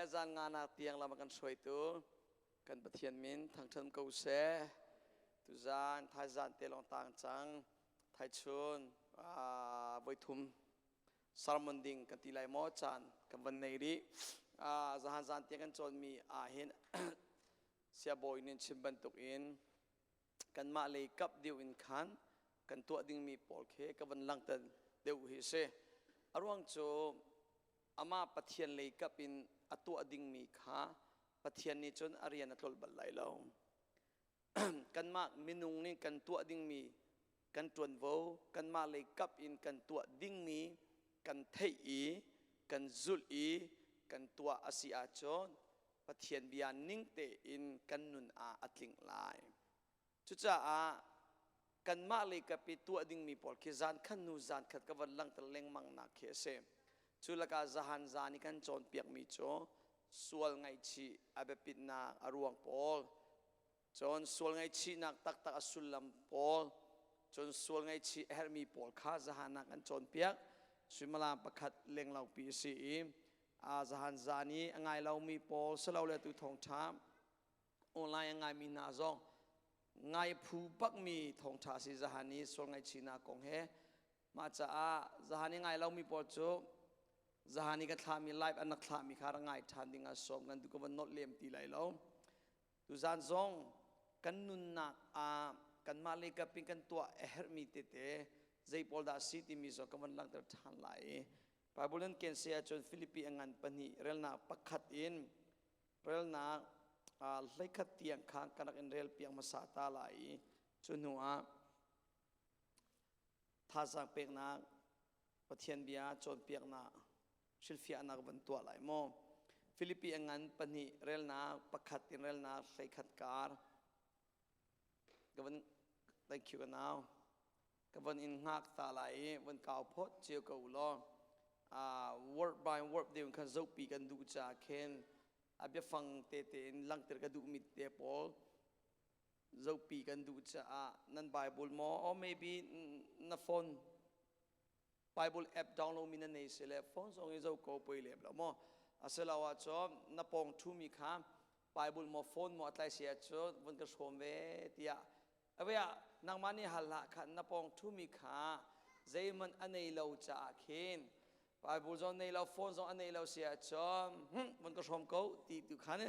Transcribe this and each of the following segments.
Le zan nganak tiang lam a kan hruaitu kan Pathian min thangṭhat ko seh. Tuzan thaizan te lawng tang cang. Thaichun voithum sermon ding kan ti lai maw caan kan van nei rih. Zahan zan tiang kan cawnmi ah hin siabawi nih chim bantuk in kanmah lei kap deuh in khan kan tuah dingmi pawl khi ka van langhter deuh hi a si. A ruang cu amah Pathian lei kap in a tuah dingmi kha Pathian nih cun a rian a tlolh bal lai lo. Kanmah minung nih kan tuah dingmi kan ṭuanvo, kanmah lei kap in kan tuah dingmi kan theih i kan zulh i kan tuah a si ahcun Pathian bia ning tein kan nun ah a tling lai. Cucaah kanmah lei kap i tuah dingmi pawl khi zan khat hnu zan khat ka van langhter lengmang nak khi a si. Cu lakah zahan zan i kan cawnpiakmi cu sual ngaihchih a biapitnak a ruang pawl, cun sual ngaihchihnak taktak a sullam pawl, cun sual ngaihchih a herhmi pawl kha zahan ah kan cawnpiak. Suimilam pakhat lenglopi a si i zahan zan i a ngai lomi pawl silole tu thawngṭha online a ngaimi hna zong ngai phu bakmi thawngṭha si zahan i sual ngaihchihnak kong he. Mah caah zahan i ngai lomi pawl cu zahan i ka thlahmi live an rak thlahmi kha rak ngai ṭhan ding ah sawm kan duh. Ka van nolh lem ti lai lo. Tuzan zong kan nunnak ah kanmah lei kap in kan tuah a herhmi tete zei pawl dah si timi zong ka van langhter ṭhan lai i Bible in ken si ahcun Filipi a ngan pahnih relnak pakhat in relnak 11 tiang kha kan rak in rel piak hmasa ta lai i cu hnu ah thazaang peknak Pathian bia cawnpiaknak hrilhfiahnak van tuah lai maw. Filipi a ngan pahnih relnak pakhat in relnak 11 kar ka van. Thank you, ka nau. Ka van in hngak ta lai i van kau phot cio ko law word by word deuh khan zohpi kan duh ca khin a biafang tete in langhter ka duhmi te pawl zohpi kan duh caah nan Bible maw or maybe na phone Bible app download mi na nei si le phone zong i zoh ko poi lem lo maw. Asiloah cun na pawng ṭhumi kha Bible maw phone maw a tlai si ahcun vun ka hrawm ve tiah Awia nangmah nih hal hlah khan na pawng ṭhumi kha zeihmanh a nei lo caah khin Bible zong nei lo, phone zong a nei lo si ahcun vun ka hrawm ko ti tu khan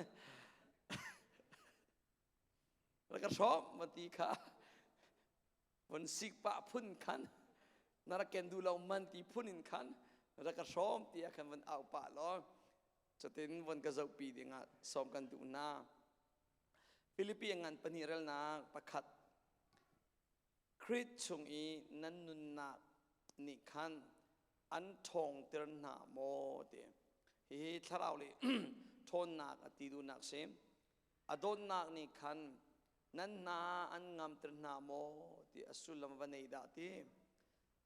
rak ka hrawm van ti kha vun sik pah phun khan na rak ken duh lo man ti phun in khan rak ka hrawm ti ah khan van au pah law cutin von ka zohpi dingah sawm kan duh hna. Filipi ngan pahnih relnak pakhat. Krit chung i nan nunnak nih khan an ṭhawngter hna maw ti. Hihi thlarau le ṭhawnnak a ti duhnak si. A dawtnak nih khan nan hna an ngamter hna maw ti a sullam va nei dah ti.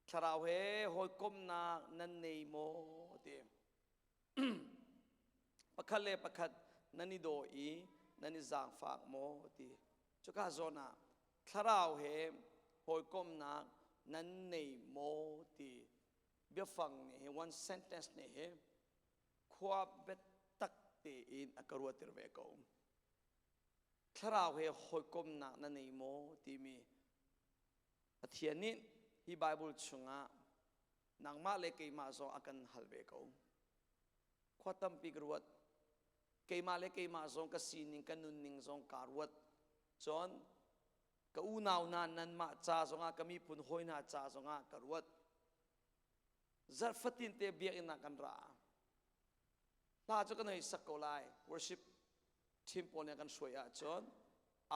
Thlarau he hawikomhnak nan nei maw ti. Pakhat le pakhat nan i daw i nan i zaangfak maw ti. Cuka zawn ah thlarau he hawikomhnak nan nei maw ti biafang nih hi, one sentence nih hi khua biatak tein a ka ruahter ve ko. Thlarau he hawikomhnak na nei maw timi Pathian nih hi Bible chungah nangmah le keimah zong a kan hal ve ko. Khua tampi ka ruat. Keimah le keimah zong ka sining, ka nunning zong kaa ruat. Cun ka unau hna nanmah ca zongah, ka miphun hawi hna ca zongah ka ruat. Zarh fatin te biakinn ah kan ra. Hla cu kan hei sak ko lai. Worship team pawl nih kan hruai ahcun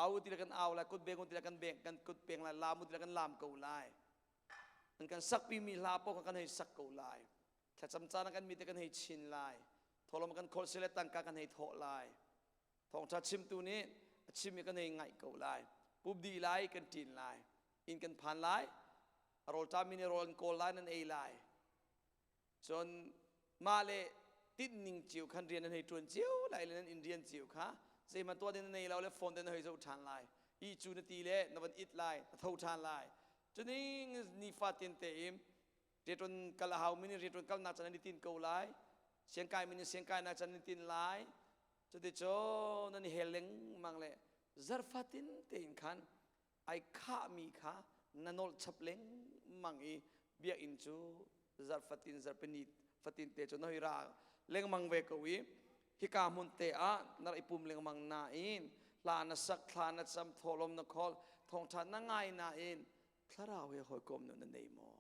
au ti le kan au lai, kut beng ti le kan beng, kan kut peng lai, lam ti le kan lam ko lai. An kan sakpimi hla paoh kha kan hei sak ko lai. Thlacam caan ah kan mi te kan hei chin lai. Thawlawm kan kholh sile tangka kan hei thawh lai. Thawngṭha chimtu nih a chimmi kan hei ngaih ko lai. Pup dih lai, kan ṭin lai. Inn kan phan lai. A rawlṭami nih rawl an kawl lai, nan ei lai. Cun mah le tinhning cio khan rian nan hei ṭuan cio lai le nan inn rian cio kha zeihmanh tuah ding na nei lo le phone te na hei zoh ṭhan lai. Ih cu na ti le na van it lai, na tho ṭhan lai. Cuning nifatin te in rianṭuan kal a haumi nih rianṭuan kalnak caan an i tin ko lai. Siangkai min in siangkai na can in tin lai. Cuticun nan i hel lengmang le zarfatin tein khan ai khahmi kha na nolh chap lengmang i biakinn cu zarfatin zarpini fatin te cu na hoi ra lengmang ve ko i hika hmun te ah na rak i pum lengmang nain hla na sak thla na cam thawhlawm na khawl thawngṭha na ngai nain thlarau he hawikom nu na nei maw?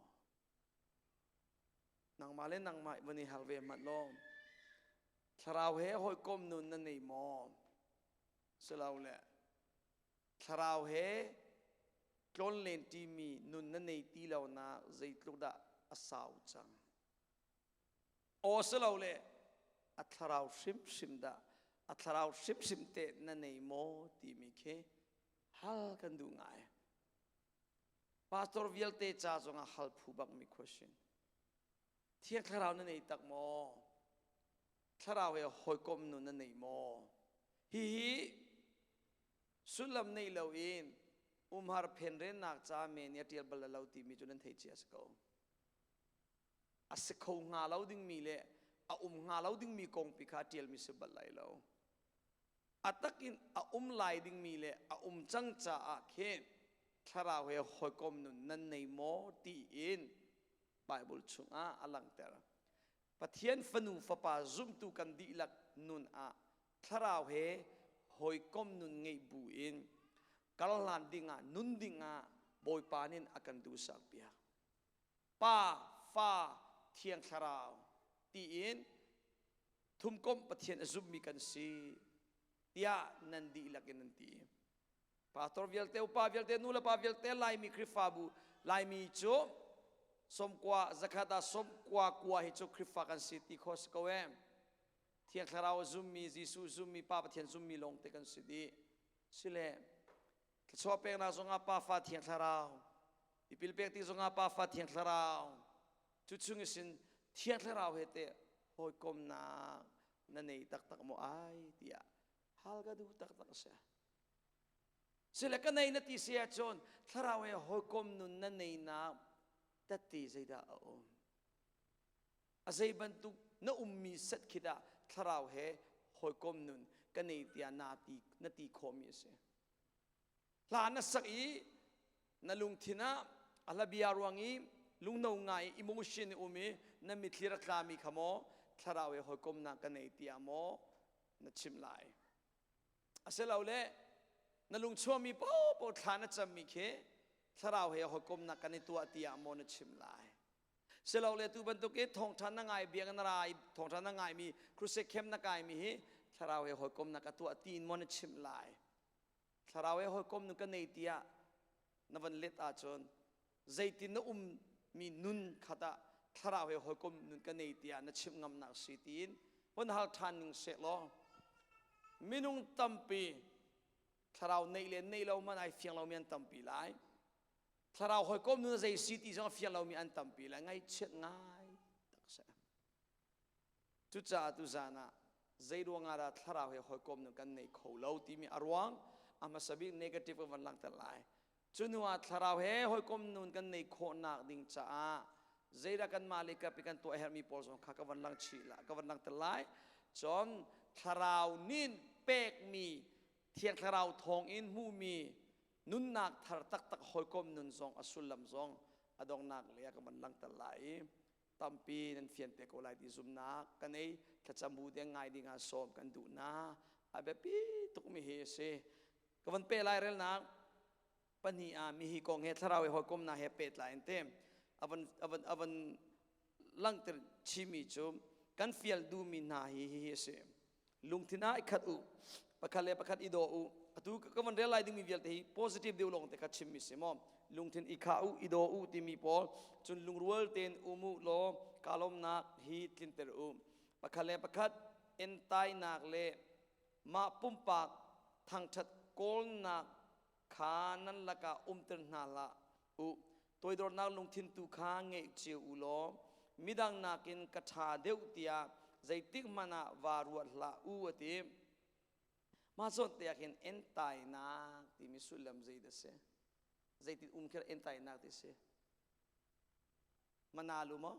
Nangmah le nangmah van i hal ve hmanh law thlarau he hawikom nun na nei maw? Silole thlarau he tlawnlen ṭimi nun na nei ti lo nak zeitluk dah a sau cang? Aw silole a thlarau hrimhrim dah a thlarau hrimhrim te na nei maw timi khi hal kan duh ngai. Pastor vialte ca zongah hal phu bakmi question. Thiang Thlarau na nei tak maw? Thlarau he hawikom nun na nei maw? Hihi sullam nei loin umhar phenrennak ca men i a ṭial bal lo timi cu nan thei cia si ko. A si kho hnga lo dingmi le a um hnga lo dingmi kong pi kha a ṭialmi si bal lai lo. A takin a um lai dingmi le a um cang caah khin thlarau he hawikom nun nan nei maw tiin Bible chungah a langhter. Pathian fanu fapa zumtu kan dihlak nun ah thlarau he hawikom nun ngeih bu in kal hlan dingah nun dingah Bawipa nih a kan duhsak piak. Pa, Fa, Thiang Thlarau tiin thumkomh Pathian a zummi kan si tiah nan dihlak in nan ti. Pastor vialte, upa vialte, nu le pa vialte, Laimi Khrihfabu, Laimi cu sawmkua zakhat ah sawmkua kua hi cu Khrihfa kan si ti kho si ko e. Thiang Thlarau a zummi, Jesuh zummi, Pa Pathian zummi lawngte kan si dih. Sile, thluachuah peknak zongah Pa Fa Thiang Thlarau, tipil pek ti zongah Pa Fa Thiang Thlarau, cu chung isin Thiang Thlarau he teh hawikomnak na nei taktak maw ai tiah hal ka duh taktak a si. Sile ka nei na ti si ahcun thlarau he hawikom nun na neinak tette zeidah a um? A zei bantuk na ummi set khi dah thlarau he hawikom nun ka nei tiah na ti na ti khawhmi a si. Hla na sak i na lungthin ah a hla bia ruang i lungno ngai emotion i um i na mitthli rak tlami kha maw thlarau he hawikomnak ka nei tiah maw na chimh lai. Asilole na lungchuahmi paohpaoh thla na cammi khi thlarau he hawikomnak kan i tuah tiah maw na chim lai. Silole tu bantuk i thawngṭha na ngai biak na ra i thawngṭha na ngaimi crusade camp na kaimi hi thlarau he hawikomnak ka tuah tiin maw na chimh lai. Thlarau he hawikom nu ka nei tiah na van let ahcun zeitin na ummi nun khat ah thlarau he hawikom nun ka nei tiah na chimh ngamnak si tiin hun hal ṭhan ning seh law minung tampi thlarau neih le neih lo hmanh ai fiang lomi an tampi lai thlarau hawikom nun zei si ti zong a fiang lomi an tampi lai ngaihchiat ngai tak seh. Cucaah tuzaan ah zei ruangah dah thlarau he hawikom nu kan nei kho lo timi a ruang a hmasa bik negative kan van langhter lai. Cu hnu ah thlarau he hawikom nun kan nei khawhnak ding caah zeidah kanmah le kap i kan tuah herhmi pawl zong kha ka van lang chih la ka van langhter lai. Cun thlarau nin pekmi thiang thlarau thawng in hmuhmi nunnak thar taktak hawikom nun zong a sullam zong a donghnak lei ah ka van langhter lai i tampi nan fian te ko lai ti zumnak ka nei. Thlacam bu deng ngai ding ah sawm kan duh na a biapi tukmi hi a si. Ka van pe lai relnak pahnih ah mi hi kong he thlarau he hawikomnak he pehtlai in te avan avan avan langhter chimi cu kan fial duhmi hna hi hi hi a si. Lungthin ah i khat u, pakhat le pakhat i daw u. Atu ka van rel lai dingmi vialte hi positive deuh lawng te kha chimmi si maw. Lungthin i khah u, i daw u timi pawl cun lungrual tein um u law ka lawmnak hi tlinter u. Pakhat le pakhat entainak le mah pumpak thangṭhat kawlnak kha nan lakah umter hna hlah u. Toidornak lungthin tu kha ngeih cio u law midang nakin ka ṭha deuh tiah zeitik hmanh ah vaa ruat hlah u a ti. Mah zawn te ah khin entainak timi sullam zeidah si? Zeitin um kher entainak ti si? Manalu maw?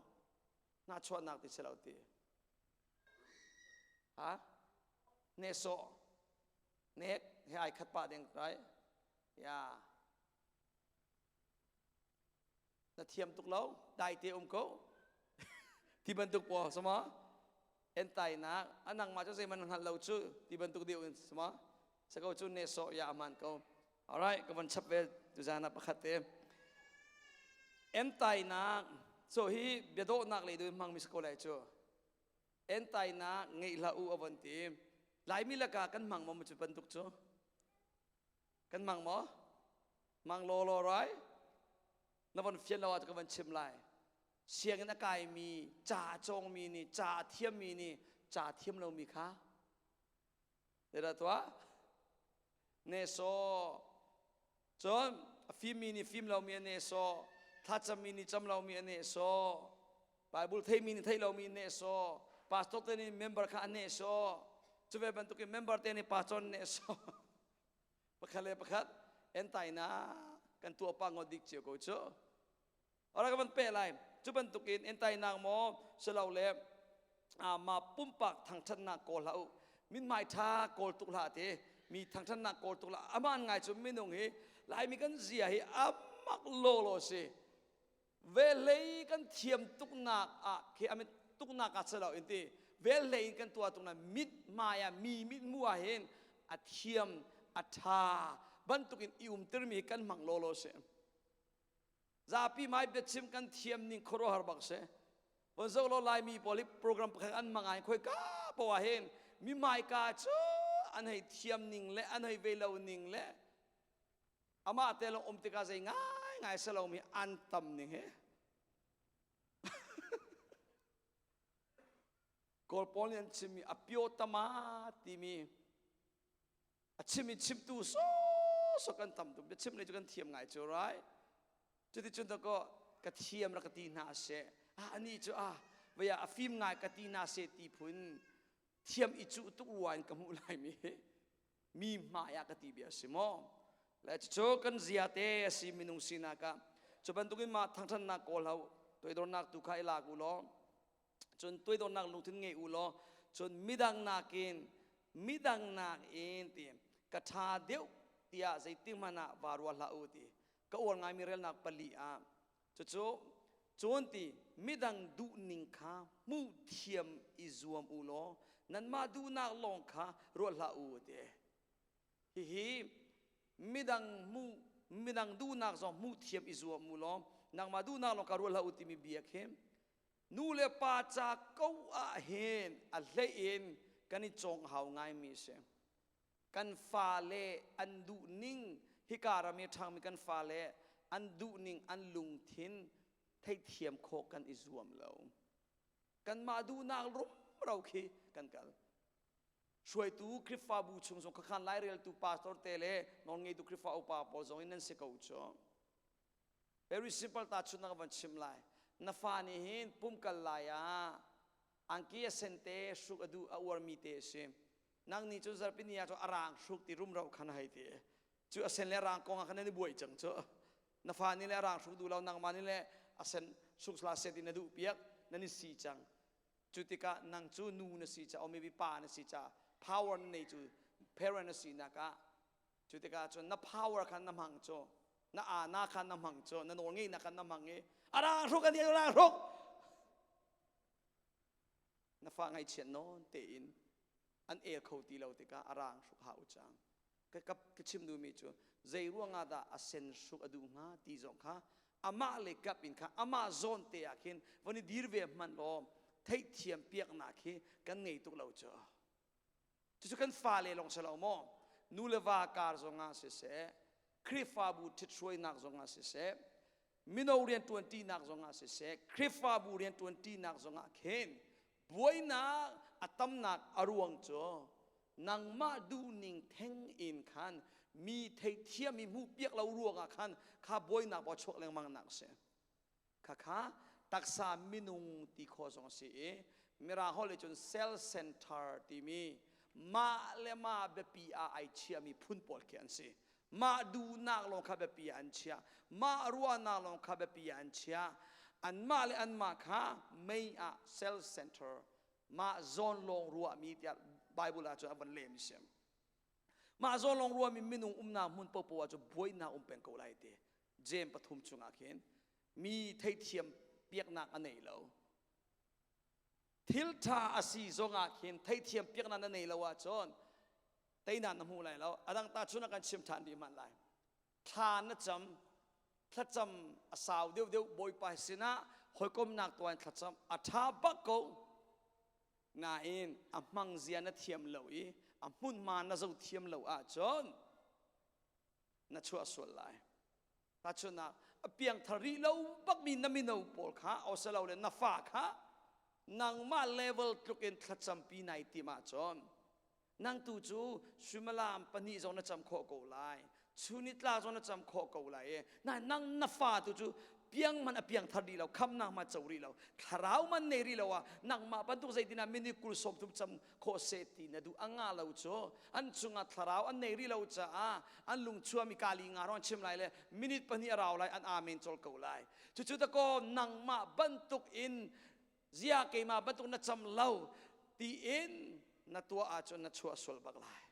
Nahchuahnak ti si lo ti. Ha? Nehsawh. Nek he ai khat pah ding, right? Yeah. Na thiam tuk lo, dai te um ko. Ti bantuk pawl sama entainak anang ma cu zeiman hngal lo cu ti bantuk deuh in sama sako cu nehsawh ya aman ko. Alright, ka van chap ve tuzan ah pakhat te. Entainak so hi biadawhnak lei du hmang mi si ko lai cu. Entainak ngeih hlah u a von ti. Laimi lakah kan hmang maw cu bantuk cu? Kan hmang maw? Hmang law law rai. Na von fian lo ah ka van chim lai. Sianginn a kaimi, ca a cawngmi nih, ca a thiammi nih, ca thiam lomi kha Zeidah tuah? Nehsawh. Cun a fimmi nih fim lomi a nehsawh. Thlacammi nih cam lomi a nehsawh. Bible theimi nih theih lomi a nehsawh. Pastor te nih member kha a nehsawh. Cu ve bantukin member te nih pastor an nehsawh. Pakhat le pakhat entainak kan tuah pah ngawt dik cio ko cu. Ora ka van peh lai. Cu bantukin entainak maw silole mah pumpak thangṭhatnak kawl hlah u. Mithmai ṭha kawl tuk hlah ti. Mi thangṭhatnak kawl tuk hlah. Aman ngai cu minung hi Laimi kan zia hi amak lawlaw si. Velhlei kan thiam tuknak ah khi amit tuknak ah silo in ti. Velhlei in kan tuah tuknak mit hmai ah mi mit hmuh ah hin a thiam a ṭha bantukin i umtermi kan hmang lawlaw si. Zapi hmai biachim kan thiam ning khuaruahhar bak si. Von zoh law Laimi pawl hi program pakhat an mang ai khoi ka poah hin mi hmaika cu an hei thiam ning le an hei ve lo ning le amah te lawng um tikah zei ngai ngai si lomi an tam ning he. Kawl pawl nih an chimmi a pio tama timi A chim i chimtu sawsawh kan tam tuk. Biachim lei cu kan thiam ngai cu, right? Cuticun dakaw ka thiam rak ka ti hna seh. Ah, anih cu ah, vei ah a fim ngai ka ti hna seh ti phun thiam i cuh tuk rua in ka hmuh lai mi mi hmai ah ka ti bia a si maw? Le cucu kan zia te a si minung sinak ah. Cu bantukin mah thangṭhatnak kawl hau toidornak tu kha i lak u law cun toidornak lungthin ngei u law cun midang nakin midang nakin ti ka ṭha deuh tiah zeitik hmanh ah vaa rua hlah u ti ka uar ngaimi relnak pali ah cucu cun ti midang duhning kha hmuh thiam i zuam u law nanmah duhnak lawng kha ruat hlah u ti hihi midang hmuh midang duhnak zong hmuh thiam i zuam u law nangmah duhnak lawng kha ruat hlah u timi bia khi Nu le pa ca ko ah hin a hlei in kan i cawng hau ngaimi a si. Kan fale an duhning hika ram i ṭhangmi kan fale an duhning an lungthin theihthiam khawh kan i zuam lo. Kanmah duhnak rumro khi kan kal. Hruaitu Khrihfabu chung zong khakhan laireltu pastor te le nawlngeitu Khrihfa upa pawl zong in nan si ko cu. Very simple tahchunhnak ka van chim lai. Na fa nih hin pumkal lai ah angki a sente hruk a duh a uarmi te a si. Nang nih cun zarhpi ni ah cun a raang hruk ti rumro khan hei ti. Cu a sen le a raang kong ah khan nan i buai cang cu. Na fa nih le a raang hruk duh lo nangmah nih le a sen hruk sla set in na duh piak nan i si cang. Cu tikah nang cu nu na si ca or maybe pa na si ca power na nei cu parent na sinak ah Cu tikah cun na power kha na hmang cu na ana kha na hmang cu na nawl ngeihnak kha na hmang i a rang hruk an a rang hruk na fa ngaihchiat nawn tein an el kho ti lo tikah a rang hruk hau cang ka ka ka chim duhmi cu zei ruangah dah a sen hruk a duh hnga ti zong kha amah le kap in kha amah zawn te ah khin von i dir ve hmanh law theihthiam piaknak hi kan ngei tuk lo cu Cucu kan fale lawng si lo maw? Nu le va kar zongah siseh, Khrihfabu ṭhithruainak zongah siseh, mino rianṭuanṭinak zongah siseh, Khrihfabu rianṭuanṭinak zongah khin buainak a tamnak a ruang cu nangmah duhning theng in khan mi theithiam i hmuhpiak lo ruangah khan kha buainak pawl chuak lengmang nak a si. Khakha taksa minung ti khawh zong a si i Mirang holh cun cell center timi mah le mah biapi ah ai chiami phun pawl khi an si. Mah duhnak lawng kha biapi ah an chiah. Mah ruahnak lawng kha biapi ah an chiah. Anmah le anmah kha mei ah cell center. Mah zawn lawng ruahmi tiah Bible ah cun a van lehmi si. Mah zawn lawng ruahmi minung umnak hmun paohpaoh ah cun buainak um peng ko lai ti. Jeim pathum chungah khin mi theithiam piaknak a nei lo. Thil ṭha a si zongah khin theithiam piaknak na nei lo ahcun teinak na hmu lai lo. A dang ta chun ah kan chim ṭhan rih hmanh lai. Thla na cam, thlacam a sau deuhdeuh Bawipa sinah hawikomnak tuah in thlacam a ṭha bak ko. Nain a hmang zia na thiam lo i a hmunhma na zoh thiam lo ahcun na chuah sual lai. Tahchunhnak, a piangthar rih lo bakmi na mino pawl kha osilole na fa kha nangmah level tluk in thlacampi nai tim ahcun nang tu cu suimilam pahnih zong na cam khawh ko lai chunitlak zong na cam khawh ko lai i na nang na fa tu cu piang man a piang thar rih lo khamnak ma co rih lo thlarau man nei rih lo ah nangmah bantuk zeitin ah minute kul 30 cam khawh seh ti na duh a ngah lo cu an chungah thlarau an nei rih lo caah an lung chuami kali nga ron chim lai le minute pahnih a rau lai an amen col ko lai cucu dakaw nangmah bantuk in zia keimah bantuk na cam lo tiin na tuah ahcun na chuah sual bak lai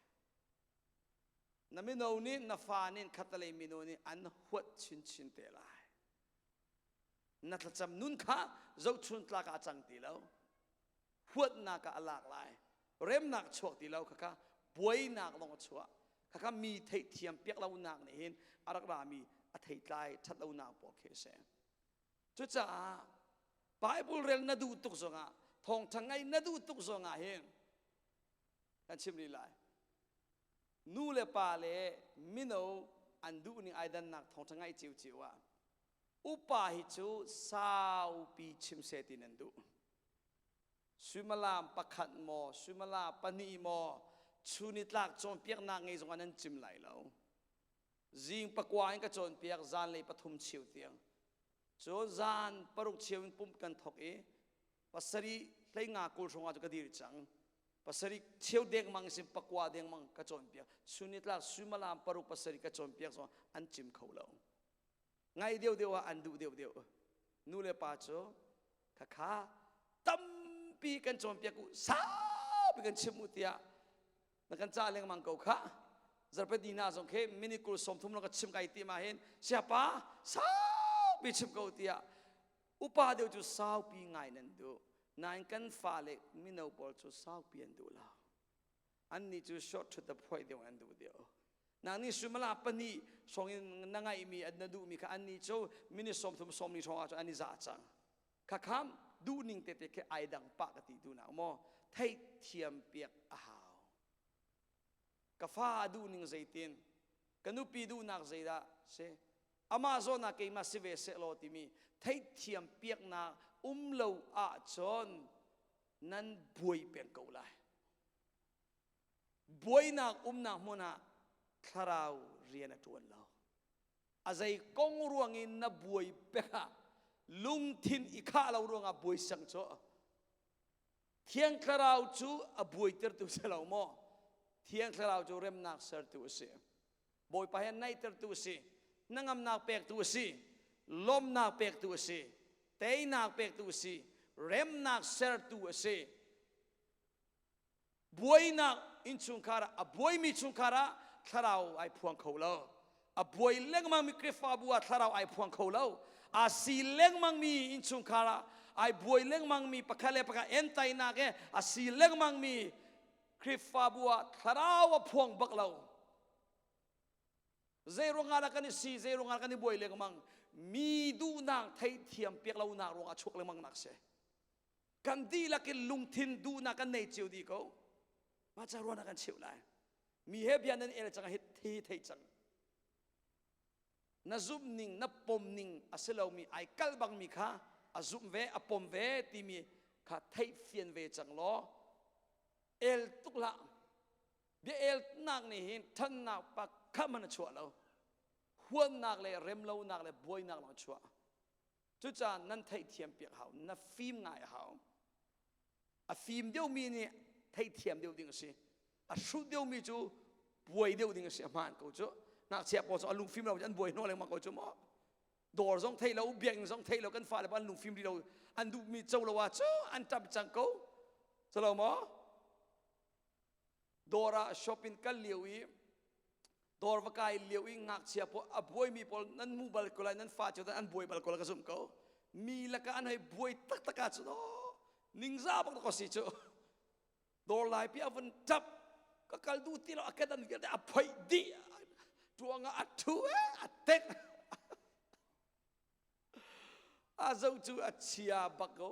na mino nih na fa nih khatalei mino nih an huat chinchin te lai na thlacam nun kha zohchun tlak ah a cang ti lo huatnak ah a lak lai remnak chuak ti lo khakha buainak lawng a chuah khakha mi theihthiam piak lonak nih hin a rak rami a theitlai ṭhat lonak pawl khi a si cucaah Bible rel na duh tuk zongah thawngṭha ngaih na duh tuk zongah hin kan chim rih lai nu le pa le mino an duh ning ai dannak thawngṭha ngaih ciocio ah upa hi cu saupi chim seh ti nan duh Suimilam pakhat maw, suimilam pahnih maw, chunitlak cawnpiaknak ngei zongah nan cim lai lo. Zing pakua in ka cawnpiak, zanlei pathum cheu tiang. Cun zan paruk cheu in pumh kan thawk i pasarih hleinga kul hrawng ah cu ka dir cang. Pasarih cheu dengmang sin pakua dengmang ka cawnpiak. Chunitlak suimilam paruk pasarih ka cawnpiak zong an cim kho lo. Ngai deuhdeuh ah an duh deuhdeuh. Nu le pa cu khakha tampi kan cawnpiak u saupi kan chim u tiah na kan cah lengmang ko kha zarhpet na zong khi minute kul 30 long ka chim kai ti ma hin siapa saupi chim ko tiah upa deuh cu saupi ngai nan duh nain kan fale mino pawl cu saupi an duh lo annih cu short to the point deuh an duh deuh nang nih suimala pahnih song in na ngaihmi na duhmi kha annih cu minute 30 sawmli hrawng ah cun an i za cang kha duhning tete khi ai dang pah ka ti duhnak maw theihthiam piak a hau ka fa duhning zeitin ka nupi duhnak zeidah si amah zawn ah keimah si ve seh law timi theihthiam piaknak um lo ahcun nan buai peng ko lai buainak umnak hmun ah thlarau rian a ṭuan lo a zei kong ruang in na buai pek ah lungthin i khah lo ruangah buai sang cu thiang thlarau cu a buaitertu si lo maw thiang thlarau cu remnak sertu a si bawipa he naihtertu a si hnangamnak pektu a si lawmnak pektu a si teinak pektu a si remnak sertu a si buainak innchungkhar ah a buaimi chungkhar ah thlarau ai phuang kho lo a buai lengmangmi Khrihfabu ah thlarau ai phuang kho lo aa si lengmangmi innchungkhar ah ai buai lengmangmi pakhat le pakhat entainak he a si lengmangmi Khrihfabu ah thlarau a phuang bak lo zei ruangah dah kan i si zei ruangah kan i buai lengmang mi duhnak theihthiam piak lonak ruangah chuak lengmang nak si kan dihlak in lungthin duhnak kan nei cio dih ko mah ca ruahnak kan cheuh lai mi he bia nan el cang hi thi thei cang na zumh ning na pom ning a si lomi ai kal bangmi kha a zumh ve a pom ve timi kha theih fian ve cang law el tuk hlah bia elnak nih hin thannak pakhat hmanh a chuah lo huannak le remlonak le buainak lawng a chuah Cucaah nan theihthiam piak hau, na fim ngai a hau. A fim deuhmi nih theihthiam deuh ding a si. A hrut deuhmi cu buai deuh ding a si. A hmaan ko cu. Ngakchia pawl cu a lungfim lo an buai hnawh lengmang ko cu maw. Dawr zong thei lo, biakinn zong thei lo, kan fale an lungfim rih lo, an duhmi co lo ah cu an ṭap cang ko. Salo maw? Dawr ah shopping kal lio i dawr va kai lio i ngakchia pawl a buaimi pawl nan hmu bal ko lai nan fa cio an buai bal ko lai ka zumh ko. Mi lakah an hei buai taktak ahcun aw ningzah bak ko si cu. Dawr lai pi a vun tap ka kal duh ti lo a kedan vialte a phoih dih tuang ah a thu a tek a zo cu a chia bak ko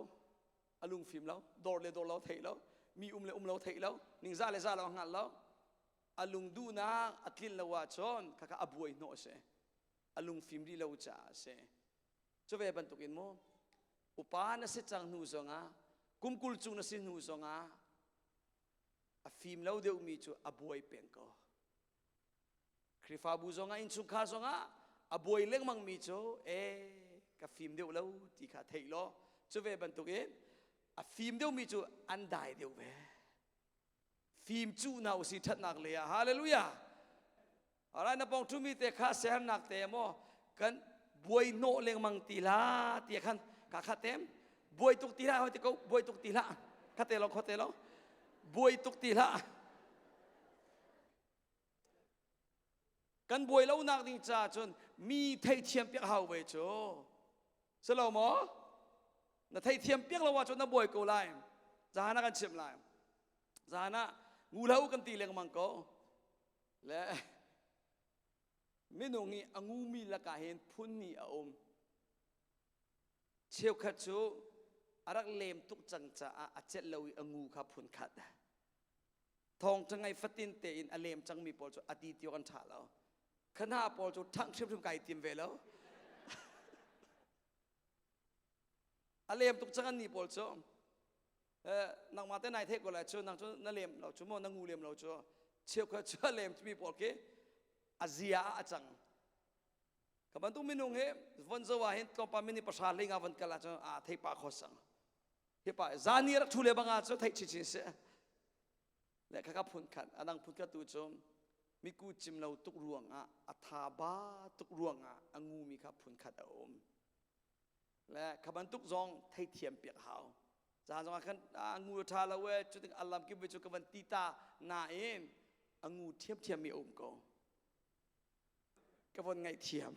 a lungfim lo dawr le dawr lo theih lo mi um le um lo theih lo ningzah le zah lo a hngal lo a lungduhnak a tlin lo ahcun khakha a buai hnawh a si a lungfim rih lo caah a si cu ve bantukin mu upa na si cang hnu zongah kum 20 cung na si hnu zongah a fim lo deuhmi cu a buai peng ko Khrihfabu zongah innchungkhar zongah a buai lengmangmi cu e ka fim deuh lo ti kha theih law cu ve bantukin a fim deuhmi cu an dai deuh ve. Fim cu hna usih ṭhatnak lei ah hallelujah. Alright na pong ṭhumi te kha sernak te maw kan buai hnawh lengmang ti hlah ti khan ka kha tem buai tuk ti hlah hoi ti ko buai tuk ti hlah kha te lo kho te lo buai tuk ti hlah Kan buai lonak ding caah cun mi theithiam piak hau ve cu. Si lo maw? Na theithiam piak lo ahcun na buai ko lai. Zahan ah kan chimh lai. Zahan ah ngu kan ti lengmang ko. Le minung i a ngumi lakah hin phun hnih a um. Cheukhat cu a rak lem tuk cang caah a celh lo i a ngu kha phun khat. Thawngṭha ngai fatin tein a lem cangmi pawl cu a ti ti awk an ṭha lo. Khana pawl cu ṭhangh hrimhrim kai tim ve lo. A lem tuk cang annih pawl cu. Nangmah te nai theih ko lai cu nang cu na lem lo cu maw na ngu lem lo cu cheukhat cu a lem mi pawl khi a zia ah a cang. Ka bantuk minung hi von zo ah hin tlawmpal minute pahra hlei nga von kal ahcun aa thei pah kho sang. Hi pa zan i rak ṭhu le bang ah cu theih chinchin si. Le khaka phun khat a dang phun khat tu cu miku cim lo tuk ruangah a tha ba tuk ruangah a ngumi kha phun khat a um. Le kha bantuk zong theithiam piak hau. Zan zong ah khan a ngu ṭha lo e cu tik alam kip cu ka van ti ta nain a ngu ṭhiamṭhiam mi a um ko. Ka von ngaihthiam.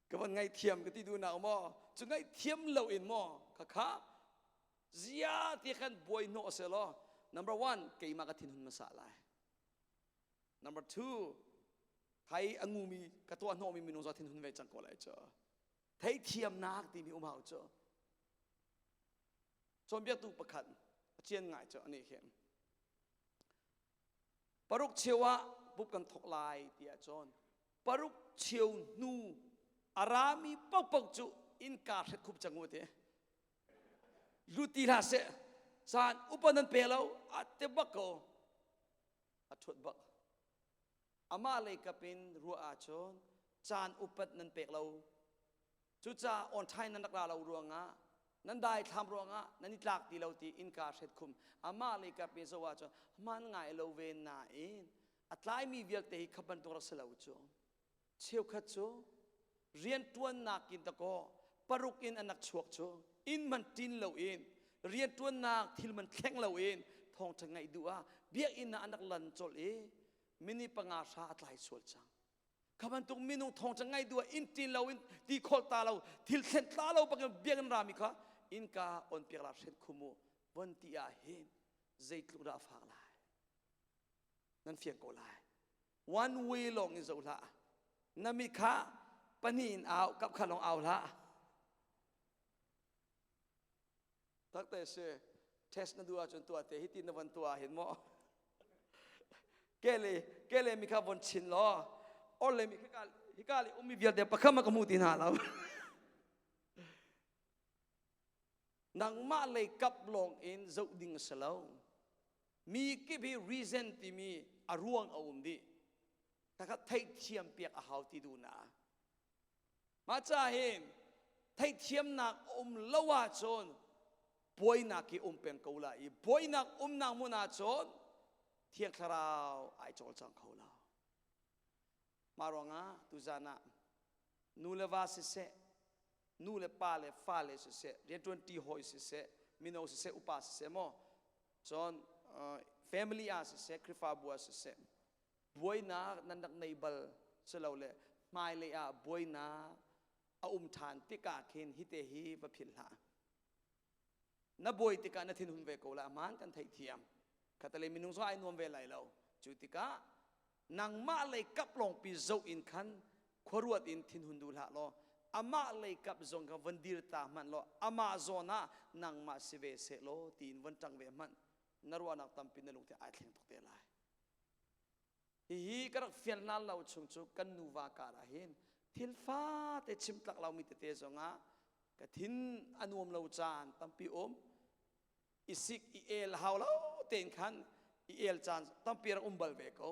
Ka van ngaihthiam ka ti duhnak maw cu ngaihthiam lo in maw khakha zia ti khan buai hnawh se law number one keimah ka thinhun hmasa lai number two khai a ngumi ka tuah hnawhmi minung zaw thinhun ve cang ko lai cu theithiamnak timi um hau cu cawnpiaktu pakhat a cian ngai cu ani khi Paruk cheu ah pup kan thawk lai ti ahcun paruk cheu hnu a rami paohpaoh cu innka hret khup cang u ti. Lut ti hlah seh. Caan upa nan pe lo a te bak ko. A ṭhuat bak. Amah lei kap in ruah ahcun caan upat nan pek lo Cucaah on time nan rak ra lo ruangah nan daithlam ruangah nan i tlak ti lo ti innka hret khum amah lei kap i zoh ahcun hman ngai lo ve nain a tlaimi vialte hi kha bantuk rak si lo cu cheukhat cu rianṭuannak in dakaw paruk in an rak chuak cu inn man ṭin lo in rianṭuannak thil man thleng lo in thawngṭha ngaih duh ah biakinn ah an rak lan colh i minute panga hra a tlai sual cang Kha bantuk minung thawng ca ngai duh inn ṭin lo in ti khol ta lo thil thlen tla lo bakin biakinn rami kha innka on piak la hren khum u von ti ah hin zeitluk dah a fak lai nan fiang ko lai one way lawng in zoh hlah na mi kha pahnih in au kap kha lawng au hlah Takte si test na duh ahcun tuah te hitin na von tuah hin maw kele kele mi kha von chin law or le mi hika hika le ummi vialte pakhat ma ka hmu ti hna lo nangmah lei kap lawng in zoh ding a si lo mi kip hi reason timi a ruang a um dih khakha theihthiam piak a hau ti duh na Mah ca hin theihthiamnak a um lo ahcun buainak hi um peng ko lai i buainak umnak hmun ahcun Thiang Thlarau ai cawlcang kho lo. Mah ruangah tuzan ah nu le va siseh, Nu le pa le fa le siseh, rianṭuanṭi hawi siseh, mino siseh, upa siseh maw, cun family ah siseh, Khrihfabu ah siseh, buainak nan rak nei bal silole hmailei ah buainak a um ṭhan tikah khin hite hi va philh hlah. Na buai tikah na thinhun ve ko lai, ahmaan kan theihthiam. Khatalei minung zong ai nuam ve lai lo. Cu tikah nangmah lei kap lawngpi zoh in khan khuaruat in thinhun duh hlah law amah lei kap zong kha von dir ta hmanh law amah zawn ah nangmah si ve seh law tiin von ṭang ve hmanh na ruahnak tampi na lungthin ai thleng tuk te lai. Hihi ka rak fian hlan lo chung cu kan nuva kar ah hin thil fate chim tlak lomi tete zongah ka thin a nuam lo caan tampi um i sik i el hau lo tein khan i el caan tampi rak um bal ve ko.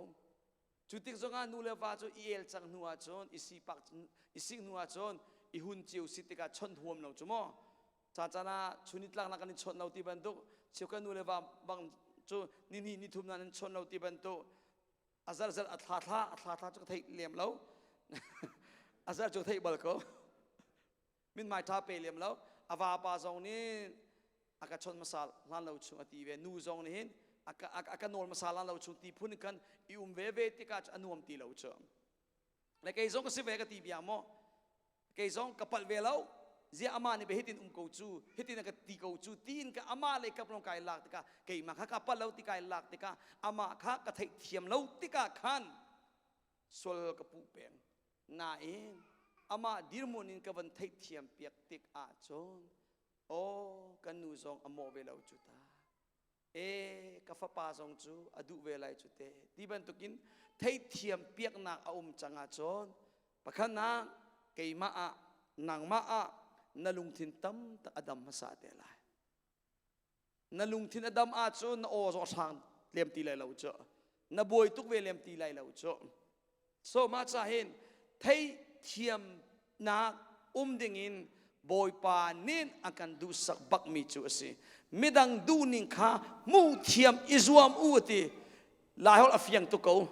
Cu tik zongah nu le va cu i el cang hnu ahcun i sipak i sik hnu ahcun i hun cio si tikah chawnh huam lo cu maw caan caan ah chun nitlak kan i chawnh lo ti bantuk cheukhat nu le va bang cu nihnih nithum nan in chawnh lo ti bantuk a zar zar a thla thla a thla thla cu ka theih lem lo a zar cu theih bal ko mithmai ṭha pe lem lo a vapa zong nih a ka chawnh hmasa hlan lo chung a ti ve nu zong nih hin a ka nawl hmasa hlan lo chung ti phun khan i um ve ve tikah a nuam ti lo cu le kei zong ka si ve ka ti bia maw kei zong ka palh ve lo zia amah nih hitin um ko cu hitin a ka ti ko cu tiin ka amah le kap lawng kai lak tikah keimah kha ka palh lo ti kai lak tikah amah kha ka theih thiam lo tikah khan sual ka puh peng nain amah dirhmun in ka van theihthiam piak tik ahcun aw kan nu zong a mawh ve lo cu ta e ka fapa zong cu a duh ve lai cu te ti bantukin theihthiam piaknak a um cang ahcun pakhatnak keimah ah nangmah ah na lungthin tam tak a dam hmasa te lai Na lungthin a dam ahcun na aw zong a hrang lem ti lai lo cu. Na buai tuk ve lem ti lai lo cu. So mah ca hin theihthiamnak um dingin Bawipa nih a kan duhsak bakmi cu a si. Midang duhning kha hmuh thiam i zuam u a ti. Laiholh a fiang tuk ko.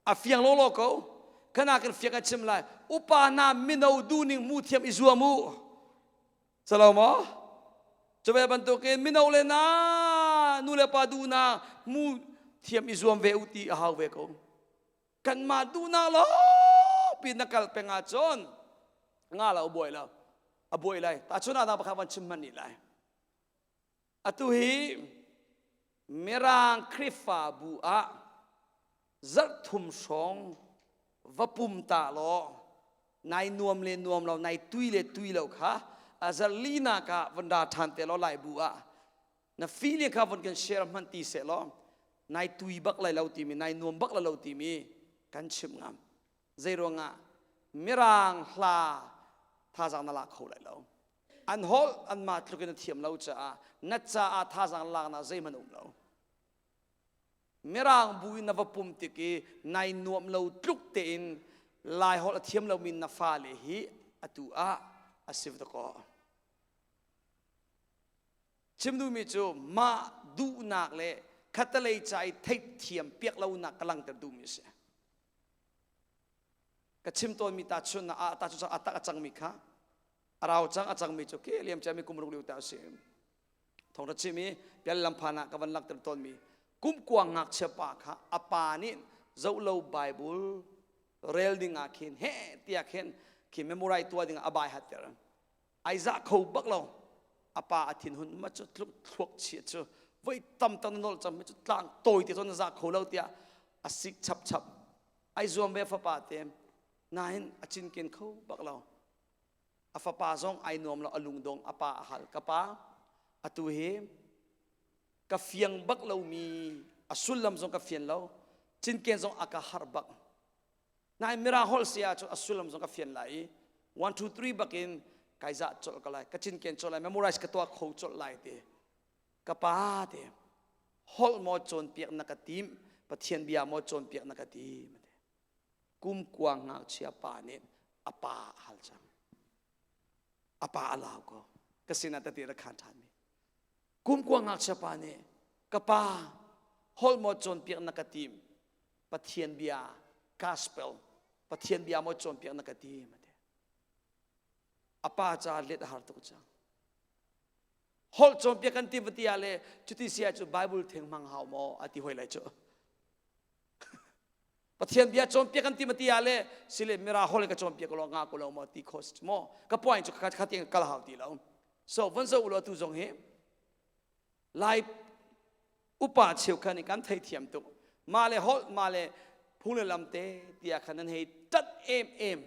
A fiang lawlaw ko. Kana kan fiang a chim lai. Upa hna mino duhning hmuh thiam i zuam u. Salo maw? Cu ve bantukin mino le na nu le pa duhnak mu thiam i zuam ve u ti a hau ve ko. Kanmah duhnak lawngpi na kal peng ahcun nga lo buai lo. A buai lai. Tahchun ah pakhat van chim hmanh nih lai. Atu hi Mirang Khrihfabu ah zarh thum hrawng va pum ta law nai nuam le nuam lo nai tui le tui lo kha a zarh linak ah von ra ṭhan te law lai bu ah na feeling kha von kan share hmanh ti seh law nai tui bak lai lo timi nai nuam bak lai lo timi kan chimh ngam zei ruangah mirang hla thazaang na lak kho lai lo an holh anmah tluk in a thiam lo caah na caah thazaang laknak zeihmanh um lo mirang bu in na va pum tik i nai nuam lo tluk tein lai holh a thiam lomi na fale hi atu ah a si dakaw chim duhmi cu mah duhnak le khatalei ca i theihthiam piak lonak ka langter duhmi a si ka chim tawnmi ta chun ah ta chu a tak a cangmi kha a rau cang a cangmi cu ke liam ciami kum ruk liu ta a si thong ra chim i pial lam phan ah ka van langhter tawnmi kum kua ngakchia pa kha a pa nih zohlo bible rel ding ah khin he tiah khin khi memorize tuah ding ah a bai hatter ai zah kho bak lo a pa a thin hun ma cu tluk thluak chia cu voi tam tam nol cam mi cu tlang tawi te cun za kho lo tiah a sik chap chap ai zuam ve fapa te nain a cinken kho bak lo a fapa zong ai nuam lo a lungdong a pa a hal ka pa atu hi ka fiang bak lomi a sullam zong ka fian lo cinken zong a ka har bak nain mirang holh si ahcun a sullam zong ka fian lai i 1 2 3 bakin kai zah colh ka lai ka cinken colh lai memorize ka tuah kho colh lai ti ka pa te holh maw cawnpiak na ka tim pathian bia maw cawnpiak na ka tim kum kua ngakchia pa nih a pa a hal cang a pa a lau ko ka sinah tete ra khan ṭhan mi kum kua ngakchia pa nih ka pa holh maw cawnpiak na ka tim pathian bia gospel pathian bia maw cawnpiak na ka tim ati. A pa ca let a har tuk cang. Holh cawnpiak kan ti va ti ah le cuti si ahcun Bible theng hmang hau maw a ti hoi lai cu. Pathian bia cawnpiak kan ti ma ti ah le sile mira holh ka cawnpiak lo nga ko lo maw ti kho maw ka point cu kha tiang kal hau ti lo. So von zo ulo tu zong hi Lai upa cheukhat nih kan theithiam tuk. Mah le holh, mah le phung le lam te tiah khan nan hei ṭat em em.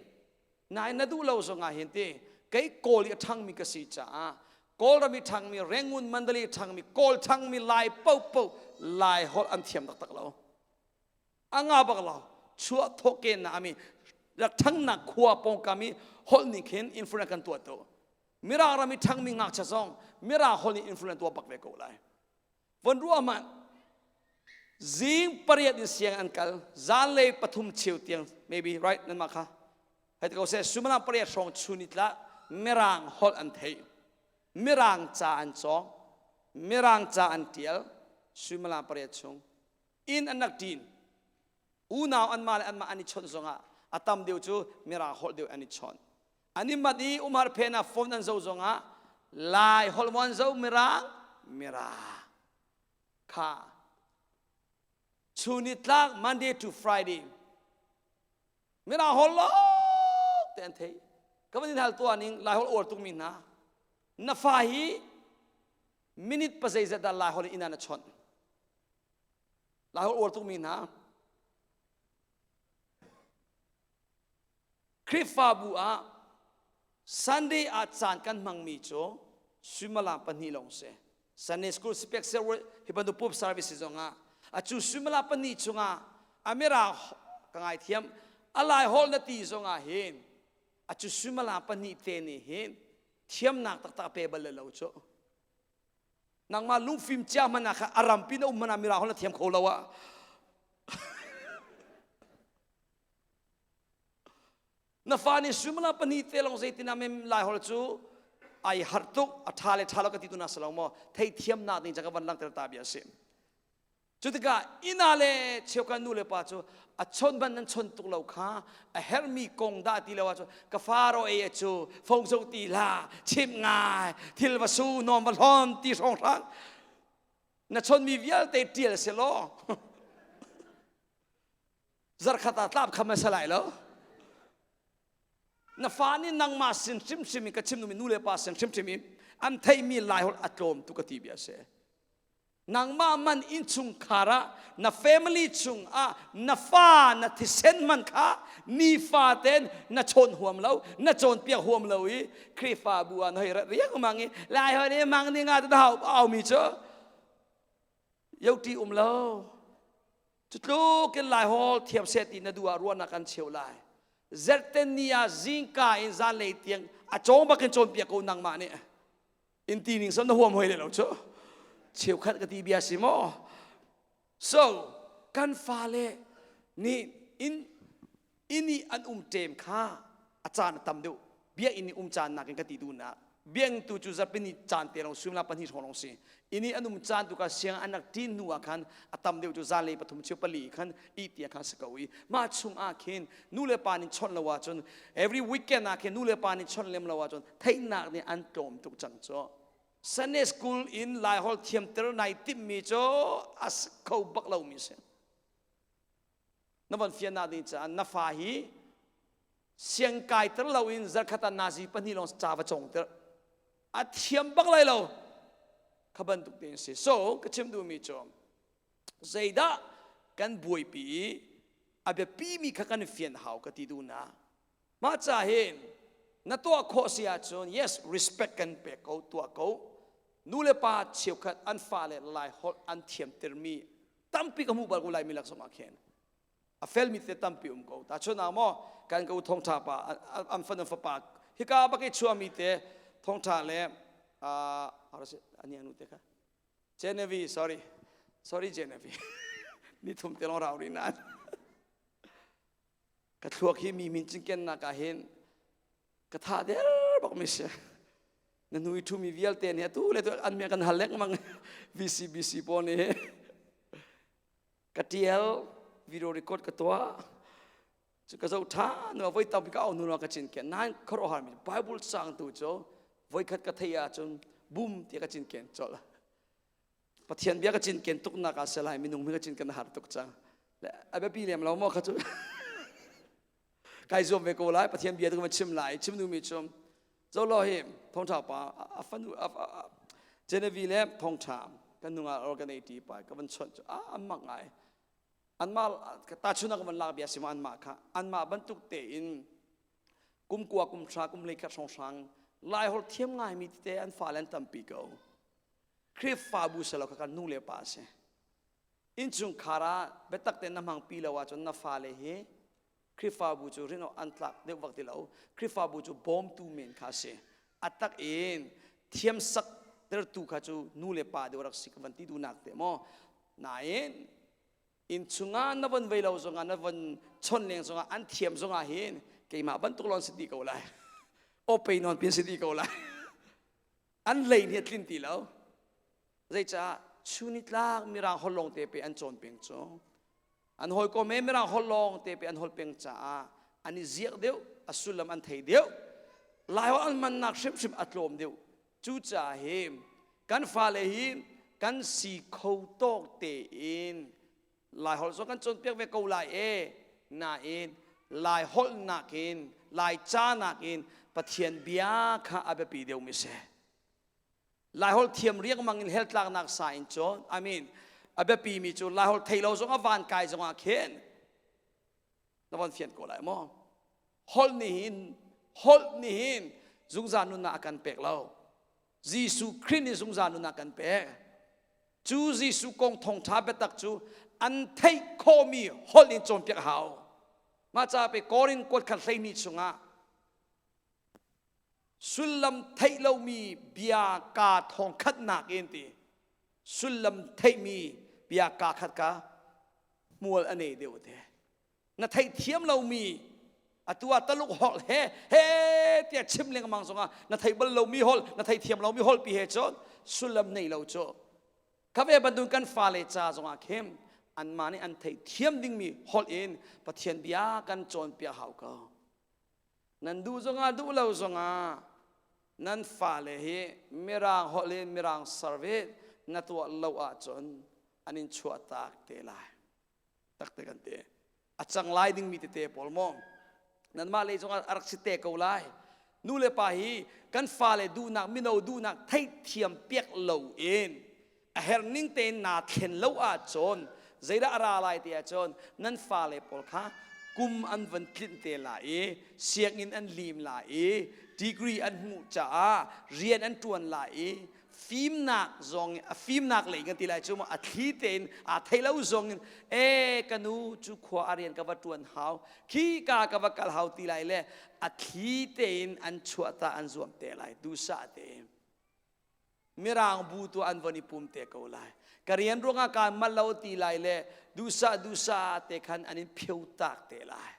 Nain na duh lo zong ah hin ti kei Kawl i a ṭhangmi ka si caah Kawlram i ṭhangmi, Rangoon Mandalay i ṭhangmi, Kawl ṭhangmi Lai paohpaoh Lai holh an thiam taktak lo. A nga bak lo. Chuah thawhken na ami rak ṭhangnak khua pawngkam i holh nih khin influence kan tuah tu. Mirang ram i ṭhangmi ngakchia zong Mirang holh nih influence tuah bak ve ko lai. Von ruah hmanh zing pariat in siang an kal zanlei pathum cheu tiang maybe right nan mah kha hei ti ko seh suimilam pariat hrawng chun i tla Mirang holh an theih Mirang ca an cawng Mirang ca an tial suimilam pariat chung inn an rak ṭin unau anmah le anmah an i chawnh zongah a tam deuh cu Mirang holh deuh an i chawnh an i mat i umhar phen ah phone an zoh zongah Lai holh maw an zoh Mirang Mirang kha chun ni tlak Monday to Friday Mirang holh lawng te an thei ka van in hal tuah ning Lai holh uar tukmi hna na fa hi minute pa zeizat dah Lai holh in inn ah na chawnh Lai holh uar tukmi hna Khrihfabu ah Sunday ah caan kan hmangmi cu suimilam pahnih lawng si. Sunday school sipek hi bantuk pup service zongah acu suimilam pahnih chungah amira ka ngaithiam alai hol na ti zongah hin acu suimilam pahnih te nih hin thiamnak taktak pe bal lo cu nangmah lungfim cia hmanh ah kha a rampi na um hmanh ah mira hol na thiam kho lo ah Na fa nih suimilam pahnih te lawng zeitin ah mem lai hol cu ai harh tuk a ṭha le ṭha lo ka ti tu na si lo maw theithiamnak ding ca ka van langhter ta bia a si. Cu tikah inn ah le cheukhat nu le pa cu a chon ban nan chon tuk lo kha a herhmi kong dah ti lo ahcun ka fa ro ei cu fong zo ti hlah chimh ngai thil va su nawm va hlawn ti hrawnghrang na chonmi vialte ṭial si law zarkhat ah tlap kham a si lai lo na fa nih nangmah sin hrimhrim in ka chim nu le pa sin hrimhrim in an theihmi lai holh a tlawm tu ka ti bia si nangmah man innchungkhar ah na family chung ah na fa na thisen man kha nifa ten na chawn huam lo na cawnpiak huam lo i Khrihfabu ah na hei rat riang mang i lai holh i mang ding ah hau au mi cu yoti um lo Cutluk in Laihawl thiam seh ti na duh ah ruahnak an cheu lai. Zerhten ni ah zingka in zanlei tiang a cawng bak in cawnpiak ko nangmah nih. In ti ning sam na huam hoi le lo cu. Cheukhat ka ti bia si maw? So, kan fale nih in inn i an um ṭem kha a caan a tam deuh bia inn i um caan nakin ka ti duhnak biang tu cu zarhpini caan te lawng suimilam pahnih hrawng lawng si inn i an um caan tu ka siang an rak ṭin hnu ah khan a tam deuh cu zanlei pathum cheu pali khan i tia khan si ko i mah chung ah khin nu le pa nih chawnh lo ahcun every weekend ah khin nu le pa nih chawnh lem lo ahcun theihnak nih an tlawm tuk cang cu Sunday school in Laiholh thiamter nai timhmi cu a si kho bak lomi si na von fiannak ding caah na fa hi siang kaiter loin zarkhat ah nazi pahnih lawng ca va cawngter a thiam bak lai lo kha bantuk tein si so ka chim duhmi cu zeidah kan buaipi i a biapimi kha kan fian hau ka ti duhnak mah ca hin na tuah khawh si ahcun yes respect kan pek ko tuah ko nu le pa cheukhat an fale lai holh an thiamtermi tampi ka hmuh bal ko lai mi lak zong ah khin a felmi te tampi um ko ta chun ah maw kan ka u thongtha pa an fanu fapa hika bak i chuami te thongtha le ani anu te kha Genevieve sorry sorry Genevieve ni thum te long rau ri nan ka thluak hi mi min cinken nak ah hin ka tha der bak mi si na nu i ṭhumi vialte nih atu le tu an mi kan hal lengmang VCBC pawl nih ka tial video record ka tuah. Cu ka zoh ṭhan hnu voi tampi ka auh hnu ka cinken. Nain khuaruahhar mi Bible caang tu cu voikhat ka theih ahcun bum tiah ka cinken colh. Pathian bia ka cinken tuknak ah selai minung hi ka cinken a har tuk cang. Le a biapi lem lo maw kha cu kai zuam ve ko lai Pathian bia tu ka chim lai chim duhmi cu zolo hi thongṭha pa a fanu Genevieve le thongṭha kan nungah organi pa ka van chawnh cu a mak ngai anmah tahchunhnak van lak bia si maw anmah kha anmah bantuk tein kum kua kum hra kum hlei khat hrawnghrang Laiholh thiam ngaimi tete an fale an tampi ko Khrihfabu selo kha kan nu le pa si innchungkhar ah biatak tein na hmangpi lo ahcun na fale hi Khrihfabu cu rin an tlak deuh bak ti lo. Khrihfabu cu bawmtu men kha a si. A tak in thiamsak tertu kha cu nu le pa deuh rak si ka van ti duhnak te maw. Nain inn chungah na von vei lo zongah na von chon leng zongah an thiam zongah hin keimah bantuk lawng si ti ko lai. Awpei nawn pin si ti ko lai. An lei nih a tlin ti lo. Zeicah chunitlak mirang holh lawng te pe an cawn peng cu. An hawikom he mirang holh lawng te pe an holh peng caah an i ziak deuh, a sullam an thei deuh. Laiholh an hmannak hrimhrim a tlawm deuh. Cucaah hi kan fale hi kan si kho tawk tein Laiholh zong kan cawnpiak ve ko lai e. Nain Laiholh nakin Laica nakin Pathian bia kha a biapi deuhmi si. Laiholh thiam riangmang in hell tlaknak sa in cawn. I mean, a biapi mi cu Laiholh thei lo zong a van kai zong ah khin na von fian ko lai maw? Holh nih hin holh nih hin zungzal nunnak a kan pek lo. Jesuh Khrih nih zungzal nunnak a kan pek. Cu Jesuh kong thawngṭha biatak cu an theih khawhmi holh in cawnpiak a hau. Mah caah pe Korin kuat khat 12 chungah Sullam theih lomi bia kaa thawng khatnak in ti sullam theihmi bia kaa khat ka hmual a nei deuh te. Na theihthiam lomi atu ah Taluk holh he he tiah chim lengmang zongah na theih bal lomi holh na theithiam lomi holh pi he cun sullam nei lo cu. Kha ve bantuk kan fale ca zongah khin anmah nih an theihthiam dingmi holh in Pathian bia kan cawnpiak hau ko. Nan duh zongah duh lo zongah nan fale hi mirang holh in mirang service na tuah lo ahcun an in chuahtak te lai. Takte kan ti. A cang lai dingmi tete pawl maw? Nanmah lei zongah a rak si te ko lai. Nu le pa hi kan fale duhnak, mino duhnak theihthiam piak lo in a herh ning tein naa thlen lo ahcun zeidah a ra lai ti ahcun nan fale pawl kha kum an van tlinh te lai i sianginn an lim lai i degree an hmuh caah rian an ṭuan lai i fimnak zong a fimnak lei kan ti lai cu a thli tein aa thei lo zong in e ka nu cu khua a rian ka va ṭuan hau khi ka ka va kal hau ti lai le a thli tein an chuah ta an zuam te lai duhsah tein Mirang bu tu an von i pum te ko lai. Ka rian ruangah kaan manh lo ti lai le duhsah duhsah te khan an in phio tak te lai.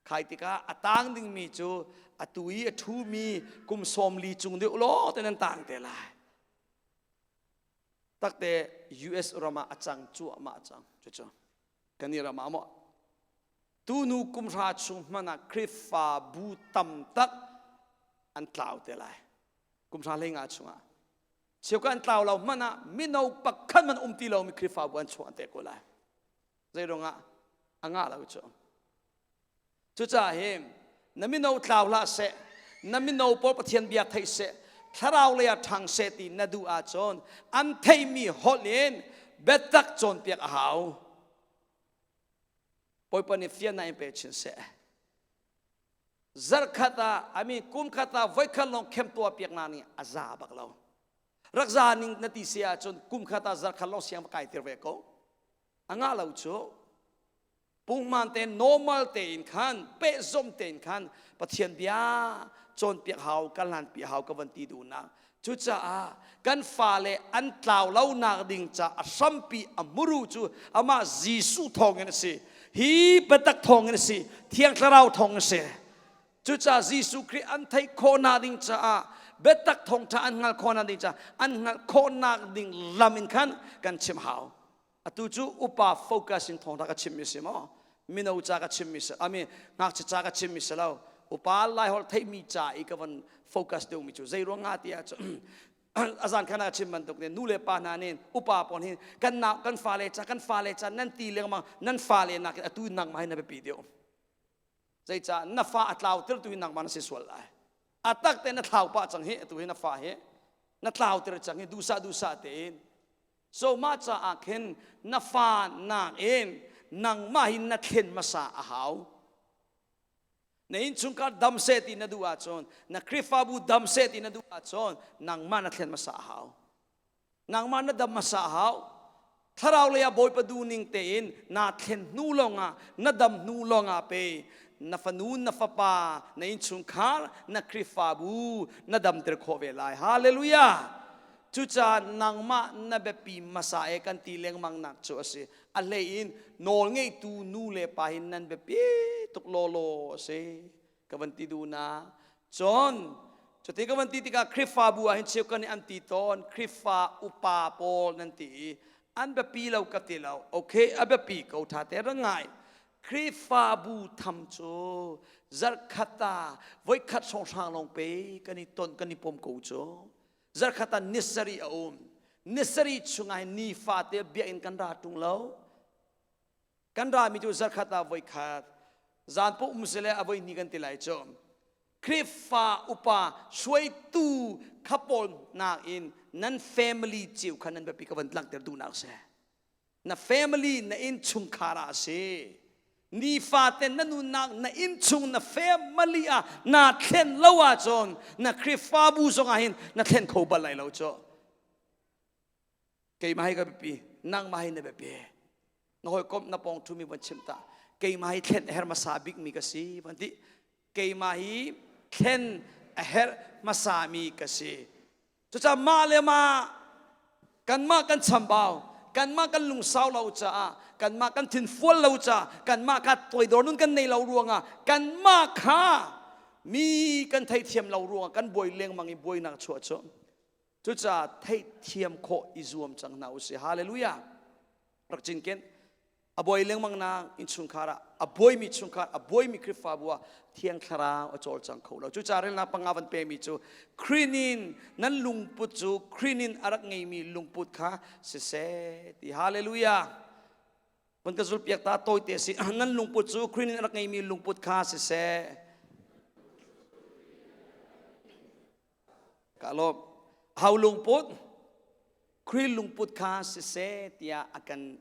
Khai tikah a tang dingmi cu atu i a ṭhumi kum 40 cung deuh law te nan tang te lai. Takte US ram ah a cang cuahmah cang. Cucu kan i ram ah maw tunu kum hra chung hmanh ah Khrihfabu tam tak an tlau te lai. Kum hra hlei nga chungah cheukhat an tlau lo hmanh ah mino pakhat man um ti lomi Khrihfabu an chuah te ko lai. Zei ruangah a ngah lo cu. Cucaah hi na mino tlau hlah seh, na mino pawl Pathian bia theih seh, thlarau lei ah ṭhang seh ti na duh ahcun an theihmi holh in biatak cawnpiak a hau. Bawipa nih fiannak in pe chin seh. Zarhkhat ah, I mean kum khat ah voikhat lawng khem tuah piak na nih a za bak lo. Rak za ning na ti si ahcun kum khat ah zarhkhat lawng siang va kai tir ve ko. A ngah lo cu. Pungman te normal tein khan pehzom tein khan Pathian bia cawnpiak hau kan hlan pi hau ka van ti duhnak. Cucaah kan fale an tlau lonak ding ca a hrampi a muru cu amah Jesuh thawngin a si. Hi biatak thawngin a si. Thiang Thlarau thawng a si. Cucaah Jesuh Khrih an theih khawhnak ding caah biatak thawngṭha an hngalh khawhnak ding caah an hngalh khawhnak ding lam in khan kan chim hau. Atu cu upa focus in thawngṭha ka chimmi a si maw? Mino ca ka chimmi si, I mean ngakchia ca ka chimmi si lo. Upa Laiholh theihmi ca i ka van focus deuhmi cu zei ruang ah ti ahcun a zan khan a chim bantuk nih nu le pa hna nih upa pawl hin kan nau kan fale ca kan fale ca nan ti lengmang nan fale nakin atu nangmah hi na biapi deuh. Zeicah na fa a tlau tir tu hi nangmah na si sual lai. A tak te na thlau pah cang hi atu hi na fa hi na tlau tir cang hi duhsah duhsah tein. So mah caah khin na fa nakin nangmah hi na thlen hmasa a hau. Na innchungkhar dam seh ti na duh ahcun, na Khrihfabu dam seh ti na duh ahcun nangmah na thlen hmasa a hau. Nangmah na dam hmasa a hau. Thlarau lei ah Bawipa duhning tein naa thlen hnu lawngah, na dam hnu lawngah pe na fanu, na fapa, na innchungkhar, na Khrihfabu na damter khawh ve lai. Hallelujah! Cucaah nangmah na biapi hmasa e kan ti lengmang nak cu a si. A hlei in nawl ngeitu nu le pa hin nan biapi tuk lawlaw a si. Ka van ti duh na. Cun cuti ka van ti tikah Khrihfabu ah hin cheukhat nih an ti tawn Khrihfa upa pawl nan ti i an biapi lo ka ti lo. Okay, a biapi ko ṭha te ra ngai. Khrihfabu tham cu zarhkhat ah voikhat hrawnghrang lawng pe kan i ton kan i pom ko cu. Zarkhat ah ni sarih a um. Ni sarih chungah hin nifate biakinn kan ra ṭung lo. Kan rami cu zarkhat ah voikhat, zan paoh um sile a voi hnih kan ti lai cu. Khrihfa upa hruaitu kha pawl nakin nan family cio kha nan biapi ka van langhter duhnak si. Na family na innchungkhar ah a si. Nifate na nunnak na innchung na family ah naa thlen lo ahcun na Khrihfabu zong ah hin na thlen kho bal lai lo cu. Keimah hi ka biapi, nangmah hi na biapi. Na hawikom na pawng ṭhumi van chim ta. Keimah hi thlen a herh hmasa bikmi ka si van ti. Keimah hi thlen a herh hmasami ka si. Cucaah mah le mah kanmah kan chambau, kanmah kan lungsau lo caah, kanmah kan thinfual lo caah, kanmah kha toidor nun kan nei lo ruangah, kanmah kha mi kan theithiam lo ruangah kan buai lengmang i buainak chuah cu. Cucaah theihthiam khawh i zuam cang hna usih. Hallelujah. Rak cinken. A buai lengmang nak innchungkhar ah a buaimi chungkhar a buaimi Khrihfabu ah Thiang Thlarau a cawlcang kho lo. Cucaah relnak panga van pemi cu Khrih nan lungput cu Khrih a rak ngeimi lungput kha siseh ti. Hallelujah. Van ka zulpiak ta tawite si nan lungput cu Khrih a rak ngeimi lungput kha siseh. Ka lawm. Hau lungput Khrih lungput kha siseh tiah a kan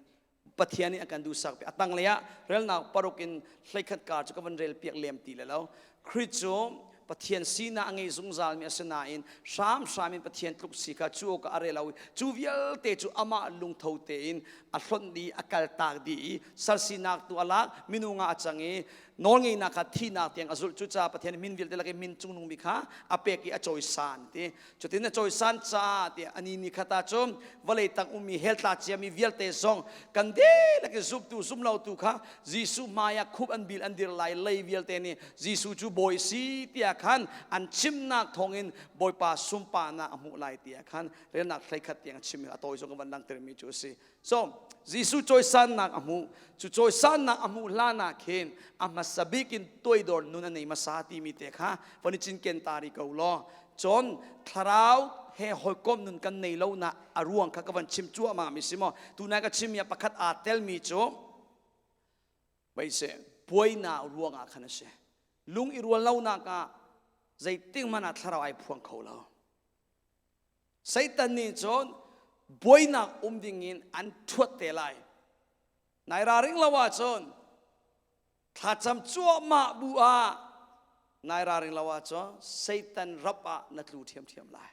Pathian nih a kan duhsak a tanglei ah relnak paruk in hleikhat kar cu ka van rel piak lem ti le lo Khrih cu Pathian sinak a ngei zungzal mi a si nain hramhram in Pathian tluk si kha cu awk ah a rel lo i cu vialte cu amah lungtho tein a hlonh dih a kaltak dih i sal sinak tu a lak minung ah a cang i nawlngeihnak kha thihnak tiang a zulh cucaah Pathian min vialte lak i min cungnung bik kha a pek i a cawisan ti Cutin a cawisan caah tiah ani ni khat ah cun vawlei tang ummi hell tla ciami vialte zong kan dihlak i zumtu zumlotu kha Jesuh hmai ah khup an bil an dir lai lei vialte nih Jesuh cu bawi si tiah khan an chimnak thawngin Bawipa sunparnak a hmuh lai tiah khan relnak hleikhat tiang a chim a tawi zong ka van langhtermi cu a si. So Jesuh cawisannak a hmuh. Cu cawisannak a hmuh hlan ah khin a hmasa bik in toidor nun a nei hmasa timi te kha von i cinken ta rih ko law. Cun thlarau he hawikom nun kan nei lo nak a ruang kha ka van chim cuahmah mi si maw. Tunai ka chimmi ah pakhat aa telmi cu Veise buainak ruangah khan a si. Lung i rual lonak ah zeitik hmanh ah thlarau ai phuang kho lo. Satan nih cun buainak um dingin an ṭhuat te lai. Nai ralring lo ahcun thlacam cuahmah bu ah nai ralring lo ahcun Satan rap ah na tlu ṭhiamṭhiam lai.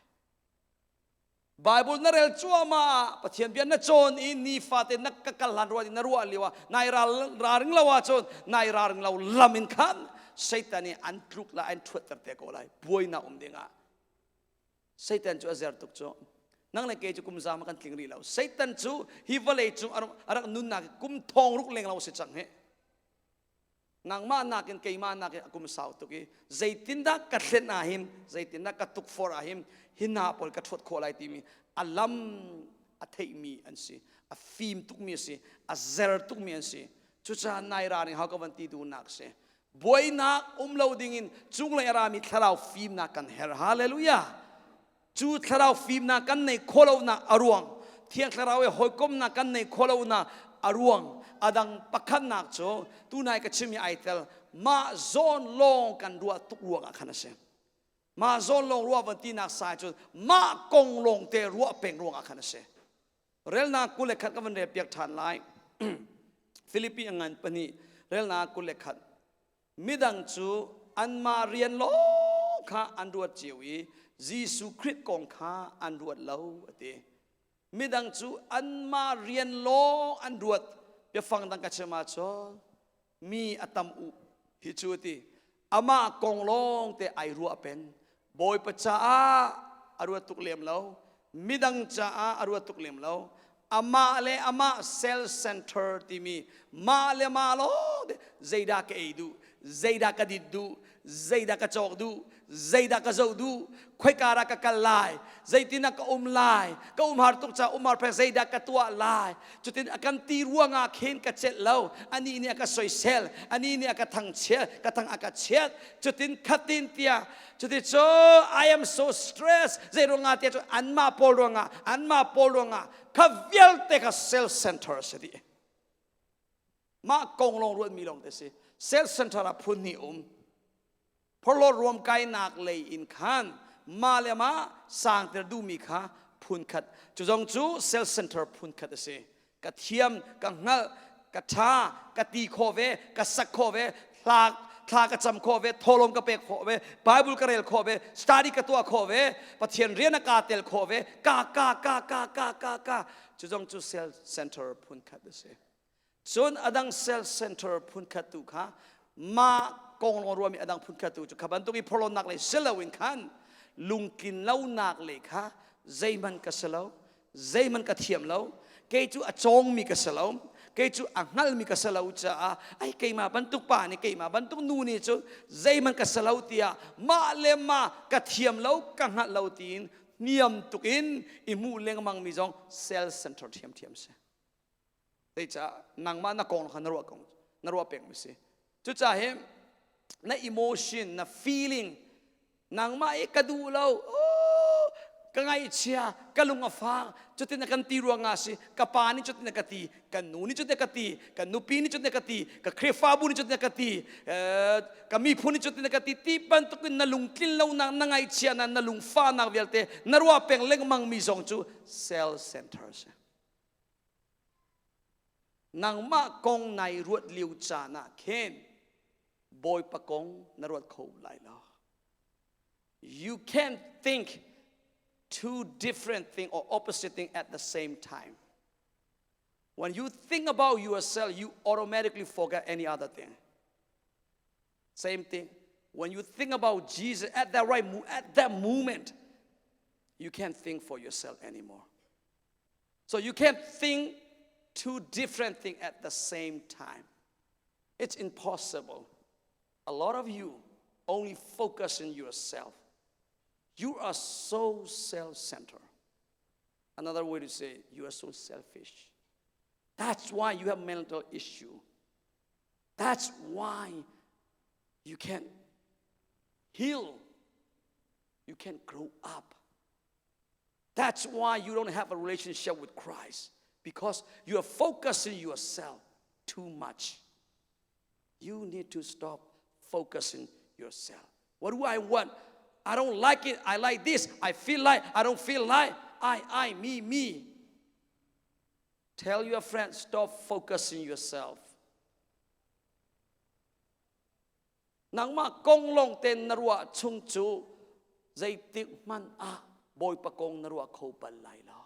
Bible na rel cuahmah ah Pathian bia na cawn i nifate na ka kal hlan ruah na ruah lio ah nai ralring lo ahcun nai ralring lo lam in khan Satan nih an tluk lai an ṭhuatter te ko lai buainak um dingah. Satan cu a zer tuk cu. Nang le kei cu kum zam kan tling rih lo. Satan cu hi vawlei cung a rak nunnak kum thong ruk leng lo si cang hi. Nangmah nakin keimah nakin a kum sau tuk i zeitindah ka thlen ah hin zeitindah ka tukforh ah hin hi hna pawl ka ṭhuat khawh lai timi a lam a theihmi an si a fim tukmi a si a zer tukmi an si. Cucaah nai ra ning hau ka van ti duhnak si. Buainak um lo dingin cunglei a rami thlarau fimnak kan herh. Hallelujah. Cu thlarau fimnak kan neih khawh lonak a ruang, Thiang Thlarau he hawikomnak kan neih khawh lonak a ruang a dang pakhatnak cu tunai ka chimmi ai tel mah zawn lawng kan ruah tuk ruangah khan a si. Mah zawn lawng ruah van tinak sai cun mah kong lawng te ruah peng ruangah khan a si. Relnak 21 ka van rel piak ṭhan lai. Filipi a ngan pahnih relnak 21. Midang cu anmah rian lawng kha an ruat cio i Jesuh Khrih kong kha an ruat lo a ti. Midang cu anmah rian lawng an ruat. Biafang dang ka chim ahcun mi a tam u hi cu a ti. Amah kong lawng te ai ruah peng. Bawipa caah a ruat tuk lem lo. Midang caah a ruat tuk lem lo. Amah le amah self center timi mah le mah lawng te zeidah ka ei duh, zeidah ka dit duh, zeidah ka cawk duh, zeidah ka zoh duh, khoika dah ka kal lai, zeitin ah ka um lai, ka umhar tuk caah umhar peng zeidah ka tuah lai. Cutin a kan ti ruangah khin ka celh lo, anih nih a ka soisel, anih nih a ka thangchiat, ka thang a ka chiat, cutin khatin tiah Cuticun I am so stressed. Zei ruangah tiah cun anmah pawl ruangah, anmah pawl ruangah kha vialte kha self center a si dih. Mah kong lawng ruatmi lawng te si. Self center ah phun hnih um. Phorhlawt ruamkainak lei in khan mah le mah sangter duhmi kha phun khat. Cu zong cu self center phun khat a si. Ka thiam, ka hngalh, ka ṭha, ka ti khawh ve, ka sak khawh ve, hla thla ka cam khawh ve, thawhlawm ka pek khawh ve, Bible ka rel khawh ve, study ka tuah khawh ve, Pathian rian a ka tel khawh ve, ka ka ka ka ka ka ka. Cu zong cu self center phun khat a si. Cun a dang self center phun khat tu kha mah kong lawng ruahmi a dang phun khat tu cu kha bantuk i phorhlawtnak lei si loin khan lungtlin lonak lei kha zeihmanh ka si lo, zeihmanh ka thiam lo kei cu a cawngmi ka si lo kei cu a hngalmi ka si lo caah ai keimah bantuk pa nih keimah bantuk nu nih cun zeihmanh ka si lo tiah mah le mah ka thiam lo ka hngalh lo tiin niam tuk in i hmuh lengmang mi zong self center ṭhiamṭhiam si zeicah nangmah na kong kha na ruah kong na ruah peng mi si cucaah hi na emotion na feeling nangmah i ka duh lo ka ngaihchia ka lung a fak cutin na kan ti ruangah si ka pa nih cutin na ka ti ka nu nih cutin na ka ti ka nupi nih cutin na ka ti ka Khrihfabu nih cutin na ka ti ka miphun nih cutin na ka ti ti bantukin na lungtlin lonak na ngaihchiahnak na lungfahnak vialte na ruah peng lengmang mi zong cu self center si Nangmah kong nai ruat lio caan ah khin Bawipa kong na ruat kho lai lo. You can't think two different thing or opposite thing at the same time. When you think about yourself, you automatically forget any other thing. Same thing. When you think about Jesus at that right at that moment, you can't think for yourself anymore. So you can't think two different things at the same time. It's impossible. A lot of you only focus on yourself. You are so self centered. Another way to say you are so selfish. That's why you have mental issue. That's why you can't heal. You can't grow up. That's why you don't have a relationship with Christ because you are focusing yourself too much. You need to stop focusing yourself. What do I want? I don't like it. I like this. I feel like. I don't feel like. I, I, me, me. Tell your friend, stop focusing yourself. Nangmah kong lawng ten na ruah chung cu zeitik hmanh ah Bawipa kong na ruah kho bal lai lo.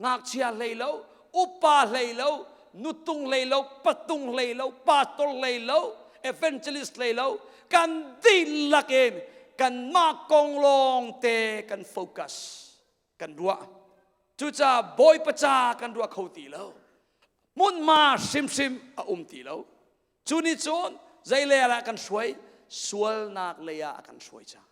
Ngakchia hlei lo, upa hlei lo, nutung hlei lo, patung hlei lo, pastor hlei lo, evangelist hlei lo, kan dihlak in kanmah kong lawng te kan focus kan ruah. Cucaah Bawipa ca kan ruah kho ti lo. Hmunhma hrimhrim a um ti lo. Cu nih cun zei lei ah kan hruai? Sualnak lei ah a kan hruai cang.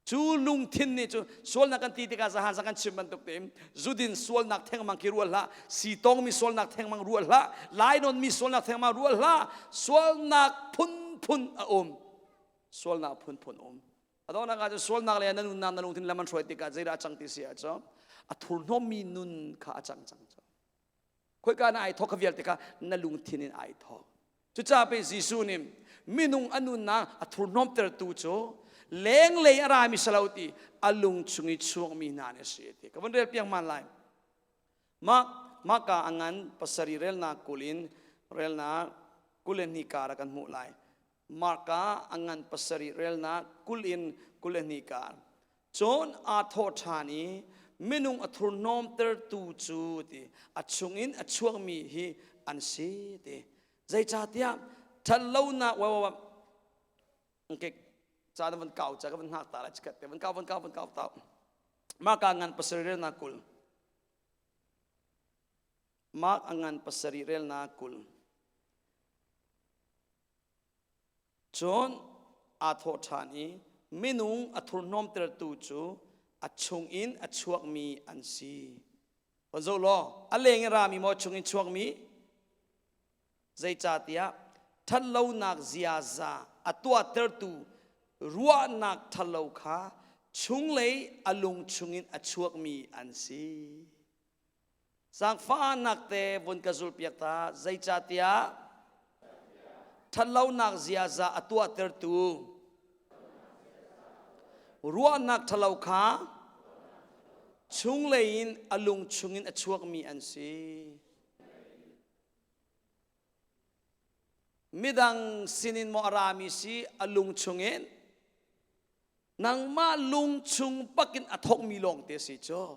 Cu lungthin nih cu sualnak kan ti tikah zahan zang kan chim bantuk tein zudin sualnak thengmang khi ruah hlah, sitawngmi sualnak thengmang ruah hlah, lainawnmi sualnak thengmang ruah hlah, sualnak phunphun a um. Sualnak phunphun um. A donghnak ah cun sualnak le na nunnak na lungthin lam an hruai tikah zeidah a cang ti si ahcun a thurhnawmmi nun kha a cang cang. Khoika na ai thawk kha vialte kha na lungthin in ai thawk. Cucaah pei Jesuh nih minung a nunnak a thurhnawmtertu cu lenglei a rami si lo ti a lung chung i chuakmi hna nih a si ti. Ka vun rel piak man lai. Mah maka a ngan pasarih relnak 20 in relnak 22 kar ah kan hmuh lai. Marka a ngan pasarih relnak 20 in 22 kar. Cun aa thawh ṭhan i minung a thurhnawmtertu cu ti a chungin a chuakmi hi an si ti. Zeicahtiah ṭhatlonak wa wa okay ca na van kau ca ka van hngak ta lai chikat te van kau van kau van kau tau. Maka ngan pasarih relnak 20. Mark a ngan pasarih relnak 20. Cun aa thawh ṭhan i minung a thurhnawmtertu cu a chungin a chuakmi an si. Von zoh law, a leng in rami maw chungin chuakmi? Zeicahtiah ṭhatlonak ziaza a tuahtertu ruahnak ṭhalo kha chunglei a lung chungin a chuakmi an si. Zaangfahnak te vun ka zulpiak ta, zeicahtiah ṭhatlonak ziaza a tuahtertu ruahnak ṭhalo kha chunglei in a lung chungin a chuakmi an si. Midang sinin maw a rami si a lung chungin nangmah lung chung bakin a thawkmi lawng te si cu.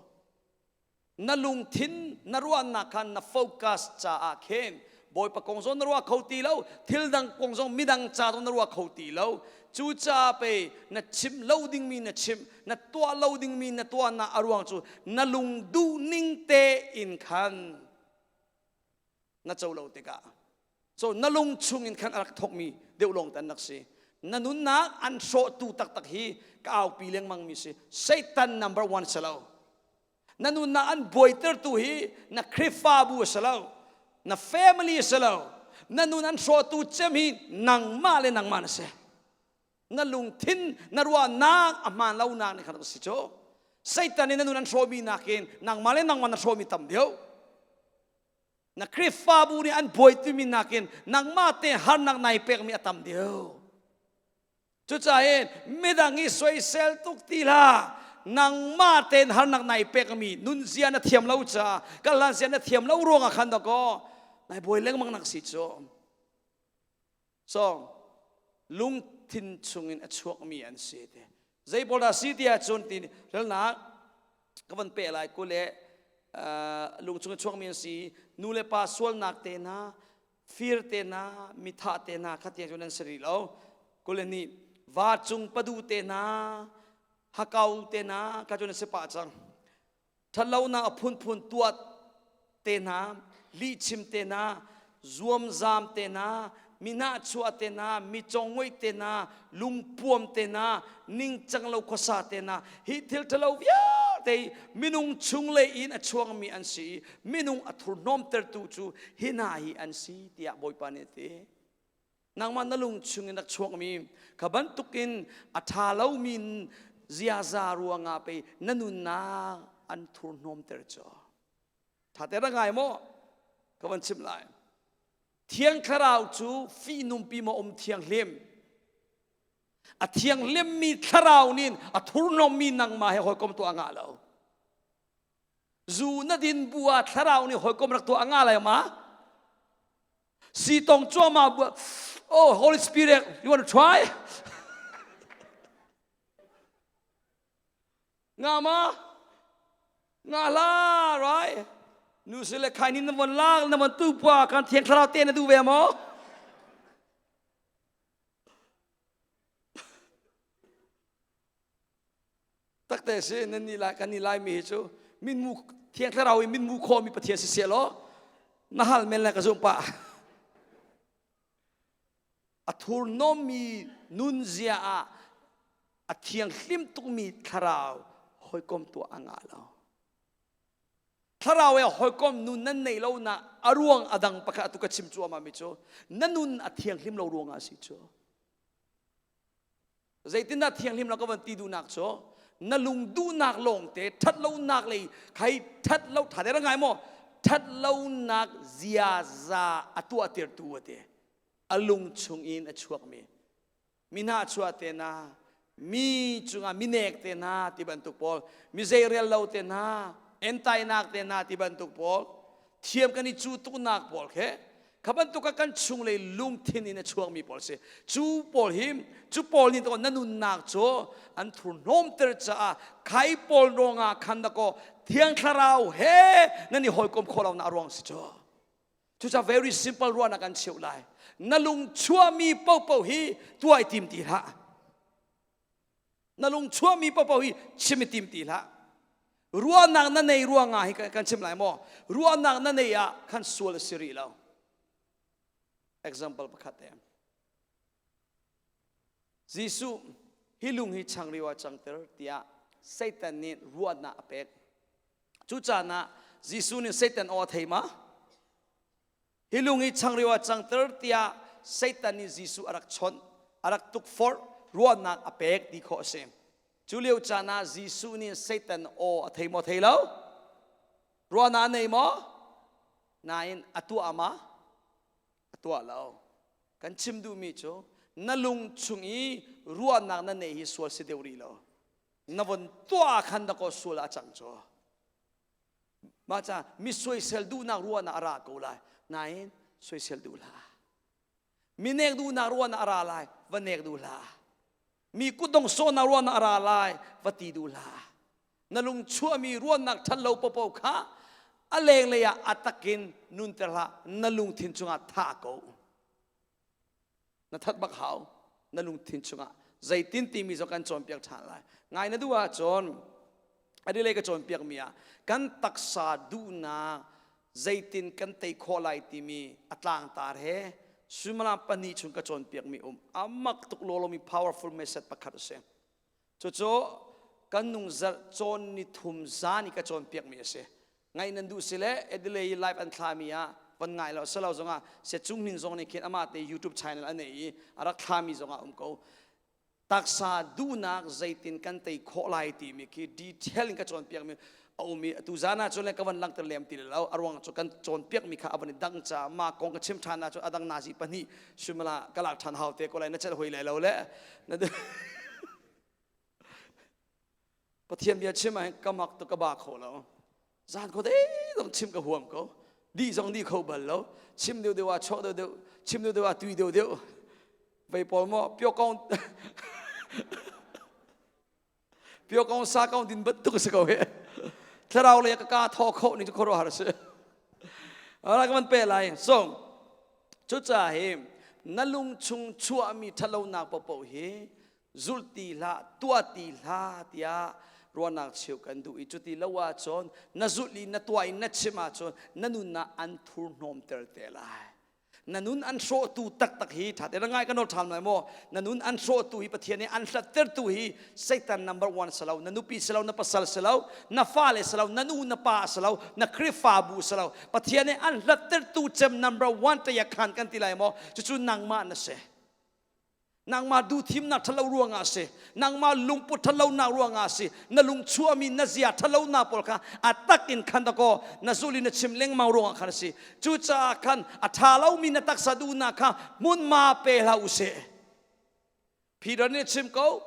Na lungthin na ruahnak khan na focus caah khin Bawipa kong zong na ruah kho ti lo, thil dang kong zong midang ca zong na ruah kho ti lo. Cucaah pei na chim lo dingmi na chim, na tuah lo dingmi na tuahnak a ruang cu na lung duhning tein khan na co lo tikah so na lung chungin khan a rak thawkmi deuh lawng te an rak si. Na nunnak an hrawhtu taktak hi ka aupi lengmang mi si. Satan number one si lo. Na nunnak an buaitertu hi na Khrihfabu a si lo, na family a si lo. Na nun an hrawhtu cem hi nangmah le nangmah na si. Na lungthin, na ruahnak a hmaan lonak nih khan a si cu. Satan nih na nun an hrawhmi nakin nangmah le nangmah na hrawhmi tam deuh. Na Khrihfabu nih an buaitimi nakin nangmah te harnak nai pekmi a tam deuh. Cucaah midang i soisel tuk ti hlah. Nangmah tein harnak nai pekmi nunzia na thiam lo caah kalhlan zia na thiam lo ruangah khan dakaw nai buai lengmang nak si cu. So lungthin chungin a chuakmi an si te. Zei pawl dah si ti ahcun ti relnak ka van pe lai ku le lung chung a chuakmi an si nu le pa sualnak te hna fir te hna mithah te hna kha tiang cu nan si rih lo 22 va cung padu te hna hakau te hna kha cu nan si pah cang ṭhatlonak a phunphun tuah te hna lihchim te hna zuamzam te hna mi nahchuah te hna mi congoih te hna lungpuam te hna ningcang lo khuasa te hna hi thil ṭhalo vialte minung chunglei in a chuangmi an si i minung a thurhnawmtertu cu hi hna hi an si tiah Bawipa nih a ti. Nangmah na lung chungin rak chuakmi kha bantukin a ṭha lomi ziaza ruangah pei na nunnak an thurhnawmter cu. Ṭha te rak ngai maw? Ka van chimh lai. Thiang Thlarau cu fihnungpi maw um thianghlim? A thianghlimmi thlarau nih a thurhnawmmi nangmah he hawikom tuah ngah lo. Zu na din bu ah thlarau nih hawikom rak tuah a ngah lai ma? Si tong cuahmah bu oh Holy Spirit you want to try? Nga ma? Nga la right? Nu si le khai nin na von lak na von tu pua kan thiang thlarau te na duh ve maw? Takte si nan nih lai kan nih laimi hi cu minmu thiang thlarau in minmu khawhmi Pathian si seh law na hal men le ka zumh pah. A thurhnawmmi nunzia ah. A thianghlim tukmi thlarau hawikom tuah a ngah lo. Thlarau he hawikom nun nan neih lo na a ruang a dang pakhat atu ka chim cuahmah mi cu na nun a thianghlim lo ruangah a si cu. Zeitindah thianghlim lo ka van ti duhnak cu na lung duhnak lawngte ṭhat lonak lei khai ṭhat lo ṭha der ngai maw ṭhat lonak ziaza a tuahtertu a ti a lung chung in a chuakmi mi hna chuah te hna mi cungah mi nek te hna ti bantuk pawl mi zeirel lo te hna entainak te hna ti bantuk pawl thiam kan i cu tuknak pawl khe kha bantuk ah kan chunglei lungthin in a chuakmi pawl si cu pawl hi cu pawl nih na nunnak cu an thurhnawmter caah khai pawl ruangah khan dakaw thiang thlarau he nan i hawikom khawh lo nak ruang si cu. Cucaah very simple ruahnak kan cheuh lai. Na lung chuahmi paohpaoh hi tuah i tim ti hlah. Na lung chuahmi paohpaoh hi chim i tim ti hlah. Ruahnak na nei ruangah hi kan chim lai maw? Ruahnak na nei ah khan sual a si rih lo. Example pakhat te. Jesuh hi lung hi changreu ah cangter tiah Satan nih ruahnak a pek. Cu caan ah Jesuh nih Satan aw a thei ma? Hi lung hi changreu ah cangter tiah Satan nih Jesuh a rak chawnh, a rak tukforh, ruahnak a pek ti khawh a si. Cu lio caan ah Jesuh nih Satan aw a thei maw thei lo? Ruahnak a nei maw? Nain a tuah ma? A tuah lo. Kan chim duhmi cu na lung chung i ruahnak na neih hi sual si deuh rih lo. Na von tuah ah khan dakaw sual ah a cang cu. Mah ca mi soisel duhnak ruahnak a ra ko lai. Nain soisel duh hlah. Mi nek duhnak ruahnak a ra lai, va nek duh hlah. Mi kutdong sawhnak ruahnak a ra lai, va ti duh hlah. Na lung chuahmi ruahnak ṭhat lo popo kha a lenglei ah a takin nunter hlah, na lungthin chungah thah ko. Na that bak hau na lungthin chungah zeitin timi zong kan cawnpiak ṭhan lai. Ngai na duh ahcun adilei ka cawnpiak mi ah kan taksa duhnak zeitin kan tei khawh lai timi a tlangtar he suimilam pahnih chung ka cawnpiak mi um amak tuk lawlomi powerful message pakhat a si. Cucu kan nung zarh cawn ni thum zan i ka cawnpiak mi a si. Ngaih nan duh si le Adelaide live an thlami ah van ngai lo selo zongah se cung hnin zong nih khin amah te YouTube channel a nei i a rak thlami zongah um ko. Taksa duhnak zeitin kan tei khawh lai timi khi detail in ka cawnpiak mi a um i atu zan ah cun le ka van langhter lem ti lo a ruang cu kan cawnpiak mi kha a van i dang ca ma kong ka chim ṭhan ah cun a dang nazi pahnih suimala ka lak ṭhan hau te ko lai na celh hoi lai lo le na Pathian bia chim ah hin ka mak tu ka ba kho lo zan ko dei dong chim ka huam ko di zong di kho bal lo chim deuh deuh ah chuak deuh deuh chim deuh deuh ah tui deuh deuh vei pawl maw pio kong pio kong sa kong din bantuk si ko he thlarau le ka ka thaw kho ning cu khuaruahhar si ara ka man pe lai so cucaah hi na lung chung chuahmi ṭhatlonak paohpaoh hi zulh ti hlah tuah ti hlah tiah ruahnak cheu kan duh i cuti lo ahcun na zulh i na tuah i na chim ahcun na nunnak an thurhnawmter te lai. Na nun an hrawhtu taktak hi ṭha te ngai ka nawl ṭhan lai maw? Na nun an hrawhtu hi Pathian nih an hlattertu hi Satan number one si lo, na nupi si lo, na pasal si lo, na fale si lo, na nu na pa si lo, na Khrihfabu si lo. Pathian nih an hlattertu cem number one ṭaya khan kan ti lai maw? Cucu nangmah na si. Nangmah duhthimnak ṭhalo ruangah a si. Nangmah lungput ṭhalonak ruangah a si. Na lung chuahmi na zia ṭhalonak pawl kha a tak in khan dakaw na zul in na chim lengmang ruangah khan a si. Cucaah khan a ṭha lomi na taksa duhnak kha hmunhma pe hlah u sih. Peter nih a chim ko,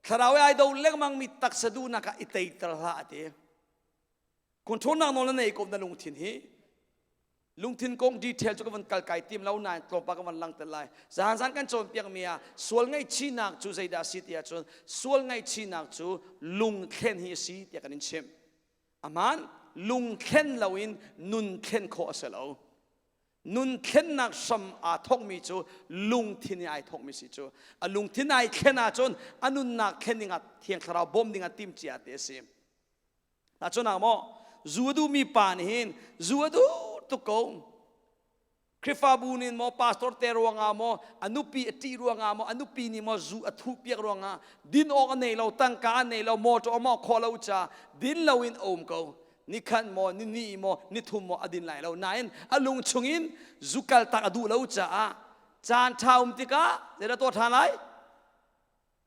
thlarau i ai do lengmangmi taksa duhnak kha i teiter hlah a ti. Controlnak nawl na nei ko na lungthin hi. Lungthin kong detail cu ka van kal kai tim lo nain tlawmpal ka van langhter lai. Zan zan kan cawnpiakmi ah sual ngaihchihnak cu zeidah a si ti ahcun sual ngaihchihnak cu lungthlen hi a si tiah kan in chimh. Aman lungthlen loin nun thlen khawh a si lo. Nun thlennak hram aa thawkmi cu lungthin i ai thawkmi si cu. A lungthin ai thlen ahcun a nunnak thlen dingah Thiang Thlarau bawm dingah timhcia te a si. Tahchunhnak maw zu a duhmi pa nih hin zu a duh tuk ko. Khrihfabu nih maw pastor te ruangah maw a nupi a ṭih ruangah maw a nupi nih maw zu a thuh piak ruangah din awk a nei lo tangka a nei lo motor a maw khawh lo ca din loin a um ko nikhat maw ni ni maw ni thum maw a din lai lo nain a lung chungin zu kal tak a duh lo caah caan ṭha um tikah zeidah tuah ṭhan lai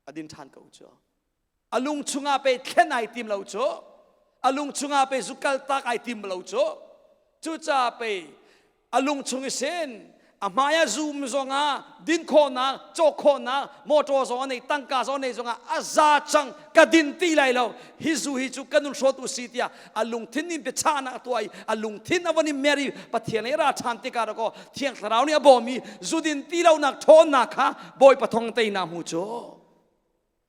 a din ṭhan ko cu a lung chungah pe thlen ai tim lo cu a lung chungah pe zu kal tak ai tim lo cu cucaah pe a lung chung i sin a hmai ah zum zongah din khawhnak cawk khawhnak motor zong a nei tangka zong a nei zongah a za cang ka din ti lai lo hi zu hi cu kan nun hrawt u si tiah a lungthin in biachahnak a tuah i a lungthin a von i mer i Pathian lei ra ṭhan tikah dakaw Thiang Thlarau nih a bawm i zu din ti lonak ṭhawnnak kha Bawipa thong teinak hmu cu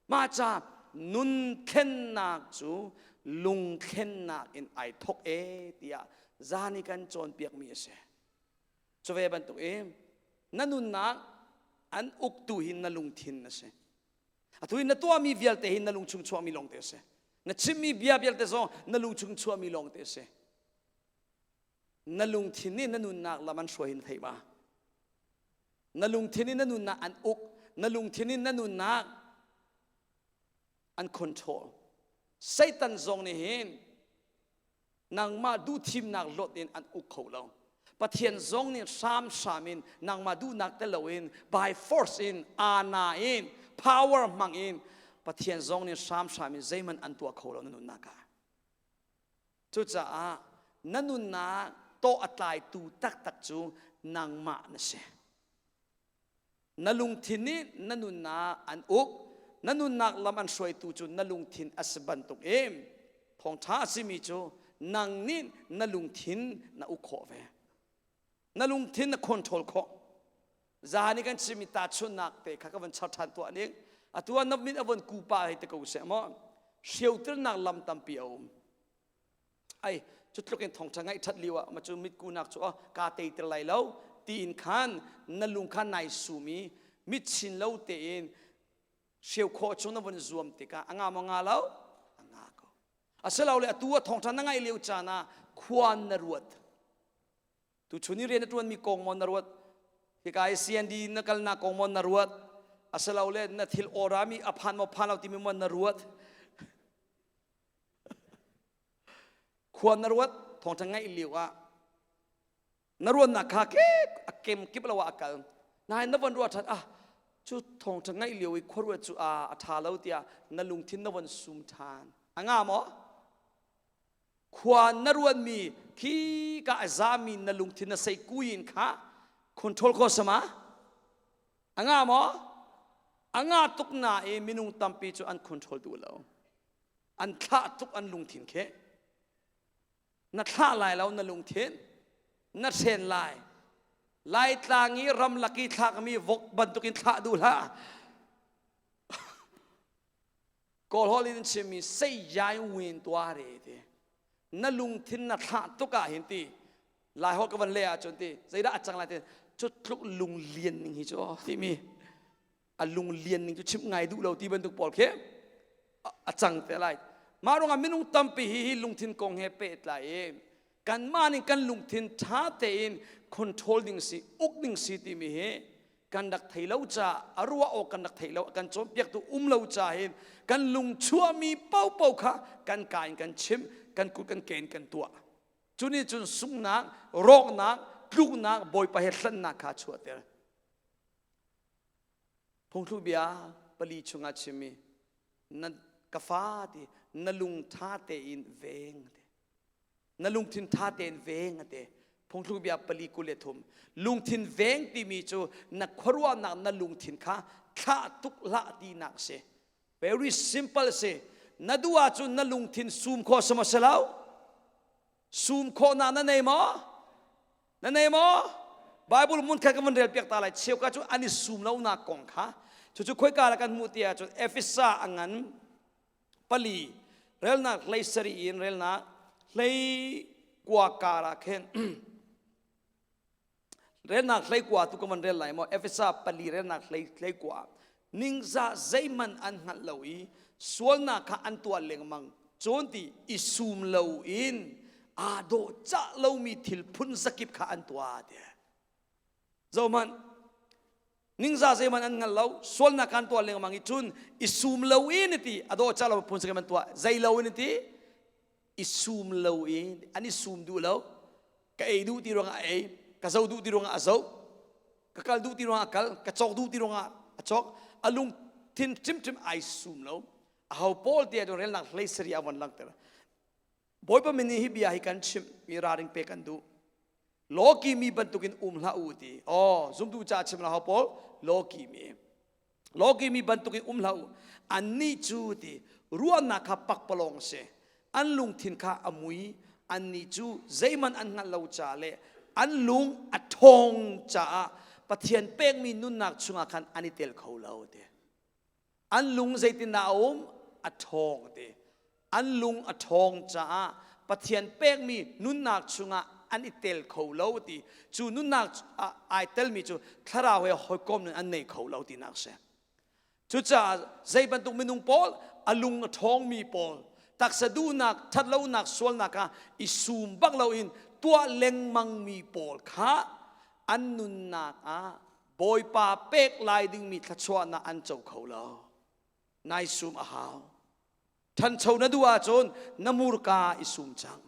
Mah ca nun thlennak cu lungthlennak in ai thok e tiah zan i kan cawnpiakmi a si. Cu ve bantuk in na nunnak an uktu hi na lungthin a si. Atu i na tuahmi vialte hi na lungchung chuahmi lawngte a si. Na chimmi bia vialte zong na lungchung chuahmi lawngte a si. Na lungthin nih na nunnak lam an hruai hin thei ma? Na lungthin in na nunnak an uk. Na lungthin in na nunnak an control. Satan zong nih hin nangmah duhthimnak lot in an uk kho lo. Pathian zong nih hramhram in nangmah duhnak tel loin by force in ana in power hmang in Pathian zong nih hramhram in zeihmanh an tuah kho lo na nunnak ah. Cucaah na nunnak tawh a tlaitu taktak cu nangmah na si. Na lungthin nih na nunnak an uk, na nunnak lam an hruaitu cu na lungthin a si bantuk in thawngṭha a simi cu nang nih na lungthin na uk khawh ve. Na lungthin na control khawh. Zahan i kan chimmi tahchunhnak te kha ka van char ṭhan tuah ning. Atu ah na min a von kupa hei te ko seh maw. Hriotirnak lam tampi a um. Ai, cu tluk in thawngṭha ngaih ṭhat lio ah ma cu mitkunak cu oh, kaa teiter lai lo tiin khan na lung kha nai sum i mit chin lo tein hreu khawh chung na von zuam tikah a nga maw nga lo? A nga ko. Asilole atu ah thawngṭha na ngaih lio caan ah khua na ruat. Tuchun i rian na ṭuanmi kong maw na ruat? Hika i CND na kalnak kong maw na ruat? Asilole na thil orami a phan maw phan lo timi maw na ruat? Khua na ruat, thawngṭha ngaih lio ah na ruatnak kha ke a kem kip lo ah a kal. Nain na von ruah ṭhan ah cu thawngṭha ngaih lio i khua ruat cu a a ṭha lo tiah na lungthin na von sum ṭhan. A nga maw? Khua na ruanmi khi ka a zami na lungthin na sei kuin kha control kho sama a nga maw a nga tuk na i minung tampi cu an control duh lo an thlah tuk an lungthin khi na thlah lai lo na lungthin na hren lai laitlang i ramlak i thlakmi vok bantukin thlah duh hlah Kawl holh in chimmi seiyai win tuare ti na lungthin na thlah tuk ah hin ti lai holh ka van leh ahcun ti zeidah a cang lai ti cu tluk lung lian ning hi cu timi a lung lian ning cu chimh ngai duh lo ti bantuk pawl khi a cang te lai mah ruangah minung tampi hi hi lungthin kong he pehtlai i kanmah nih kan lungthin ṭha tein control ding si uk ding si timi hi kan rak thei lo ca a ruah awk kan rak thei lo kan cawnpiaktu um lo ca hin kan lung chuahmi paohpaoh kha kan ka in kan chim kan kut kan ke in kan tuah cu nih cun sunghnak rawknak tluknak bawipa he hlannak kha chuahter phungthluk bia pali chungah chimmi na ka fa ti na lung ṭha tein veng ti Na lungthin ṭha tein veng a ti. Phungthluk bia pali 23. Lungthin veng timi cu na khuaruahnak na lungthin kha thlah tuk hlah tinak si. Very simple si. Na duh ahcun na lungthin sum khawh si maw si lo? Sum khawhnak na nei maw? Na nei maw? Bible mun khat ka van rel piak ta lai. Cheuka cu an i sum lonak kong kha. Cucu khoika la kan hmuh ti ahcun Efesa a ngan pali relnak hlei sarih in relnak hlei kua kar ah khin relnak hlei kua tu ka van rel lai maw Efesa pali relnak hlei hlei kua ningzah zeihmanh an hngalh lo i sualnak kha an tuah lengmang cun ti i sum lo in aa dawh cah lomi thil phun zakip kha an tuah tiah. Zohmanh, ningza zeihmanh an hngal lo, sualnak kan tuah lengmang i cun i sum lo in ti a dawh cah lo phun sakem an tuah, zei lo in ti i sum lo in an i sum duh lo. Ka ei duh ti ruangah a ei, ka zo duh ti ruangah a zo, ka kal duh ti ruangah a kal, ka cawk duh ti ruangah a cawk. A lungthin hrimhrim ai sum lo. Aho pawl ti ahcun relnak hlei sari a von langhter. Bawipa min nih hi bia hi kan chimh mi ralring pek kan duh. Lawki mi bantukin um hlah u ti. Aw, zumtu ca chim la ho pawl lawki mi. Lawki mi bantukin um hlah u. Annih cu ti ruahnak kha pakpalawng a si. An lungthin kha a mui. Annih cu zeihmanh an hngalh lo ca le an lung a ṭhawng caah Pathian pekmi nunnak chungah khan an i tel kho lo ti. An lung zeitindah a um? A ṭhawng ti. An lung a ṭhawng caah Pathian pekmi nunnak chungah an i tel kho lo ti. Cu nunnak ah ai telmi cu thlarau he hawikom nun an nei kho lo tinak si. Cucaah zei bantuk minung pawl a lung a ṭhawngmi pawl taksa duhnak, ṭhatlonak, sualnak ah i sum bak loin tuah lengmangmi pawl kha an nunnak ah Bawipa pek lai dingmi thluachuahnak an co kho lo. Nai sum a hau. Ṭhancho na duh ahcun na murka i sum cang.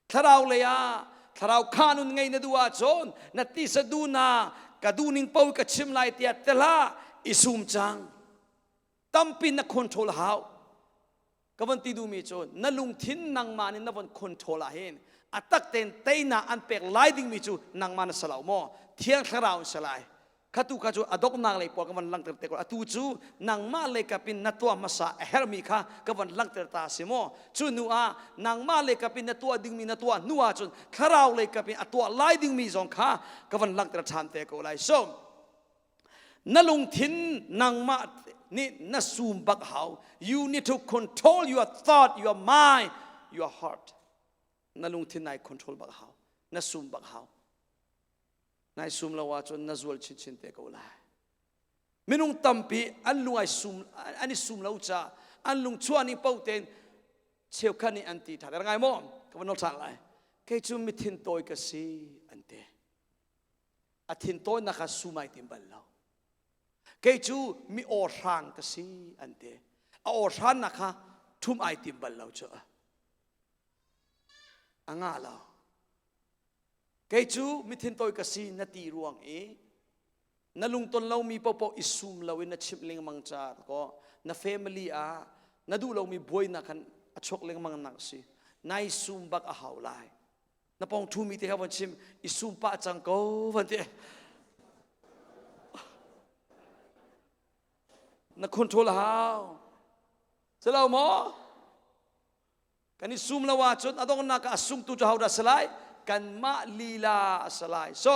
Thlarau lei ah thlarau kha nun ngei na duh ahcun na tisa duhnak ka duhning paoh ka chim lai tiah te hlah i sum cang. Tampi na control hau. Ka von ti duhmi cu na lungthin nangmah nih na von control ah hin a tak tein teinak an pek lai dingmi cu nangmah na si lo maw? Thiang Thlarau in si lai. Kha tu kha cu a donghnak lei pawl ka von langhter te ko. Atu cu nangmah lei kap in na tuah hmasa a herhmi kha ka von langhter ta si maw? Cu hnu ah nangmah lei kap in na tuah dingmi na tuah hnu ahcun thlarau lei kap in a tuah lai dingmi zong kha ka von langhter ṭhan te ko lai. So na lungthin nangmah nih na sum bak hau. You need to control your thought, your mind, your heart. Na lungthin nai control bak hau. Na sum bak hau. Nai sum lo ahcun na zual chinchin te ko lai. Minung tampi an lung ai sum an i sum lo ca an lung chuah ning paoh tein cheukhat nih an ti ṭha ngai maw ka van ṭhan lai kei cu mithin tawi ka si an ti a thin tawinak kha sum ai tim bal lo kei cu mi aw hrang ka si an ti a aw hrannak kha ṭhum ai tim bal lo cu a ngah lo kei cu mithin tawi ka si na ti ruang i na lungton lomi paohpaoh i sum loin na chimh lengmang ca ko na family ah na duh lomi buainak khan a chuak lengmang nak si nai sum bak a hau lai na pong ṭhumi te kha von chim i sum pah cang ko van ti na control a hau si lo maw kan i sum lo ahcun a donghnak ah a sungtu cu hodah si lai kanmah lila a si lai so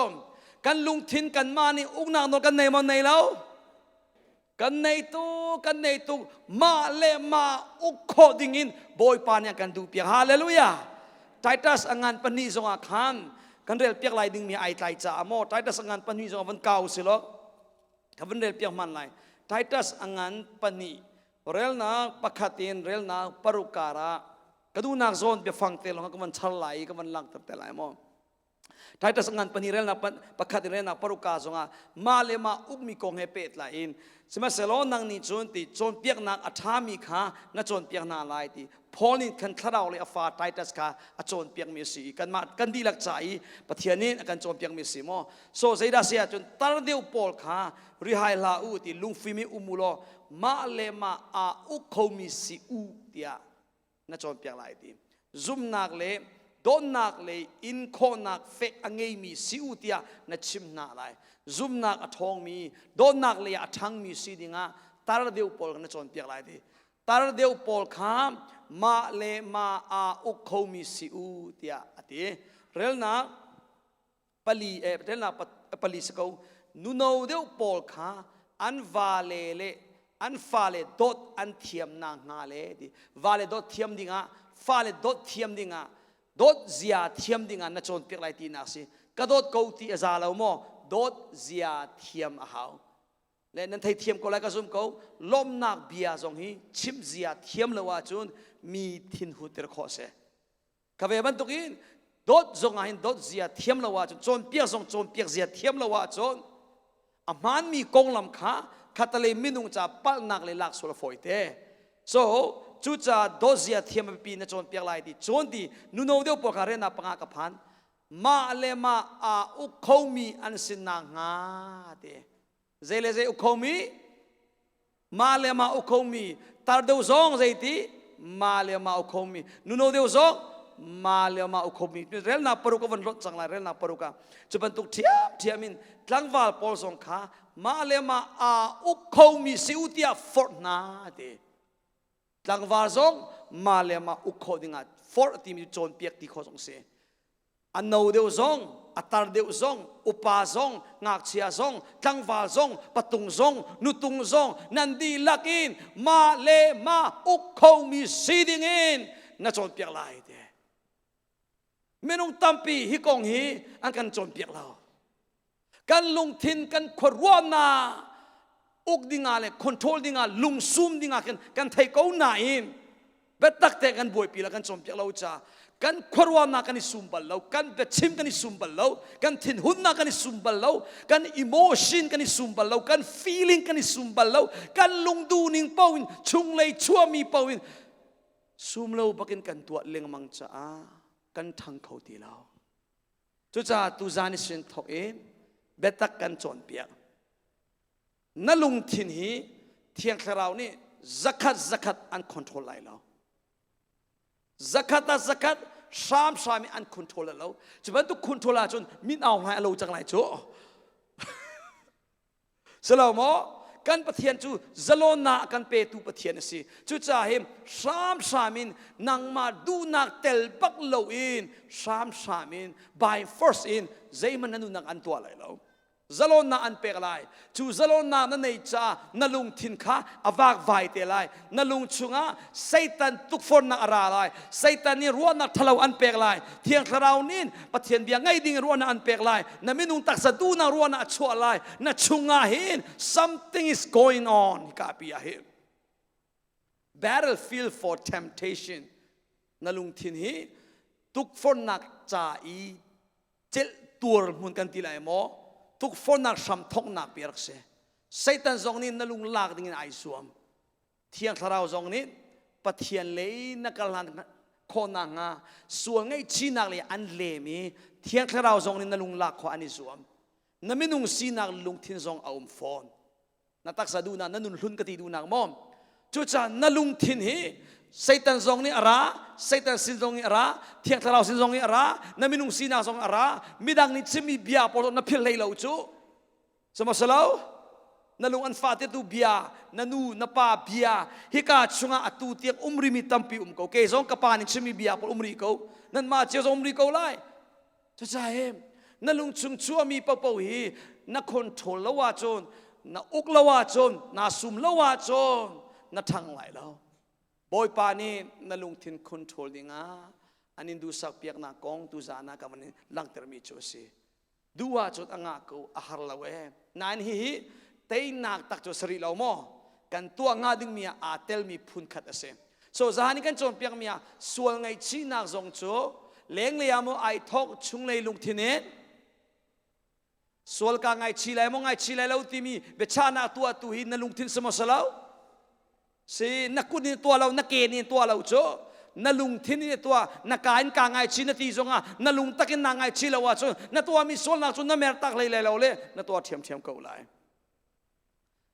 kan lungthin kanmah nih uknak nawl kan nei maw nei lo Kan nei tuk, kan nei tuk. Mah le mah uk khawh dingin Bawipa nih a kan duh piak. Hallelujah. Titus a ngan pahnih zongah khan kan rel piak lai dingmi ai tlai caah maw Titus a ngan pahnih zongah van kau si law ka van rel piak hman lai. Titus a ngan pahnih relnak pakhat in relnak paruk karah ka duhnak zawn biafang te lawng ka van char lai i ka van langhter te lai maw. Titus ngan pahnih relnak pakhat in relnak paruk ka zongah mah le mah ukmi kong he pehtlai in sihmanhsehlaw nang nih cun ti cawnpiaknak a ṭhami kha na cawnpiak hna lai ti Paul nih khan thlarau le a fa Titus kha a cawnpiakmi a si i kanmah kan dihlak ca i Pathian nih a kan cawnpiakmi a si maw so zeidah si ahcun tar deuh pawl kha rihai hlah u ti lungfim i um u law mah le mah aa uk khomi si u tiah na cawnpiak lai ti zumhnak le dawtnak le in khawhnak fek a ngeimi si u tiah na chim hna lai zumhnak a ṭhawngmi dawtnak lei ah a ṭhangmi si dingah tar deuh pawl kha na cawnpiak lai ti tar deuh pawl kha mah le mah aa uk khomi si u tiah a ti relnak pali eh relnak pali si ko nuno deuh pawl kha an vale le an fale dawt an thiam nakhnga le ti vale dawt thiam dingah fale dawt thiam dingah dawt zia thiam dingah na cawnpiak lai tinak si ka dawt ko ti a za lo maw dawt zia thiam a hau le nan thei thiam ko lai ka zum ko lawmnak bia zong hi chim zia thiam lo ahcun mi thinhunter khawh si ka ve bantukin. Dawt zong ah hin dawt zia thiam lo ahcun, cawnpiak zong cawnpiak zia thiam lo ahcun, a hmaanmi konglam kha khatalei minung ca palhnak le lak sual a fawi te. So cucaah dawt zia thiam a biapi na cawnpiak lai ti cawn ti nuno deuh pawl kha rianah panga ka phan mah le mah aa uk khomi an si nakhnga ti. Zei le zei uk khomi? Mah le mah uk khomi. Tar deuh zong zeiti? Mah le mah uk khomi. Nuno deuh zong mah le mah uk khomi. Relnak paruk a von hlawt cang lai, relnak paruk ah. Cu bantuk ṭhiamṭhiam in tlangval pawl zong kha mah le mah aa uk khomi si u tiah forh hna ti. Tlangval zong mah le mah uk khawh dingah forh timi cawnpiak ti khawh zong si. A no deuh zong, a tar deuh zong, upa zong, ngakchia zong, tlangval zong, patung zong, nutung zong, nan dihlak in mah le mah uk khomi si ding in na cawnpiak lai ti. Minung tampi hi kong hi an kan cawnpiak lo. Kan lungthin, kan khuaruahnak uk dingah le control dingah, lungsum dingah khin kan thei ko nain biatak te kan buaipi la, kan cawnpiak lo ca kan khuaruahnak kan i sum bal lo, kan biachim kan i sum bal lo, kan thinhunnak kan i sum bal lo, kan emotion kan i sum bal lo, kan feeling kan i sum bal lo, kan lungduhning paoh in, chunglei chuahmi paoh in sum lo bakin kan tuah lengmang caah kan ṭhang kho ti lo. Cucaah tuzan i sin thawk in biatak kan cawnpiak. Na lungthin hi Thiang Thlarau nih zakhat zakhat an control lai lo. Zakhat ah zakhat hramhram in an control lo. Cu bantuk control ahcun min aung hlai a lo cang lai cu. Silo maw? Kan Pathian cu zalonnak a kan petu Pathian a si. Cucaah hi hramhram in nangmah duhnak tel bak loin hramhram in by force in zeihmanh na nunnak an tuah lai lo. Zalonnak an pek lai. Cu zalonnak na nei caah na lungthin kha a vakvai te lai. Na lung chungah Satan tukforhnak a ra lai. Satan nih ruahnak ṭhalo an pek lai. Thiang Thlarau nih Pathian bia ngaih ding ruahnak an pek lai. Na minung taksa duhnak ruahnak a chuah lai. Na chungah hin something is going on hika pi ah hin. Battlefield for temptation. Na lungthin hi tukforhnak ca i celh tuar hmun kan ti lai maw? Tukforhnak hram thoknak pi rak si. Satan zong nih na lung lak ding in ai zuam. Thiang Thlarau zong nih Pathian lei na kal hlan khawh nakhnga sual ngaihchihnak lei an lem i Thiang Thlarau zong nih na lung lak khawh an i zuam. Na minung sinak lungthin zong a um fawn. Na taksa duhnak, na nun hlun ka ti duhnak maw? Cucaah na lungthin hi Satan zong nih a ra, Satan sin zong nih a ra, Thiang Thlarau sin zong nih a ra, na minung sinak zong a ra, midang nih chimmi bia pawl na philh hlei lo cu. Sihmanhsehlaw na lung an fah tu bia, na nu na pa bia hika chungah atu tiang um rimi tampi um ko. Kei zong ka pa nih chimmi bia pawl um rih ko. Nanmah cio zong um rih ko lai. Cucaah he na lungchung chuahmi paohpaoh hi na control lo ahcun, na uk lo ahcun, naa sum lo ahcun na ṭhang lai lo. Bawipa nih na lungthin control dingah an in duhsak piaknak kong tuzaan ah ka van in langhtermi cu a si. Duh ahcun a ngah ko, a har lo ee. Nain hihi teinak tak cu a si rih lo maw? Kan tuah hnga dingmi ah aa telmi phun khat a si. So zahan in kan cawnpiakmi ah sual ngaihchihnak zong cu lenglei ah maw ai thawk, chunglei lungthin in sual ka ngaichih lai maw ngaichih lai lo timi biachahnak tuahtu hi na lungthin si maw si lo? Si na kut in tuah lo, na ke in tuah lo cu na lungthin in tuah. Na ka in ka ngaichih na ti zongah na lung takin naa ngaichih lo ahcun na tuahmi sualnak cu na mertak hlei lai lo le na tuah ṭhiamṭhiam ko lai.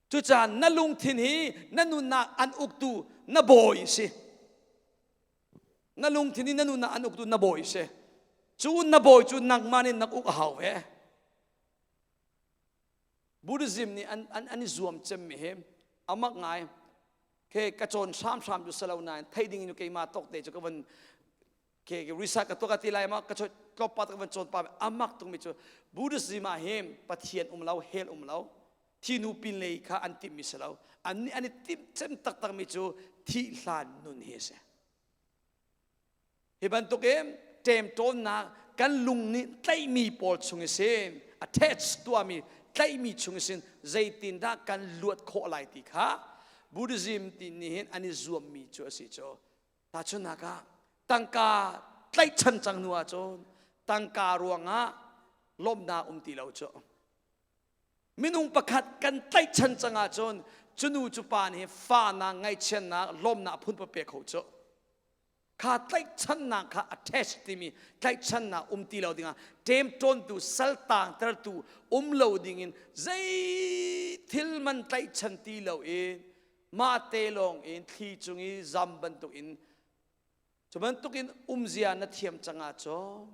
Cucaah na lungthin hi na nunnak an uktu na bawi si. Na lungthin hi na nunnak an uktu na bawi si. Cu na bawi cu nangmah nih na uk a hau ve. Buddhism nih an i zuam cemmi hi amak ngai. Ke ka cawn hramhram cu salo nain thei ding in keimah tok te cu ka van ke research ka tuah ka ti lai ma ka tlawmpa ka van cawn pa amak tukmi cu Buddhism ah hin Pathian um lo, hell um lo, thinu pin lei kha an timhmi si lo. An nih an i timh cem taktakmi cu thih hlan nun hi a si. Hi bantukin ṭemṭawnnak kan lung nih tlaihmi pawl chung i sin, attach tuahmi tlaihmi chung i sin zeitindah kan luat khawh lai ti kha Buddhism ti nih hin an i zuammi cu a si cu. Tahchunhnak ah tangka tlaihchan cang hnu ahcun. Tangka ruangah lawmhnak um ti lo cu. Minung pakhat kan tlaihchan cang ahcun cu nu cu pa nih fahnak, ngaihchiatnak, lawmhnak phun pe kho cu. Kha tlaihchannak kha attach timi tlaihchannak um ti lo dingah ṭemṭawntu saltaangtertu um lo dingin zei thil man tlaihchan ti lo in mah te lawng in thli cung i zam bantukin cu bantukin umzia na thiam cang ahcun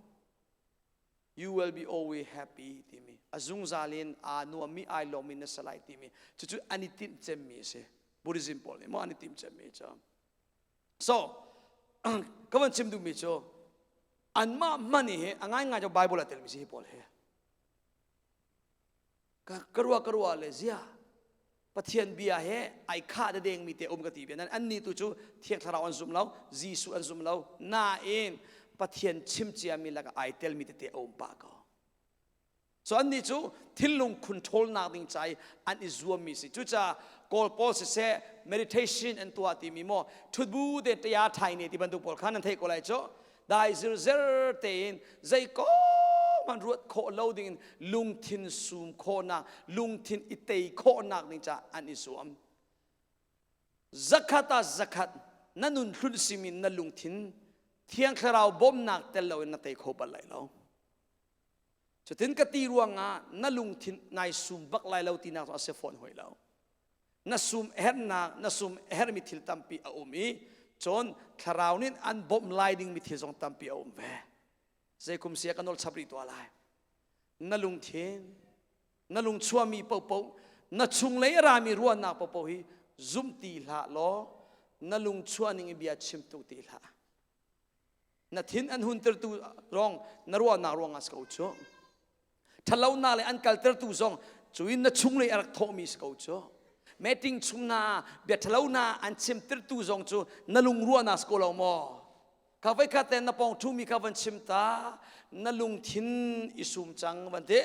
you will be always happy timi a zungzal in aa nuammi ai lawmmi na si lai timi cucu an i timh cemmi a si. Buddhism pawl nih maw an i timh cemmi cu. So, ka van chim duhmi cu anmah hman hi a ngaingai cu Bible ah telmi si hi pawl hi. Ka ka ruah ka ruah le zia Pathian bia he ai khah de dengmi te um ka ti bia nan annih tu cu Thiang Thlarau an zum lo, Jesuh an zum lo. Nain Pathian chim ciami lakah ai telmi tete a um pah ko. So annih cu thinlung khunṭhawlnak ding ca i an i zuammi si. Cucaah Kawl pawl siseh meditation an tuah timi maw ṭhutbu te ṭaya ṭhai ne ti bantuk pawl kha nan theih ko lai cu. Dai zirzer tein zei kong hmanh ruat khawh lo dingin lungthin sum khawhnak, lungthin i tei khawhnak ding caah an i zuam. Zakhat ah zakhat na nun hlun simi na lungthin Thiang Thlarau bawmnak tel loin na tei kho bal lai lo. Cutin ka ti ruangah na lungthin nai sum bak lai lo tinak cu a si fawn hoi lo. Na sum hernak, na sum hermi thil tampi a um i cun thlarau nih an bawmh lai dingmi thil zong tampi a um ve. Zeikum sia ka nawl chap rih tuah lai. Na lungthin, na lung chuahmi paohpaoh, na chunglei a rami ruahnak paohpaoh hi zumh ti hlah law na lung chuah ning in bia chim tuk ti hlah. Na thin an huntertu rong na ruahnak ruangah si ko cu. Ṭhatlonak le an kaltertu zong cu in na chunglei a rak thawhmi si ko cu. Meeting chung na bia ṭhalo an chimtertu zong cu na lung ruahnak si ko lo maw? Kha voikhat te na pawng ṭhumi kha van chim ta, na lungthin i sum cang van ti.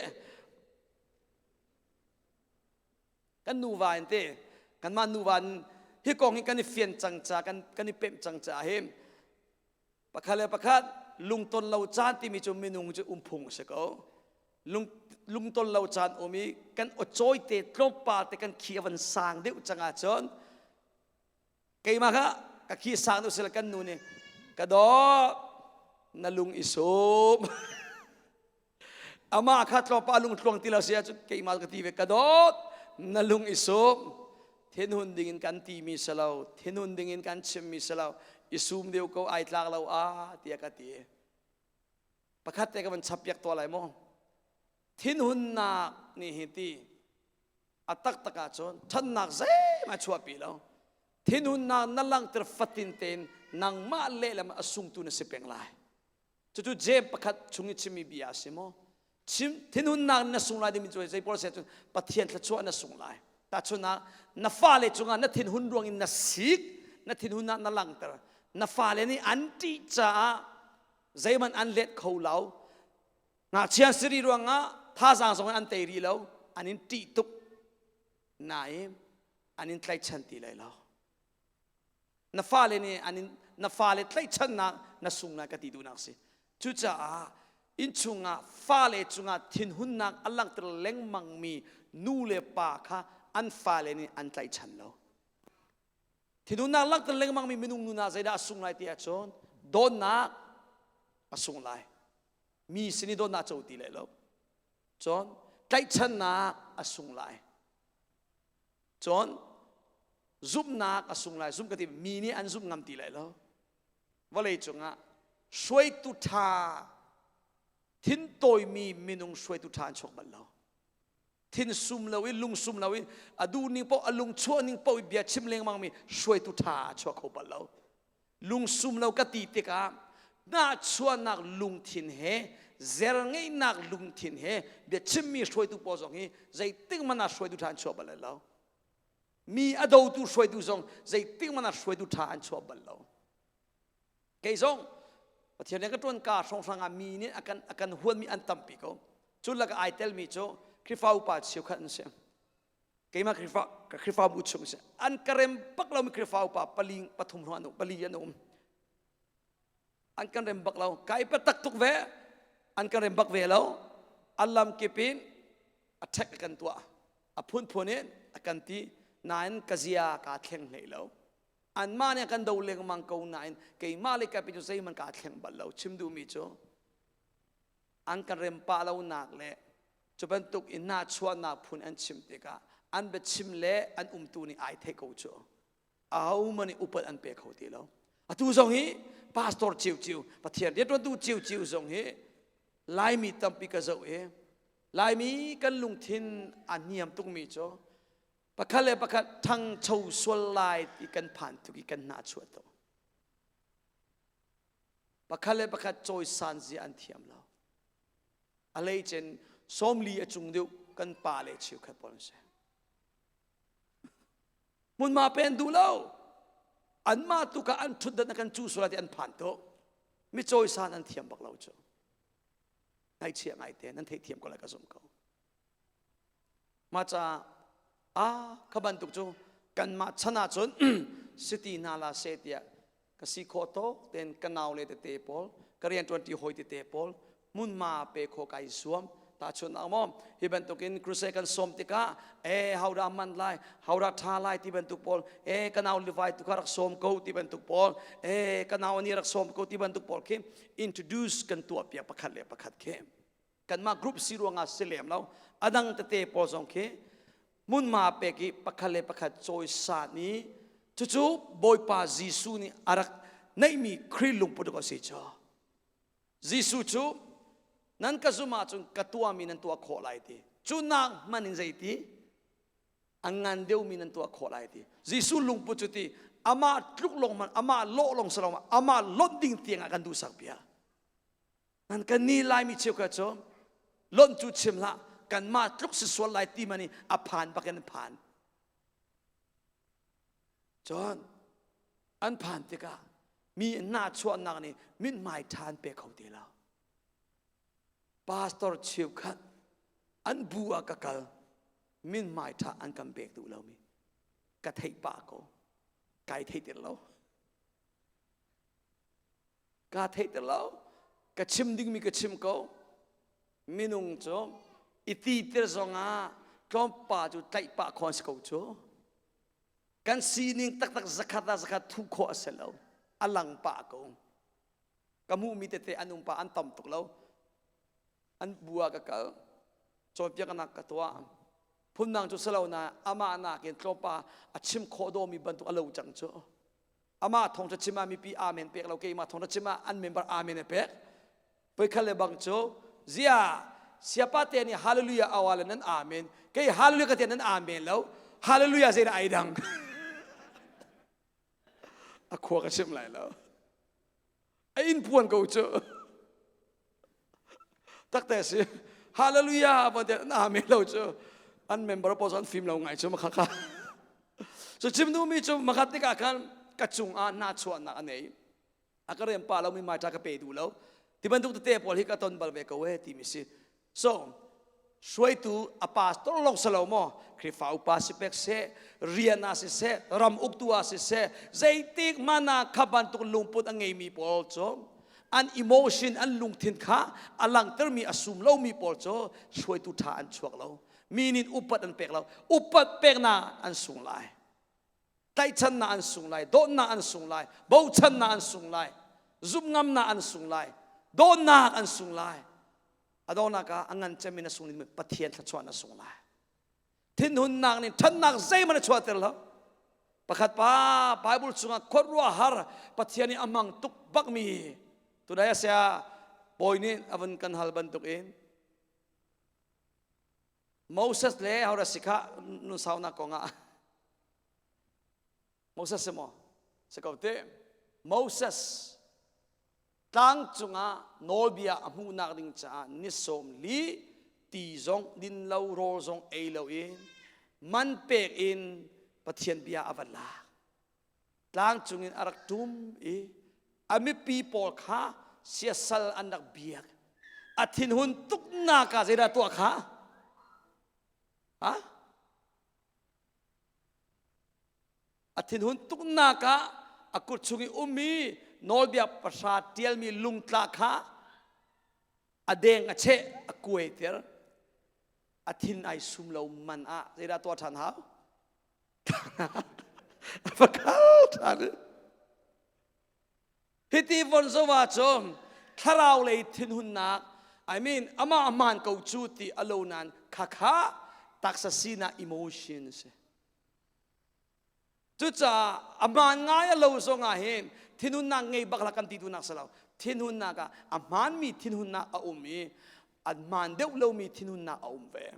Kan nuva in te, kanmah nuva in hi kong hi kan i fian cang ca, kan, kan i pemh cang caah hin pakhat le pakhat lungton lo caan timi cu minung cu um phung a si ko. Lung, lungton lo caan um i kan aw te tlawmpal te kan khi a van sang deuh cang ahcun keimah kha ka khi sang deuh sila kan nu nih ka dawt na lung i sum Amah kha tlawmpal lung tluang ti lo si ahcun keimah ka ti ve ka dawt na lung i sum thinhun ding in kan timi si lo thinhun ding in kan chimmi si lo i sum deuh ko ai tlak lo a tiah ka ti. Pakhat te ka van chap piak tuah lai mu. Thinhunnak nih hi ti a taktak ahcun ṭhatnak zeihmanh a chuahpi lo. Thinhunnak na langhter fatin tein nangmah lehlam a sungtu na si peng lai. Cucu Jeim pakhat chung i chimmi bia a si maw? Chim thinhunnak na sung lai dingmi cu zei pawl a si ahcun Pathian thluachuah na sung lai. Tahchunhnak na fale cungah na thinhun ruangin na sik, na thinhunnak na langhter. Na fale nih an ṭih caah zeihmanh an let kho lo. Ngakchia si rih ruangah thazaang zong in an tei rih lo. An in ṭih tuk. Nain an in tlaichan ti lai lo. Na fale nih an in na fale tlaihchannak na sung lai ka ti duhnak si. Cucaah innchung ah fale cungah thinhunnak a langhter lengmangmi nu le pa kha an fale nih an tlaihchan lo. Thinhunnak langhter lengmangmi minung nun ah zeidah a sung lai ti ahcun dawtnak a sung lai. Mi sin i dawtnak co ti lai lo. Cun tlaihchannak a sung lai. Cun zumhnak a sung lai. Zumh ka ti mi nih an zumh ngam ti lai lo. Vawlei cungah hruaitu ṭha thin tawimi minung hruaitu ṭha an chuak bal lo. Thin sum lo i lung sum lo i a duh ning paoh a lung chuah ning paoh i bia chim lengmang mi hruaitu ṭha a chuak kho bal lo. Lung sum lo ka ti tikah nahchuahnak lungthin he zer ngeihnak lungthin he bia chimmi hruaitu pawl zong hi zeitik hmanh ah hruaitu ṭha an chuah bal lo. Mi a dotu hruaitu zong zeitik hmanh ah hruaitu ṭha an chuah bal lo. Kei zong Pathian rian ka ṭuan ka hrawnghrang ah mi nih a kan a kan huatmi an tampi ko. Cu lakah ai telmi cu Khrihfa upa cheukhat an si. Keimah Khrihfa ka Khrihfabu chung si an ka rem bak lomi Khrihfa upa pali pathum hnu an um pali an um. An kan rem bak lo. Kai biatak tuk ve. An kan rem bak ve lo. A lam kip in attack a kan tuah. A phunphun in a kan ti. Nain ka zia kaa thleng hlei lo. Anmah nih a kan do lengmang ko nain keimah le ka pi cu zeihmanh kaa thleng bal lo. Chim duhmi cu an kan rem pah lonak le cu bantuk in nahchuahnak phun an chim tikah an biachim le an umtu nih ai theih ko cu. Ahohmanh nih upat an pe kho ti lo. Atu zong hi pastor ciuciu, Pathian rianṭuantu ciuciu zong hi Laimi tampi ka zoh i Laimi kan lungthin a niam tukmi cu pakhat le pakhat ṭhangcho sual lai ti kan phan tuk i kan hnahchuah tuk. Pakhat le pakhat cawisan zia an thiam lo. A hleicin 40 a cung deuh kan pa le cheukhat pawl an si. Hmunhma pe an duh lo. Anmah tu kha an ṭhutdan a kan cuh sual ti an phan tuk. Mi cawisan an thiam bak lo cu. Ngaihchia ngaite nan theihthiam ko lai ka zumh ko. Mah caah ah kha bantuk cu kanmah chan ahcun city hna la seh tiah ka si khawh tawk tein ka nau le tete pawl ka rianṭuanṭi hawi tete pawl hmunhma pe khawh kai zuam. Tahchunhnak maw hi bantukin crusade kan sawm tikah e hodah man lai hodah ṭha lai ti bantuk pawl e ka nau Levi tu kha rak sawm ko ti bantuk pawl e ka nau ani rak sawm ko ti bantuk pawl khi introduce kan tuah piak pakhat le pakhat khi. Kanmah group si ruangah si lem lo. A dang tete pawl zong khi hmunhma pek i pakhat le pakhat cawisan i cucu Bawipa Jesuh nih a rak neihmi Khrih lungput a si cu. Jesuh cu nan ka zumh ahcun ka tuahmi nan tuah khawh lai ti. Cu nak hmanh in zeiti? A ngan deuhmi nan tuah khawh lai ti. Jesuh lungput cu ti amah tluk lawng hmanh amah lawh lawng si lo amah lonh ding tiang ah kan duhsak bia. Nan kan ni Laimi cheukhat cu lonh cu chim hlah kanmah tluk si sual lai ti man i a phan bak in an phan. Cun an phan tikah mi nahchuahnak nih mithmai ṭha an pe kho ti lo. Pastor cheukhat an bu ah ka kal mithmai ṭha an kan pek duh lomi ka theih pah ko kai thei ti lo. Kaa theih lo. Ka chim dingmi ka chim ko. Minung cu i titir zongah tlawmpa cu tlaih pah khawh an si ko cu. Kan sining taktak zakhat ah zakhat thuh khawh a si lo. A lang pah ko. Ka hmuhmi tete an um pah an tam tuk lo. An bu ah ka kal. Cawnpiaknak ka tuah. Phundang cu si lo na amah nakin tlawmpa a chim khawh dawmi bantuk a lo cang cu. Amah thawngṭha chim ah mipi amen pek lo keimah thawngṭha chim ah an member amen a pek. Voikhat le bang cu zia siapa te nih hallelujah awa le nan amen kei hallelujah ka te nan amen lo hallelujah zei ai dang a khua ka chim lai lo a in puan ko cu Takte si. Hallelujah van te na amen lo cu an member pawl an fim lo ngai cu makha kha. So chim duhmi cu makhat tikah khan ka cungah hna chuahnak a nei. A ka rem pa lo mi mai ta ka pe duh lo. Ti bantuk tete pawl hi ka ton bal ve ko e timi si. So hruaitu a pastor lawng si lo maw Khrihfa upa si pek seh rian ah siseh ram uktu ah siseh zeitik hmanh ah kha bantuk lungput a ngeimi pawl cu an emotion an lungthin kha a langhtermi a sum lomi pawl cu hruaitu ṭha an chuak lo mi nih upat an pek lo upat peknak an sung lai tlaihchannak an sung lai dawtnak an sung lai bochannak an sung lai zumhngamnak an sung lai dawtnak an sung lai a donghnak ah a ngan cem in a sung dingmi Pathian thluachuah na sung lai. Thinhunnak nih ṭhatnak zeihmanh a chuahter lo. Pakhat pa Bible chungah khuaruahhar Pathian nih a hmang tuk bakmi tunai a sia bawi nih a vun kan hal bantuk in Moses le hodah si kha nun saunak kongah Moses si maw si ko te Moses Tlang cungah nawlbia a hmuhnak ding caah ni 40 ti zong din lo rawl zong ei lo in man pek in Pathian bia a va lak. Tlang cungin a rak ṭum i a mipi pawl kha siasal an rak biak. A thinhun tuknak ah zeidah tuah kha? Ha? A thinhun tuknak ah a kut chung i ummi nawlbia pahra ṭialmi lungtla kha. A deng a cheh, a kuai ter. A thin ai sum lo man ah zeidah tuah ṭhan hau? A va kal ṭhan. Hiti von zo ahcun thlarau lei thinhunnak I mean amah hmaan ko cu ti a lo nain khakha taksa sinak emotion a si. Cucaah a hmaan ngai a lo zong ah hin thinhunnak ngei bak la kan ti duhnak si lo. Thinhunnak ah a hmaanmi thinhunnak a um i a hmaan deuh lomi thinhunnak a um ve.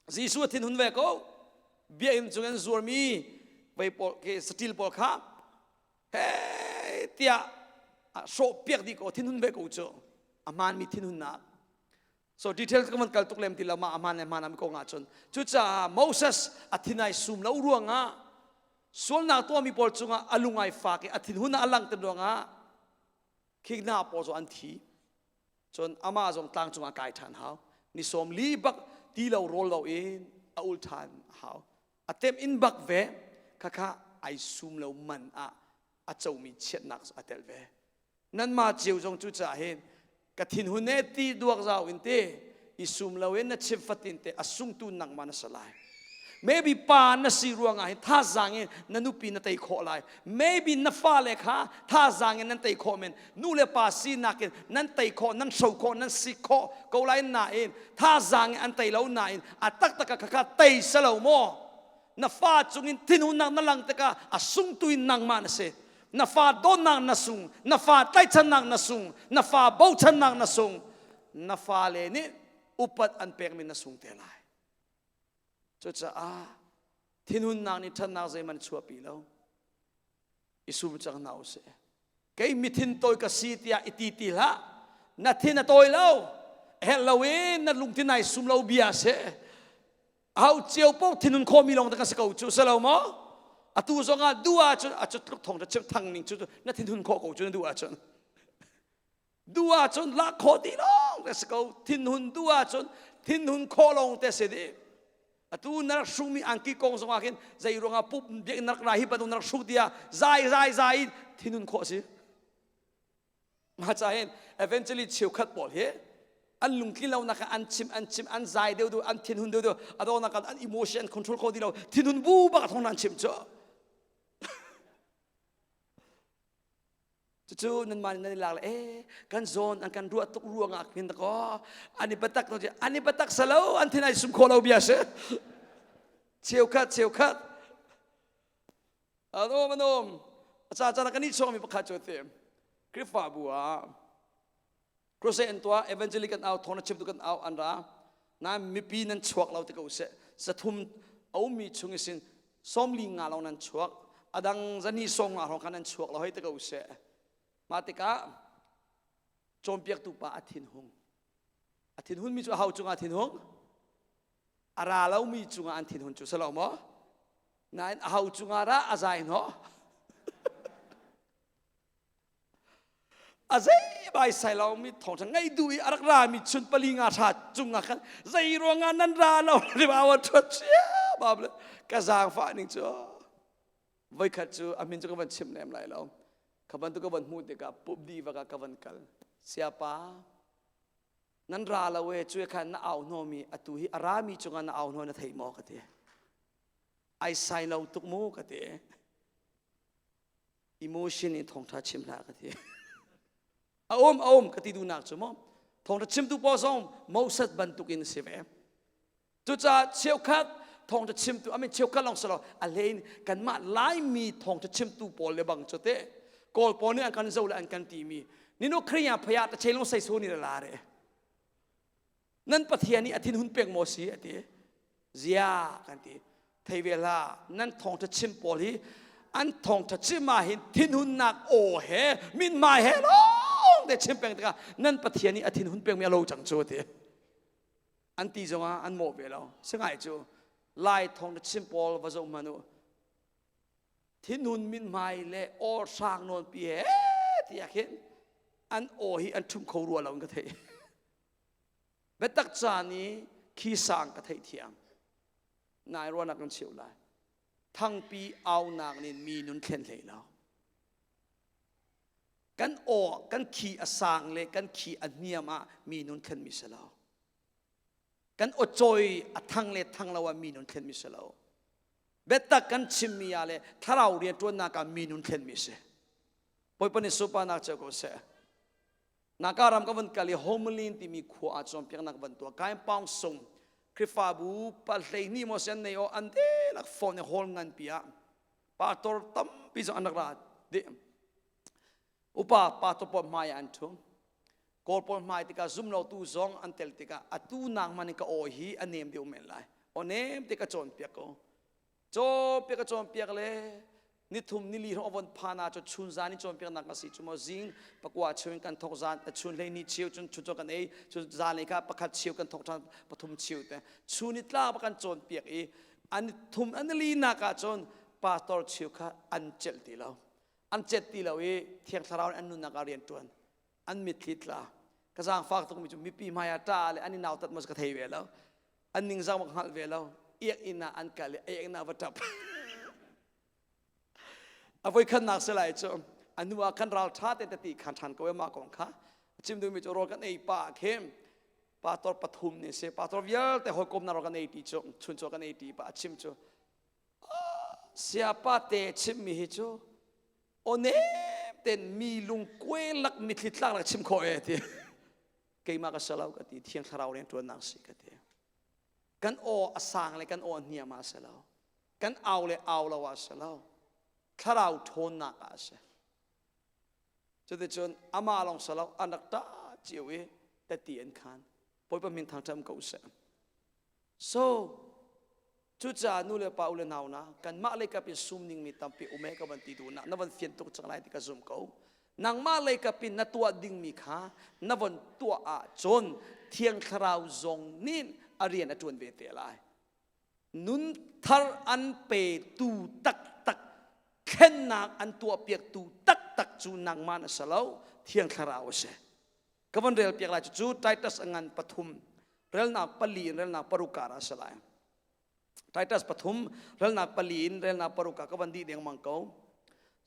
Jesuh a thinhun ve ko. Biakinn cung an zuarmi vei pawl ke saṭil pawl kha he tiah hrawh piak dih ko thinhun ve ko cu a hmaanmi thinhunnak. So details ka van kal tuk lem ti lo ma a hmaan le hmaan am ko ngah cun. Cucaah Moses a thin ai sum lo ruangah sualnak tuahmi pawl cungah a lung ai fak i a thinhun a langter ruangah khi hna pawl cu an thi. Cun amah zong tlang cungah kai ṭhan hau. Ni sawm li bak ti lo rawl lo in a ul ṭhan hau. A temh in bak ve khakha ai sum lo man ah a comi chiatnak a tel ve. Nanmah cio zong cu caah hin ka thinhun e ti duak zau in te i sum lo in na chim fatin te a sungtu nangmah na si lai. Maybe pa na si ruangah hin thazaang in na nupi na tei khawh lai. Maybe na fale kha thazaang in nan tei khawh men. Nu le pa sinak in nan tei khawh, nan hro khawh, nan si khawh ko lai nain thazaang in an tei lo nain a taktak ah kha tei selo maw? Na fa cungin thinhunnak na lang tikah a sungtu in nangmah na si. Na fa dawtnak na sung, na fa tlaihchannak na sung, na fa bochannak na sung. Na fale nih upat an pekmi na sung te lai. Cucaah thinhunnak nih ṭhatnak zeihmanh chuahpi lo. I sum cang hna usih. Kei mithin tawi ka si tiah i ti ti hlah. Na thin a tawi lo. Herh lo in na lungthin ai sum lo bia si. Au cio paoh thinhun khawhmi lawng te ka si ko cu si lo maw? Atu zong ah duh ahcun a cu tluk thong chim thang ning cu na thinhun khawh ko cu na duh ahcun. Duh ahcun lak khawh ti lawng te si ko. Thinhun duh ahcun thinhun khawh lawng te si dih. Atu na rak hrukmi angki kong zong ah khin zei ruangah pup biakinn na rak ra hi bantuk na rak hruk tiah zai zai zai in thinhun khawh si. Mah ca hin evangelist cheukhat pawl hi an lungtlin lonak an chim an chim an zai deuh deuh an thinhun deuh deuh a dawnak an emotion an control kho ti lo thinhun bu bak thong an chim cu. Cucu nanmah nih nan i lak le eh kan zawn an kan ruah tuk ruangah khin dakaw an i biatak an i biatak salo an thin ai sum khawh lo bia si cheukhat cheukhat anom anom a ca caan kan i chawngmi pakhat cu te Khrihfabu ah crusade an tuah evangelic kan au thawng na chimtu kan au an ra nain mipi nan chuak lo ti ko seh sathum a ummi chung isin sawmli nga lawng nan chuak adang zani sawm nga hrawng kha nan chuak lo hei ti ko seh mah tikah cawnpiaktu pa a thinhung a thinhunmi cu aho cungah thinhung a ra lomi cungah an thinhun cu si lo maw nain aho cungah dah a zai hnawh A zei bai sai lo mi thawngṭha ngaih duh i a rak rami chun pali nga hra cungah khan zei ruangah nan ra lo riba wa ṭhuat ciammam le ka zaangfah ning cu voikhat cu a min cu ka van chim lem lai lo kha bantuk ka van hmuh tikah pup dih vak ah ka van kal siapa nan ra lo e cu khan na au hnawmi atu hi a rami cungah na au hnaw na thei maw ka ti ai sai lo tuk mu ka ti Emotion in thawngṭha chim hlah ka ti. A um a um ka ti duhnak cu maw thawngṭha chimtu pawl zong Moses bantukin si ve. Cucaah cheukhat thawngṭha chimtu I mean cheukhat lawng si lo a hlei in kanmah Laimi thawngṭha chimtu pawl le bang cu te Kawl pawl nih an kan zoh le an kan timi ninu Khriya phaya ta chelong sei so ni la re. Nan Pathian nih a thinhun pek maw si a ti. Zia kan ti. Thei ve hlah nan thawngṭha chim pawl hi an thawngṭha chim ah hin thinhunnak aw he mithmai he lawng te chim peng tikah nan Pathian nih a thinhun pekmi a lo cang cu a ti. An ti zongah an mawh ve lo. Singai cu Lai thawngṭha chim pawl va zoh hmanh u. Thinhun mithmai le aw hrang nawn pi he tiah khin an aw hi an ṭhumh kho rua lo in ka theih. Biatak caan i khi sang ka theihthiam. Nai ruahnak kan cheuh lai. Thangpi aunak nih mi nun thlen hlei lo. Kan aw, kan khi a sang le kan khi a niam ah mi nun thlenmi si lo. Kan aw cawi a thang le thang lo ah mi nun thlenmi si lo. Biatak kan chimmi ah le thlarau rianṭuannak ah mi nun thlenmi si. Bawipa nih sunparnak cio ko seh. Naka ram ka van kal i Homelin timi khua ah cawnpiaknak van tuah. Kain Paung Sung Khrihfabu pa 12 maw sian nei aw an dihlak phone i hall nganpi ah pastor tampi zong an rak ra dih. Upa pastor pawl hmai ah an ṭhu. Kawl pawl hmai tikah zumlotu zong an tel tikah atu nak hmanh in ka aw hi a nem deuh men lai. Aw nem te ka cawnpiak ko. Cawnpiak ka cawnpiak le nithum nili hrawng von phan ah cu chun zan in cawnpiaknak a si cu maw zing pakua cheu in kan thok zan chun 12 cheu cun chun kan ei cu zan lei kha pakhat cheu kan thok ṭhan pathum cheu te chun ni tla kan cawnpiak i an thum an li nak ah cun pastor cheu kha an celh ti lo an cet ti lo i thiang thlarau in an nunnak ah rian ṭuan an mitthli tla ka zaangfak tukmi cu mipi hmai ah ṭa le an i nautat maw ka thei ve lo an ningzang ma hngalh ve lo iak inn ah an kal i iak inn ah va ṭap a voikhatnak si lai cu a hnu ah khan ral ṭha te ti khan ṭhan ko mah kong kha chim duhmi cu rawl kan ei pa khin pastor pathum nih si pastor vialte hawikom na rawl kan ei ti cu chunchaw kan ei ti pa a chim cu siapa te chimmi hi cu aw nem ten mi lungkuai lak mitthli tlak lak chim khawh e ti keimah ka salo ka ti thiang thlarau rian ṭuannak si ka ti kan aw a sang le kan aw a hniam ah si lo kan au le au lo ah si lo thlarau ṭhawnnak ah a si cuticun amah lawng si lo an rak ṭah cio i tati an khan Bawipa min thangṭhat ko seh so Cucaah nu le pa u le nau na kanmah lei kap in sum ningmi tampi um e ka van ti duh na na van fian tuk cang lai ti ka zum ko. Nangmah lei kap in na tuah dingmi kha na von tuah ahcun Thiang Thlarau zong nih a rian a ṭuan ve te lai. Nun thar an petu taktak thlennak an tuahpiaktu taktak cu nangmah na si lo Thiang Thlarau a si. Ka von rel piak lai cu Titus a ngan pathum relnak pali in relnak paruk kar ah a si lai. Titus pathum relnak pali in relnak paruk ah ka van dih dengmang ko.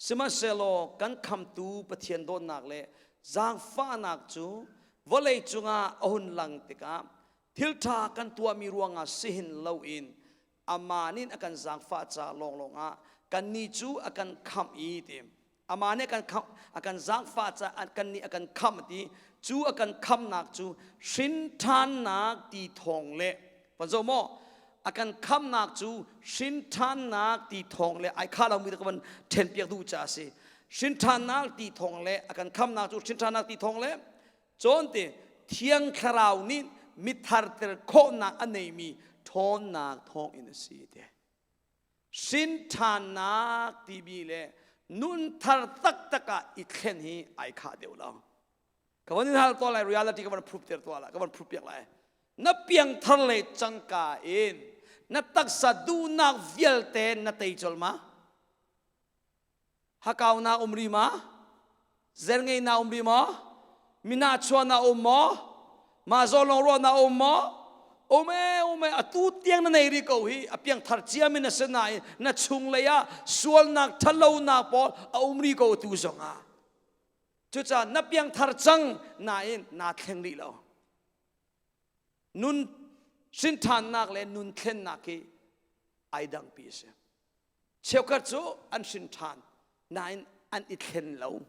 Sihmanhsehlaw kan khamtu Pathian dawtnak le zaangfahnak cu vawlei cungah a hun lang tikah thil ṭha kan tuahmi ruangah sihin loin amah nih a kan zaangfah ca lawnglawng ah kannih cu a kan khamh i ti amah nih a kan khamh a kan zaangfah ca kannih a kan khamh ti cu a kan khamhnak cu hrinṭhannak ti thawng le van zoh maw a kan khamhnak cu hrinṭhannak ti thawng le ai kha lomi ka van ṭhenpiak duh ca a si hrinṭhannak ti thawng le a kan khamhnak cu hrinṭhannak ti thawng le Cawn ti Thiang Thlarau nih mitharter khawhnak a neimi ṭhawnnak thawngin a si te. Hrin ṭhannak timi le nun thar taktak ah i thlen hi ai khah deuh lo. Ka van in hal tuah lai reality ka van proof ter tuah lai ka van proof piak lai. Na piangthar le cangka in na taksa duhnak vialte na tei colh ma? Hakau na um ri ma? Zerngei na um ri maw? Mina chuah na um maw? Mah zawn lawng ruah na um maw? Um e um e atu tiang na nei ri ko hi a piang thar ciam in a si nain na chung lei ah sualnak ṭhatlonak pawl a um ri ko tu zong ah cucaah na piang thar cang nain naa thleng rih lo nun hrinṭhannak le nun thlennak hi ai dangpi a si Cheukhat cu an hrin ṭhan nain an i thlen lo.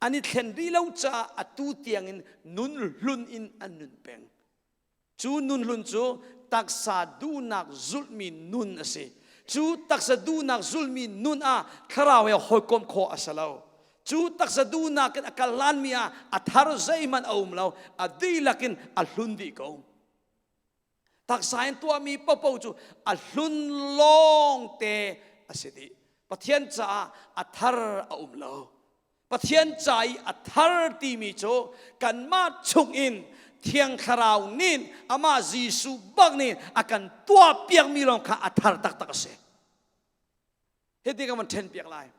An i thlen rih lo caah atu tiangin nun hlun in an nun peng. Cu nun hlun cu taksa duhnak zulhmi nun a si. Cu taksa duhnak zulhmi nun ah thlarau he hawikom khawh a si lo. Cu taksa duhnak in a kal hlanmi ah a thar zeihmanh a um lo, a dihlak in a hlun dih ko. Taksa in tuahmi paohpaoh cu a hlun lawngte a si dih. Pathian caah a thar a um lo. Pathian ca i a thar timi cu kanmah chungin Thiang Thlarau nih amah Jesuh bak nih a kan tuahpiakmi lawng kha a thar taktak a si. Hiti ka van ṭhenpiak lai.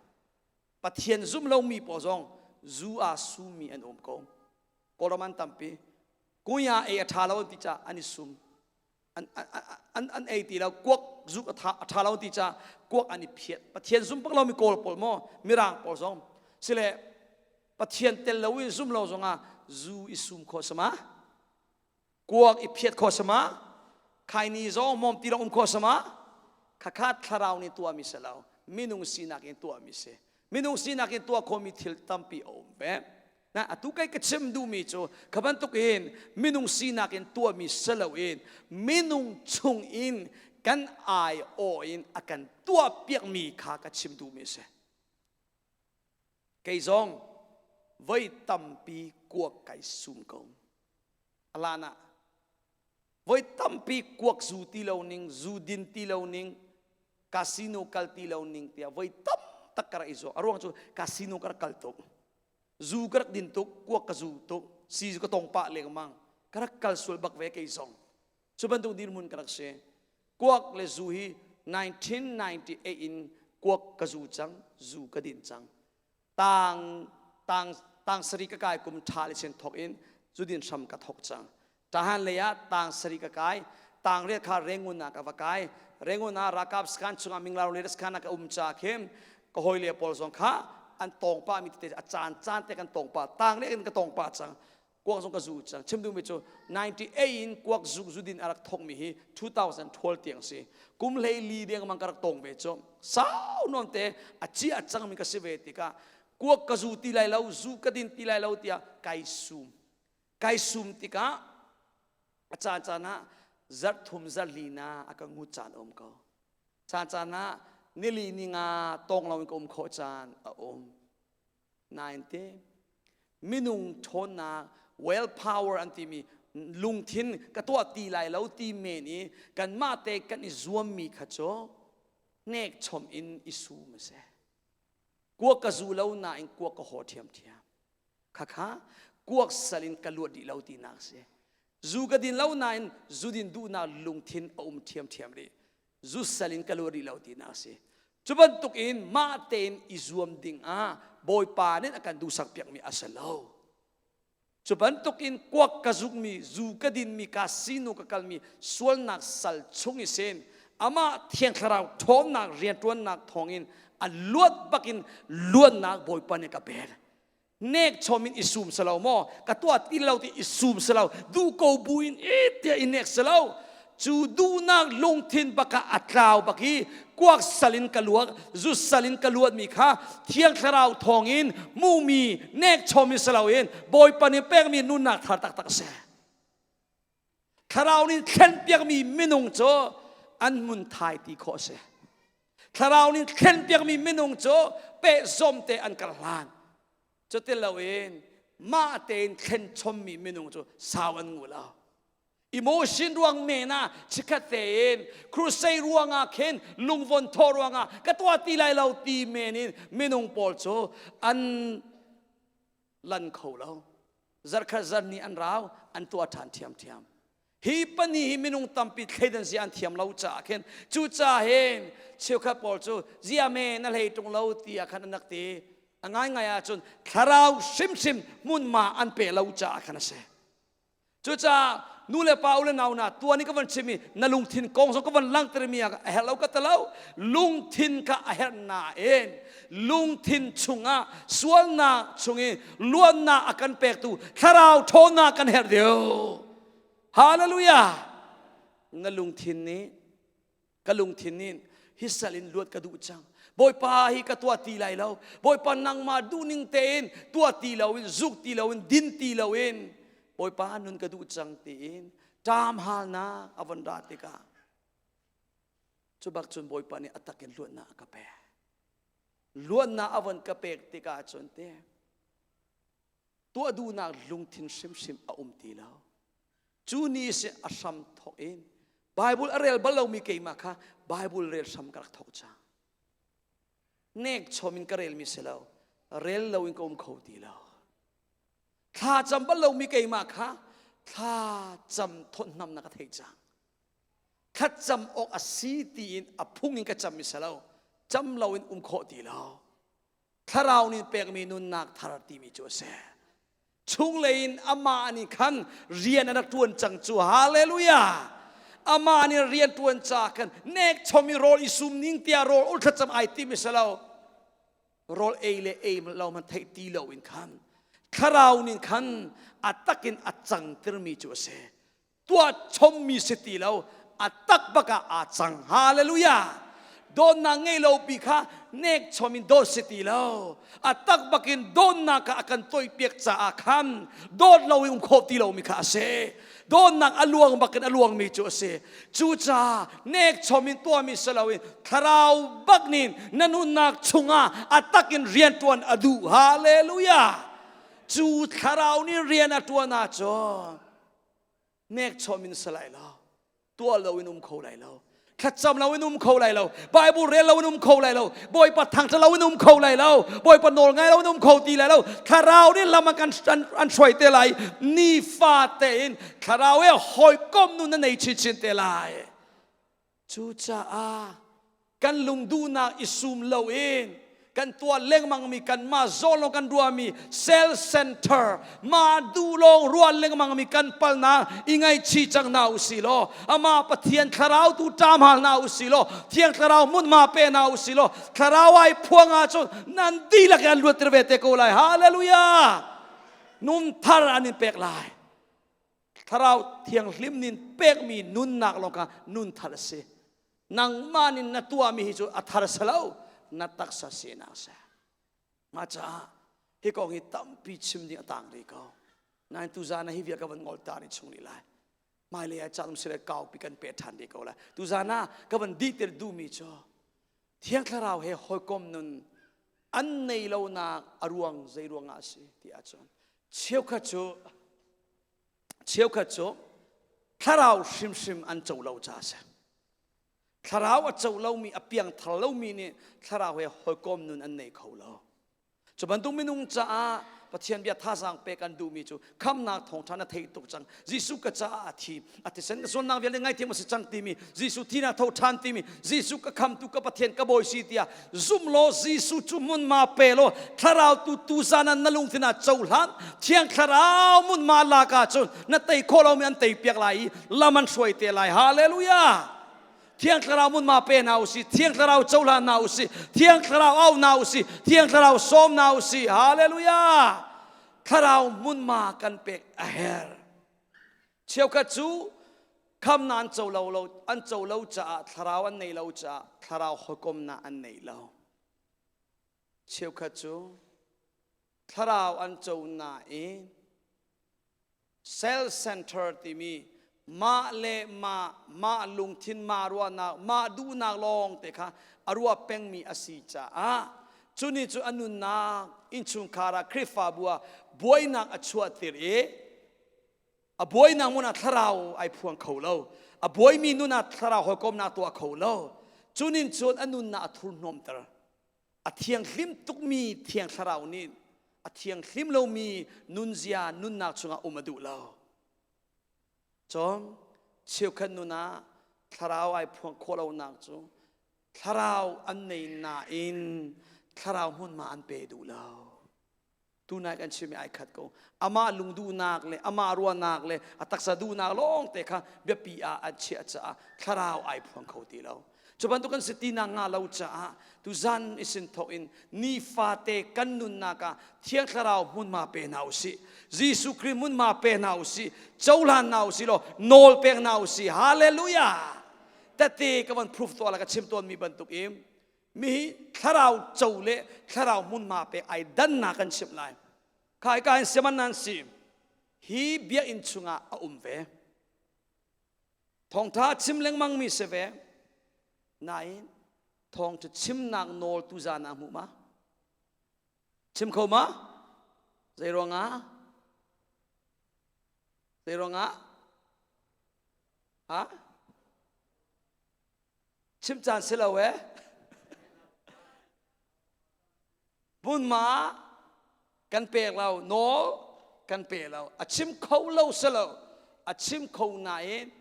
Pathian zum lomi pawl zong zu aa sumi an um ko. Kawlram an tampi. Kuya ei a ṭha lo ti ca an i sum. An, an, an ei ti lo. Kuak zuk a ṭha, a ṭha lo ti ca kuak an i phiat. Pathian zum bak lomi Kawl pawl maw, Mirang pawl zong. Sile. Pathian tel lo in zum lo zongah zu i sum khawh sama kuak i phiat khawh sama khaini zong mom ti um khawh sama khakha thlarau nih tuahmi si lo, minung sinak in tuahmi si. Minung sinak in tuah khawhmi thil tampi a um ve. Na atu kai ka chim duhmi cu kha bantuk in minung sinak in tuahmi si loin minung chung in kan ai aw in a kan tuah piakmi kha ka chim duhmi si. Kei zong voi tampi kuak kai sum ko. Alan ah voi tampi kuak zu ti lo ning, zu din ti lo ning, casino kal ti lo ning tiah voi tam tak ka rak i zuam. A ruang cu casino ka rak kal tuk. Zu ka rak din tuk, kuak ka zu tuk, si ka tong pah lengmang. Ka rak kal sual bak ve kei zong. Cu bantuk dirhmun ka rak si. Kuak le zu hi 1998 in kuak ka zu cang, zu ka din cang. Tang tang tang sari ka kai kum tha le sen thok in zudin hram ka thok cang. Tahan lei ah tang sari ka kai, tang riat kha Rengun ah ka va kai. Rengun ah rakap skan chungah Minglar le skan ah ka um cha khin ka hoi le pawl zong kha an tong pa mi tete a caan caan te kan tong pa tang le in ka tong pa cang. Kuak zong ka zu cang. Chim duhmi cu 98 in kuak zu zudin a rak thokmi hi 2012 tiang si. Kum hlei li dengmang ka rak tong ve cu. Sau nawn te a ci a cangmi ka si ve tikah kuak ka zu ti lai lo, zu ka din ti lai lo tiah kai sum. Kai sum tikah a caan caan ah zarh thum zarh li na a ka ngut caan a um ko. Caan caan ah nili ni nga tong loin ka um khawh caan a um. Nain te minung ṭhawnnak well power an timi lungthin ka tuah ti lai lo ti men i kanmah te kan i zuammi kha cu hnek chom in i sum a si. Kuak ka zu lo nain kuak ka haw ṭhiamṭhiam. Khakha kuak sal in ka luat rih lo tinak si. Zu ka din lo nain zu din duhnak lungthin a um ṭhiamṭhiam rih. Zu sal in ka luat rih lo tinak a si. Cu bantuk in mah tein i zuam ding ah Bawipa nih a kan duhsak piakmi a si lo. Cu bantuk in kuak ka zukmi, zu ka dinmi, ka sinu ka kalmi sualnak sal chung i sin amah Thiang Thlarau ṭhawnnak rianṭuannak thawngin a luat bakin luatnak Bawipa nih ka pek. Nek chom in i sum si lo maw? Ka tuah ti lo ti i sum si lo. Duh ko buin i tiah i nek si lo. Cu duhnak lungthin baka a tlau bak i kuak sal in ka luak, zu sal in ka luatmi kha Thiang Thlarau thawngin hmuhmi nek chom in si loin Bawipa nih pekmi nunnak thar taktak a si. Thlarau nih thlenpiakmi minung cu an hmun thai ti khawh a si. Thlarau nih thlenpiakmi minung cu pehzawm te an kal hlan. Cuti loin mah tein thlen chommi minung cu sau an ngu lo. Emotion ruang men ah chikkhat tein crusade ruangah khin lungvon thawh ruangah ka tuah ti lai lo ti men in minung pawl cu an lan kho lo. Zarkhat zarhni an rau, an tuah ṭhan ṭhiamṭhiam. Hi pahnih hi minung tampi thleidan zia an thiam lo caah khin cucaah hin cheukhat pawl cu zia me na hlei ṭung lo tiah khan an rak ti. A ngaingai ahcun thlarau hrimhrim hmunhma an pe lo caah khan a si. Cucaah nu le pa u le nau hna, tuan i ka van chim i na lungthin kong zong ka van langhter mi ah a herh lo ka ti lo. Lungthin kha a herh nain lungthin chungah sualnak chung i luatnak a kan pektu thlarau ṭhawnnak kan herh deuh. Hallelujah! Na lungthin nih ka lungthin nih hi sal in luat ka duh cang. Bawipa, hi ka tuah ti lai lo. Bawipa, nangmah duhning tein tuah ti loin, zuk ti loin, din ti loin Bawipa nun ka duh cang tiin ṭam halnak a von ra tikah cu bak cun Bawipa nih a takin luatnak a ka pek. Luatnak a von ka pek tikah cun te tuah duhnak lungthin hrimhrim a um ti lo. Cu ni si a hram thawk in Bible a rel bal lomi keimah kha Bible rel hram ka rak thawk cang. Nek chom in ka relmi si lo, rel lo in ka um kho ti lo. Thla cam bal lomi keimah kha thla cam thawtnam na ka thei cang. Thlacam awk a si tiin a phung in ka cam mi si lo, cam lo in um khawh ti lo. Thlarau nih pekmi nunnak thar timi cu a si. Chunglei in amah nih khan rian a rak ṭuan cang cu. Hallelujah! Amah nih rian ṭuan ca khan nek chom i rawl i sum ning tiah rawl ul thlacam ai tim i si lo. Rawl ei le ei lo man theih ti lo in khan. Thlarau nih khan a takin a cangtermi cu a si. Tuah chommi si ti lo, a tak bak ah aa cang. Hallelujah! Dawtnak ngei lo pi kha nek chom in dawt si ti lo. A tak bakin dawtnak kha a kan toihpiak caah khan dawt lo in um khawh ti lomi kha a si. Dawtnak a luang bakin a luangmi cu a si. Cucaah nek chom in tuahmi si loin thlarau bak nih na nunnak chungah a takin rian ṭuan a duh. Hallelujah! Cu thlarau nih rian a ṭuan ahcun nek chom in si lai lo. Tuah loin um kho lai lo. Thlacam loin um kho lai lo. Bible rel loin um kho lai lo. Bawipa thangṭhat loin um kho lai lo. Bawipa nawl ngai loin um kho ti lai lo. Thlarau nih lam an kan an hruai te lai. Nifa tein thlarau he hawikom nun na nei chinchin te lai. Cucaah kan lungduhnak i sum loin kan tuah lengmangmi kanmah zawn lawng kan ruahmi cell center mah duh lawng ruah lengmangmi kan palnak i ngaihchih cang hna u si law amah Pathian thlarau tu ṭam hal hna u si law Thiang Thlarau hmunhma pe hna u si law thlarau ai phuang ahcun nan dihlak in an luatter ve te ko lai. Hallelujah! Nun thar an in pek lai. Thlarau Thianghlim nin pekmi nunnak lawng kha nun thar a si. Nangmah nin na tuahmi hi cu a thar si lo, na taksa sinak si. Mah caah hi kong hi tampi chim ding a tang rih ko. Nain tuzan ah hi vial ka van ngol ta ni chung rih lai. Hmailei ah caan um sile kaupi kan pe ṭhan rih ko lai. Tuzan ah ka van dihter duhmi cu Thiang Thlarau he hawikom nun an nei lonak a ruang zei ruangah a si ti ahcun cheukhat cu cheukhat cu thlarau hrimhrim an co lo ca a si. Thlarau a co lomi a piangthar lomi nih thlarau he hawikom nun an nei kho lo. Cu bantuk minung caah Pathian bia thazaang pek an duhmi cu khamnak thawngṭha na theih tuk cang. Jesuh ka caah a thi, a thisen ka sualnak vialte ngaithiam a si cang timi, Jesuh thinak tho ṭhan timi, Jesuh ka khamtu ka Pathian ka bawi si tiah zum law Jesuh cu hmunhma pe law thlarau tu tuzan ah na lungthin ah cohlan Thiang Thlarau hmunhma lak ahcun na tei khawh lomi an tei piak lai i lam an hruai te lai. Hallelujah! Thiang Thlarau hmunhma pe hna usih Thiang Thlarau cohlan hna usih Thiang Thlarau au hna usih Thiang Thlarau sawm hna usih Hallelujah Thlarau hmunhma kan pek a herh cheukhat cu khamnak an co lo lo an co lo caah thlarau an nei lo caah thlarau hawikomnak an nei lo cheukhat cu thlarau an co nain Cell center timi mah le mah mah lungthin mah ruahnak mah duhnak lawng te kha a ruah pengmi a si caah cu nih cu a nunnak innchungkhar ah Khrihfabu ah buainak a chuahtir i a buainak hmun ah thlarau ai phuang kho lo a buaimi nun ah thlarau hawikomnak tuah kho lo cu nin cun a nunnak a thurhnawmter A thianghlim tukmi Thiang Thlarau nih a thianghlim lomi nunzia nunnak chungah um a duh lo. Cun cheukhat nun ah thlarau ai phuang khawh lonak cu thlarau an nei nain thlarau hmunhma an pe duh lo. Tunai kan chimmi ai khat ko. Amah lungduhnak le amah ruahnak le a taksa duhnak lawng te kha biapi ah an chiah caah thlarau ai phuang kho ti lo. Cu bantuk kan si ti nak nga lo caah tuzan isin thawk in nifate kan nunnak ah Thiang Thlarau hmunhma pe hna usih. Jesuh Khrih hmunhma pe hna usih. Cohlan hna usih law nawl pek hna usih. Hallelujah! Tete ka van proof tuah la ka chim tawnmi bantuk in mi thlarau co le thlarau hmunhma pek ai dannak kan chimh lai khai ka in siaman nan si hi biakinn chungah a um ve thawngtha chim lengmang mi si ve nain thawngtha chimnak nawl tu zan ah hmuh ma chim kho ma zei ruangah zei ruangah ha Chim caan si lo eh. Hmunhma kan pek lo, nawl kan pe lo. A chim kho lo si lo. A chim kho nain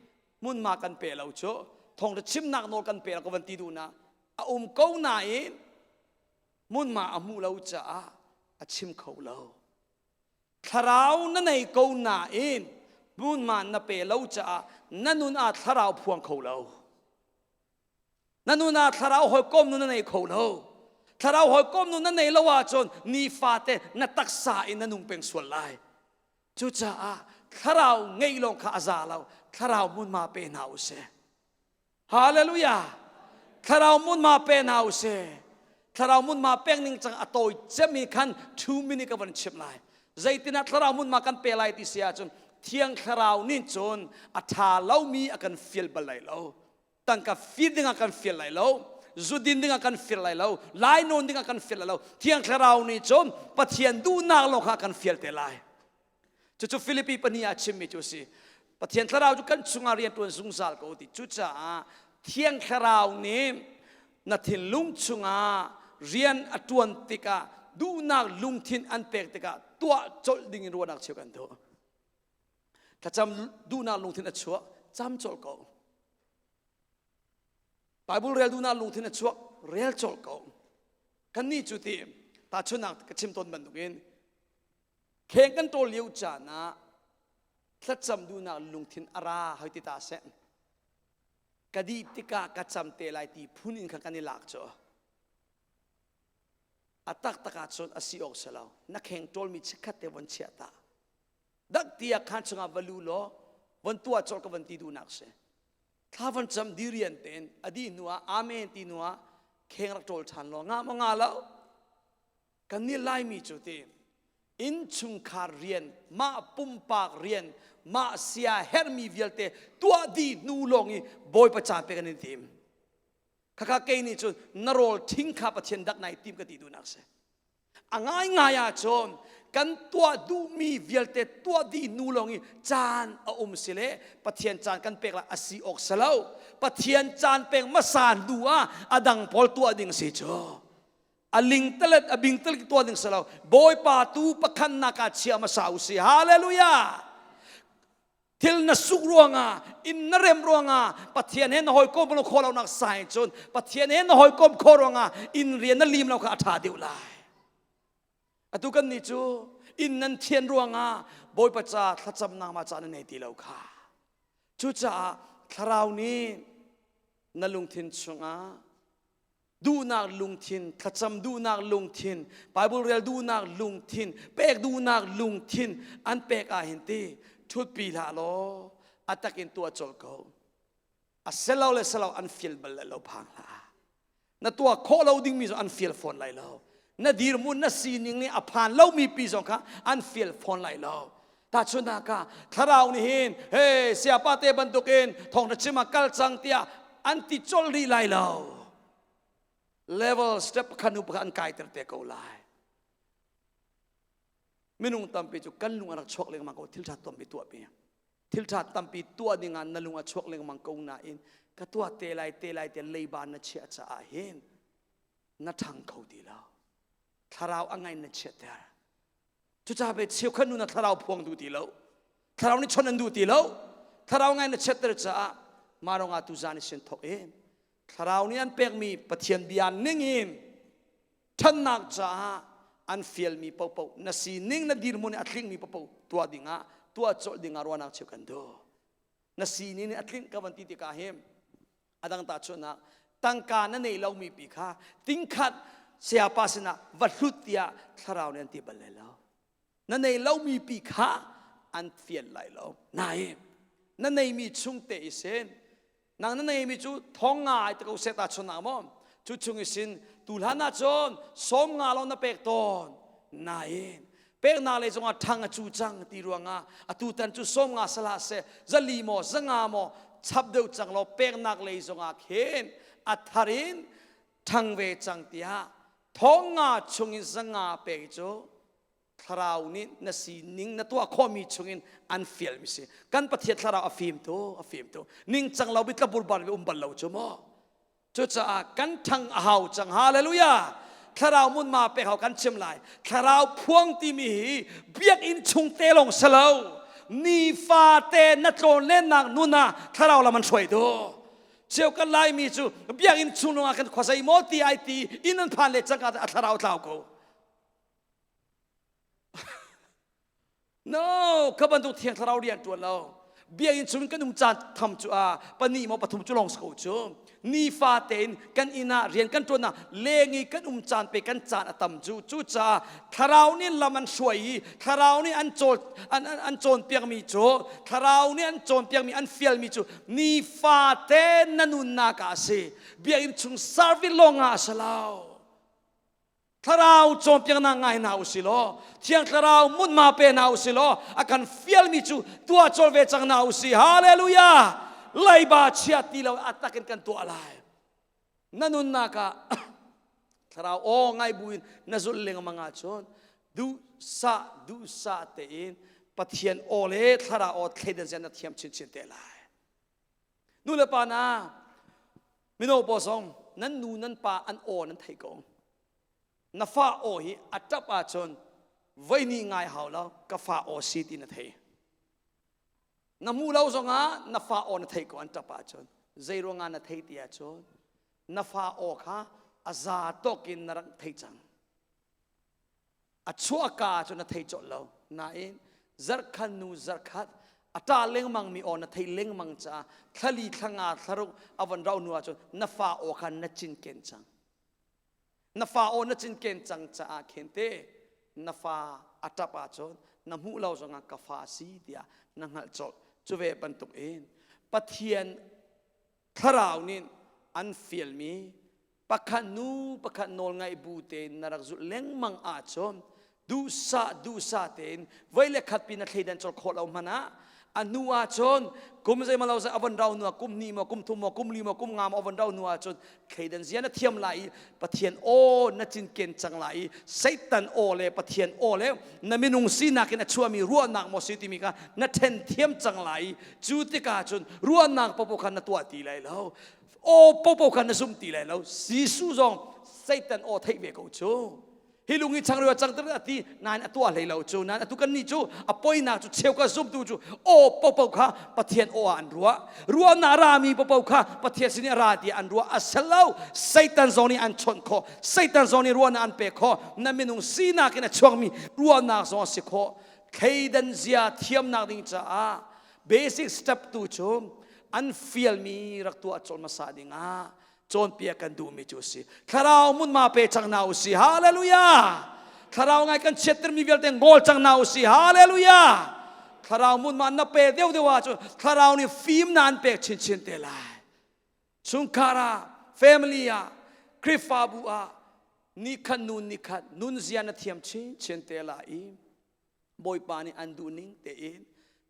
hmunhma kan pe lo cu. Thawngtha chimnak nawl kan pe lo ka van ti duh na. A um ko nain hmunhma a hmuh lo caah a chim kho lo. Thlarau na nei ko nain hmunhma na pe lo caah na nun ah thlarau phuang kho lo. Na nun ah thlarau hawikom nun na nei kho lo. Thlarau hawikom nu na nei lo ahcun nifate na taksa in na nung peng sual lai. Cucaah thlarau ngeih lawng kha a za lo. Thlarau hmunhma pe hna u sih. Hallelujah! Thlarau hmunhma pe hna u sih. Thlarau hmunhma pek ning cang a tawi cem khan 2 minute ka van chimh lai. Zeitinah thlarau hmunhma kan pe lai ti si ahcun Thiang Thlarau nih cun a ṭha lomi a kan fial bal lai lo. Tangka fir ding ah kan fial lai lo. Zu din ding ah kan fial lai lo. Lai nawn ding ah kan fial lai lo. Thiang Thlarau nih cun Pathian duhnak lawng kha a kan fial te lai. Cucu Filipi pahnih ah chimmi cu a si. Pathian Thlarau cu kan chungah rian ṭuan zungzal ko ti. Cucaah Thiang Thlarau nih na thinlung chungah rian a ṭuan tikah duhnak lungthin an pek tikah tuah colh ding in ruahnak cheu kan duh. Thlacam duhnak lungthin a chuah, cam colh ko. Bible rel duhnak lungthin a chuak, rel colh ko. Kannih cu ti tahchunhnak ka chim tawn bantukin Kheng kan ṭawl lio caan ah thlacam duhnak lungthin a ra hoi ti ta seh. Ka dih tikah ka cam te lai ti phun in khan kan i lak cu. A taktak ah cun a si awk si lo. Na kheng ṭawlmi chikkhat te von chiah ta. Dak tiah khan chungah va lu law von tuah colh ka von ti duhnak si. Thla von cam dirian tein a dih hnu ah amen ti hnu ah kheng rak ṭawl ṭhan law nga maw nga lo. Kannih Laimi cu ti innchungkhar rian, mah pumpak rian, mah sia herhmi vialte tuah dih hnu lawng i Bawipa caan pek an in tim. Khakha kei nih cun na rawl ṭhing kha Pathian dak nai tim ka ti duhnak si. A ngaingai ahcun kan tuah duhmi vialte tuah dih hnu lawng i caan a um si le Pathian caan kan pek lai a si awk si lo. Pathian caan pek hmasa hnu ah a dang pawl tuah ding si cu. A lingtalet a bingtalet tuah ding si lo. Bawipa tu pakhannak ah chia hmasa u si. Hallelujah! Thil na suk ruangah, inn na rem ruangah, Pathian he na hawikom lo khawh lonak sai cun Pathian he na hawikom khawh ruangah inn rian na lim lo kha a ṭha deuh lai. Atu kan nih cu inn nan thian ruangah Bawipa ca thlacamnak ma ca na nei ti lo kha. Cucaah thlarau nih na lungthin chungah duhnak lungthin, thlacam duhnak lungthin, Bible rel duhnak lungthin, pek duhnak lungthin an pek ah hin ti ṭhutpi hlah law a takin tuah colh ko. A selo le selo an fial bal le lo phang hlah. Na tuah khawh lo dingmi zong an fial fawn lai lo. Na dirhmun na sining nih a phan lomi pi zong kha an fial fawn lai lo. Tahchunhnak ah thlarau nih hin hey siapa te bantukin thawng na chim ah kal cang tiah an ti colh rih lai lo. Level step pakhat hnu pakhat an kaiter te ko lai. Minung tampi cu kan lung a rak chuak lengmang ko thil ṭha tampi tuah pi. Thil ṭha tampi tuah ding ah na lung a chuak lengmang ko nain ka tuah te lai te lai te leiba na chiah caah hin na ṭhang kho ti lo. Thlarau a ngain na chiatter. Cucaah pe cheukhat nu na thlarau phuang duh ti lo. Thlarau nih chawnh an duh ti lo. Thlarau ngai na chiatter caah mah rongah tu zan i sin thok in thlarau nih an pekmi Pathian bia ning in ṭhannak caah an fialmi paohpaoh na sining na dirhmun i a tlingmi paohpaoh tuah dingah tuah colh dingah ruahnak cheu kan duh. Na sining nih a tlinh ka van ti tikah hin a dang tahchunhnak tangka na nei lomi pi kha tingkhat sayapa sinah va hlut tiah thlarau nih an ti bal lai lo. Na nei lomi pi kha an fial lai lo. Nain na neimi chung te i sin nang na neimi cu thong nga ai te ko seh tahchunhnak maw cu chung i sin tu hlan ah cun sawm nga lawng na pek tawn nain peknak lei zongah ṭhang a cu cang ti ruangah atu tan cu sawm nga salah seh zali maw zanga maw chap deuh cang law peknak lei zongah khin a thar in ṭhang ve cang tiah thong nga chungin zanga pek cu thlarau nih na sining na tuah khawhmi chungin an fialmi si. Kan Pathian thlarau a fim tu a fim tu ningcang lo bi tlabur bar bi um bal lo cu maw. Cucaah kan ṭhang a hau cang. Hallelujah! Thlarau mun ma pek hau kan chim lai. Thlarau phuang timi hi biakinn chung te lawng si lo. Nifate na tlawn lennak nun ah thlarau lam an hruai tu. Cheu kan Laimi cu biakinn chung lawng ah kan khua zei maw ti ai ti inn an phan le cangka a thlarau tlau ko. No, ka bantuk thiang thlarau rian ṭuan lo. Biakinn chung kan um caan tham cu a pahnih maw pathum cu lawng si ko cu. Nifa tein kan inn ah rian kan ṭuan ah leng i kan um caan pe kan caan a tam cu. Cucaah thlarau nih lam an hruai i thlarau nih an cawl an, an, an cawnpiakmi cu thlarau nih an cawnpiakmi an fialmi cu nifa te na nunnak ah a si. Biakinn chung service lawng ah a si lo. Thlarau cawnpiaknak ngai hna u si law, Thiang Thlarau munma pe hna u si law, a kan fialmi cu tuah cawl ve cang hna u si. Hallelujah! Leiba chia ti lo a takin kan tuah lai. Na nunnak ah thlarau aw ngai buin na zulh lengmang ahcun duhsah duhsah tein Pathian aw le thlarau aw thleidan zia na thiam chinchin te lai. Nu le pa na mino pawl zong nan nu nan pa an aw nan thei ko. Na fa aw hi a ṭap ahcun voi ni ngai hau lo ka fa aw si ti na thei. Na hmu lo zongah na fa aw na thei ko an ṭap ahcun zei ruangah na thei ti ahcun na fa aw kha a za tawk in na rak thei cang. A chuahka cu na thei colh lo. Nain zarhkhat nu zarhkhat a ṭah lengmang mi aw na thei lengmang caah thlali thlanga thlaruk a von rauh hnu ahcun na fa aw kha na cinken cang. Na fa aw na cinken cang caah khin te na fa a ṭap ahcun na hmuh lo zongah ka fa a si tiah na hngalh colh. Cu ve bantuk in Pathian thlarau nih an fialmi pakhat nu pakhat nawl ngaih bu tein na rak zulh lengmang ahcun duhsah duhsah tein voi le khat pi na thleidan colh khawh lo hmanh ah a hnu ahcun kum zeimaw lo a von rau hnu ah kum hnih maw kum thum maw kum li maw kum nga maw a von rau hnu ahcun thleidan zia na thiam lai i Pathian aw na cinken cang lai i Satan aw le Pathian aw le na minung sinak in a chuahmi ruahnak maw si timi kha na ṭhen thiam cang lai i cu tikah cun ruahnak popo kha na tuah ti lai lo aw popo kha na zum ti lai lo. Jesuh zong Satan aw theih ve ko cu. Hi lung i changreu a cang a ti nain a tuah hlei lo cu. Nain atu kan nih cu a poinak cu cheu ka zumtu cu aw popo kha Pathian aw ah an ruah, ruahnak rami popo kha Pathian sin i a ra tiah an ruah. A sel lo. Satan zong nih an chawnh khawh, Satan zong nih ruahnak an pek khawh, na minung sinak in a chuakmi ruahnak zong a si khawh. Thleidan zia thiamnak ding caah basic step tu cu an fialmi rak tuah cawn hmasa dingah cawnpiak kan duhmi cu a si. Thlarau munma pe cang hna u si. Hallelujah! Thlarau ngai kan chiattermi vialte ngol cang hna u si. Hallelujah! Thlarau munma na pe deuh deuh ahcun thlarau nih fimnak an pek chinchin te lai. Chungkhar ah, family ah, Khrihfabu ah nikhat nu nikhat nunzia na thiam chinchin te lai i Bawipa nih an duhning tein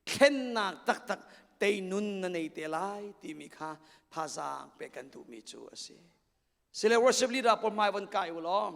thlennak taktak teinun na nei te lai timi kha thazaang pek kan duhmi cu a si. Sile worship leader pawl hmai von kai u law.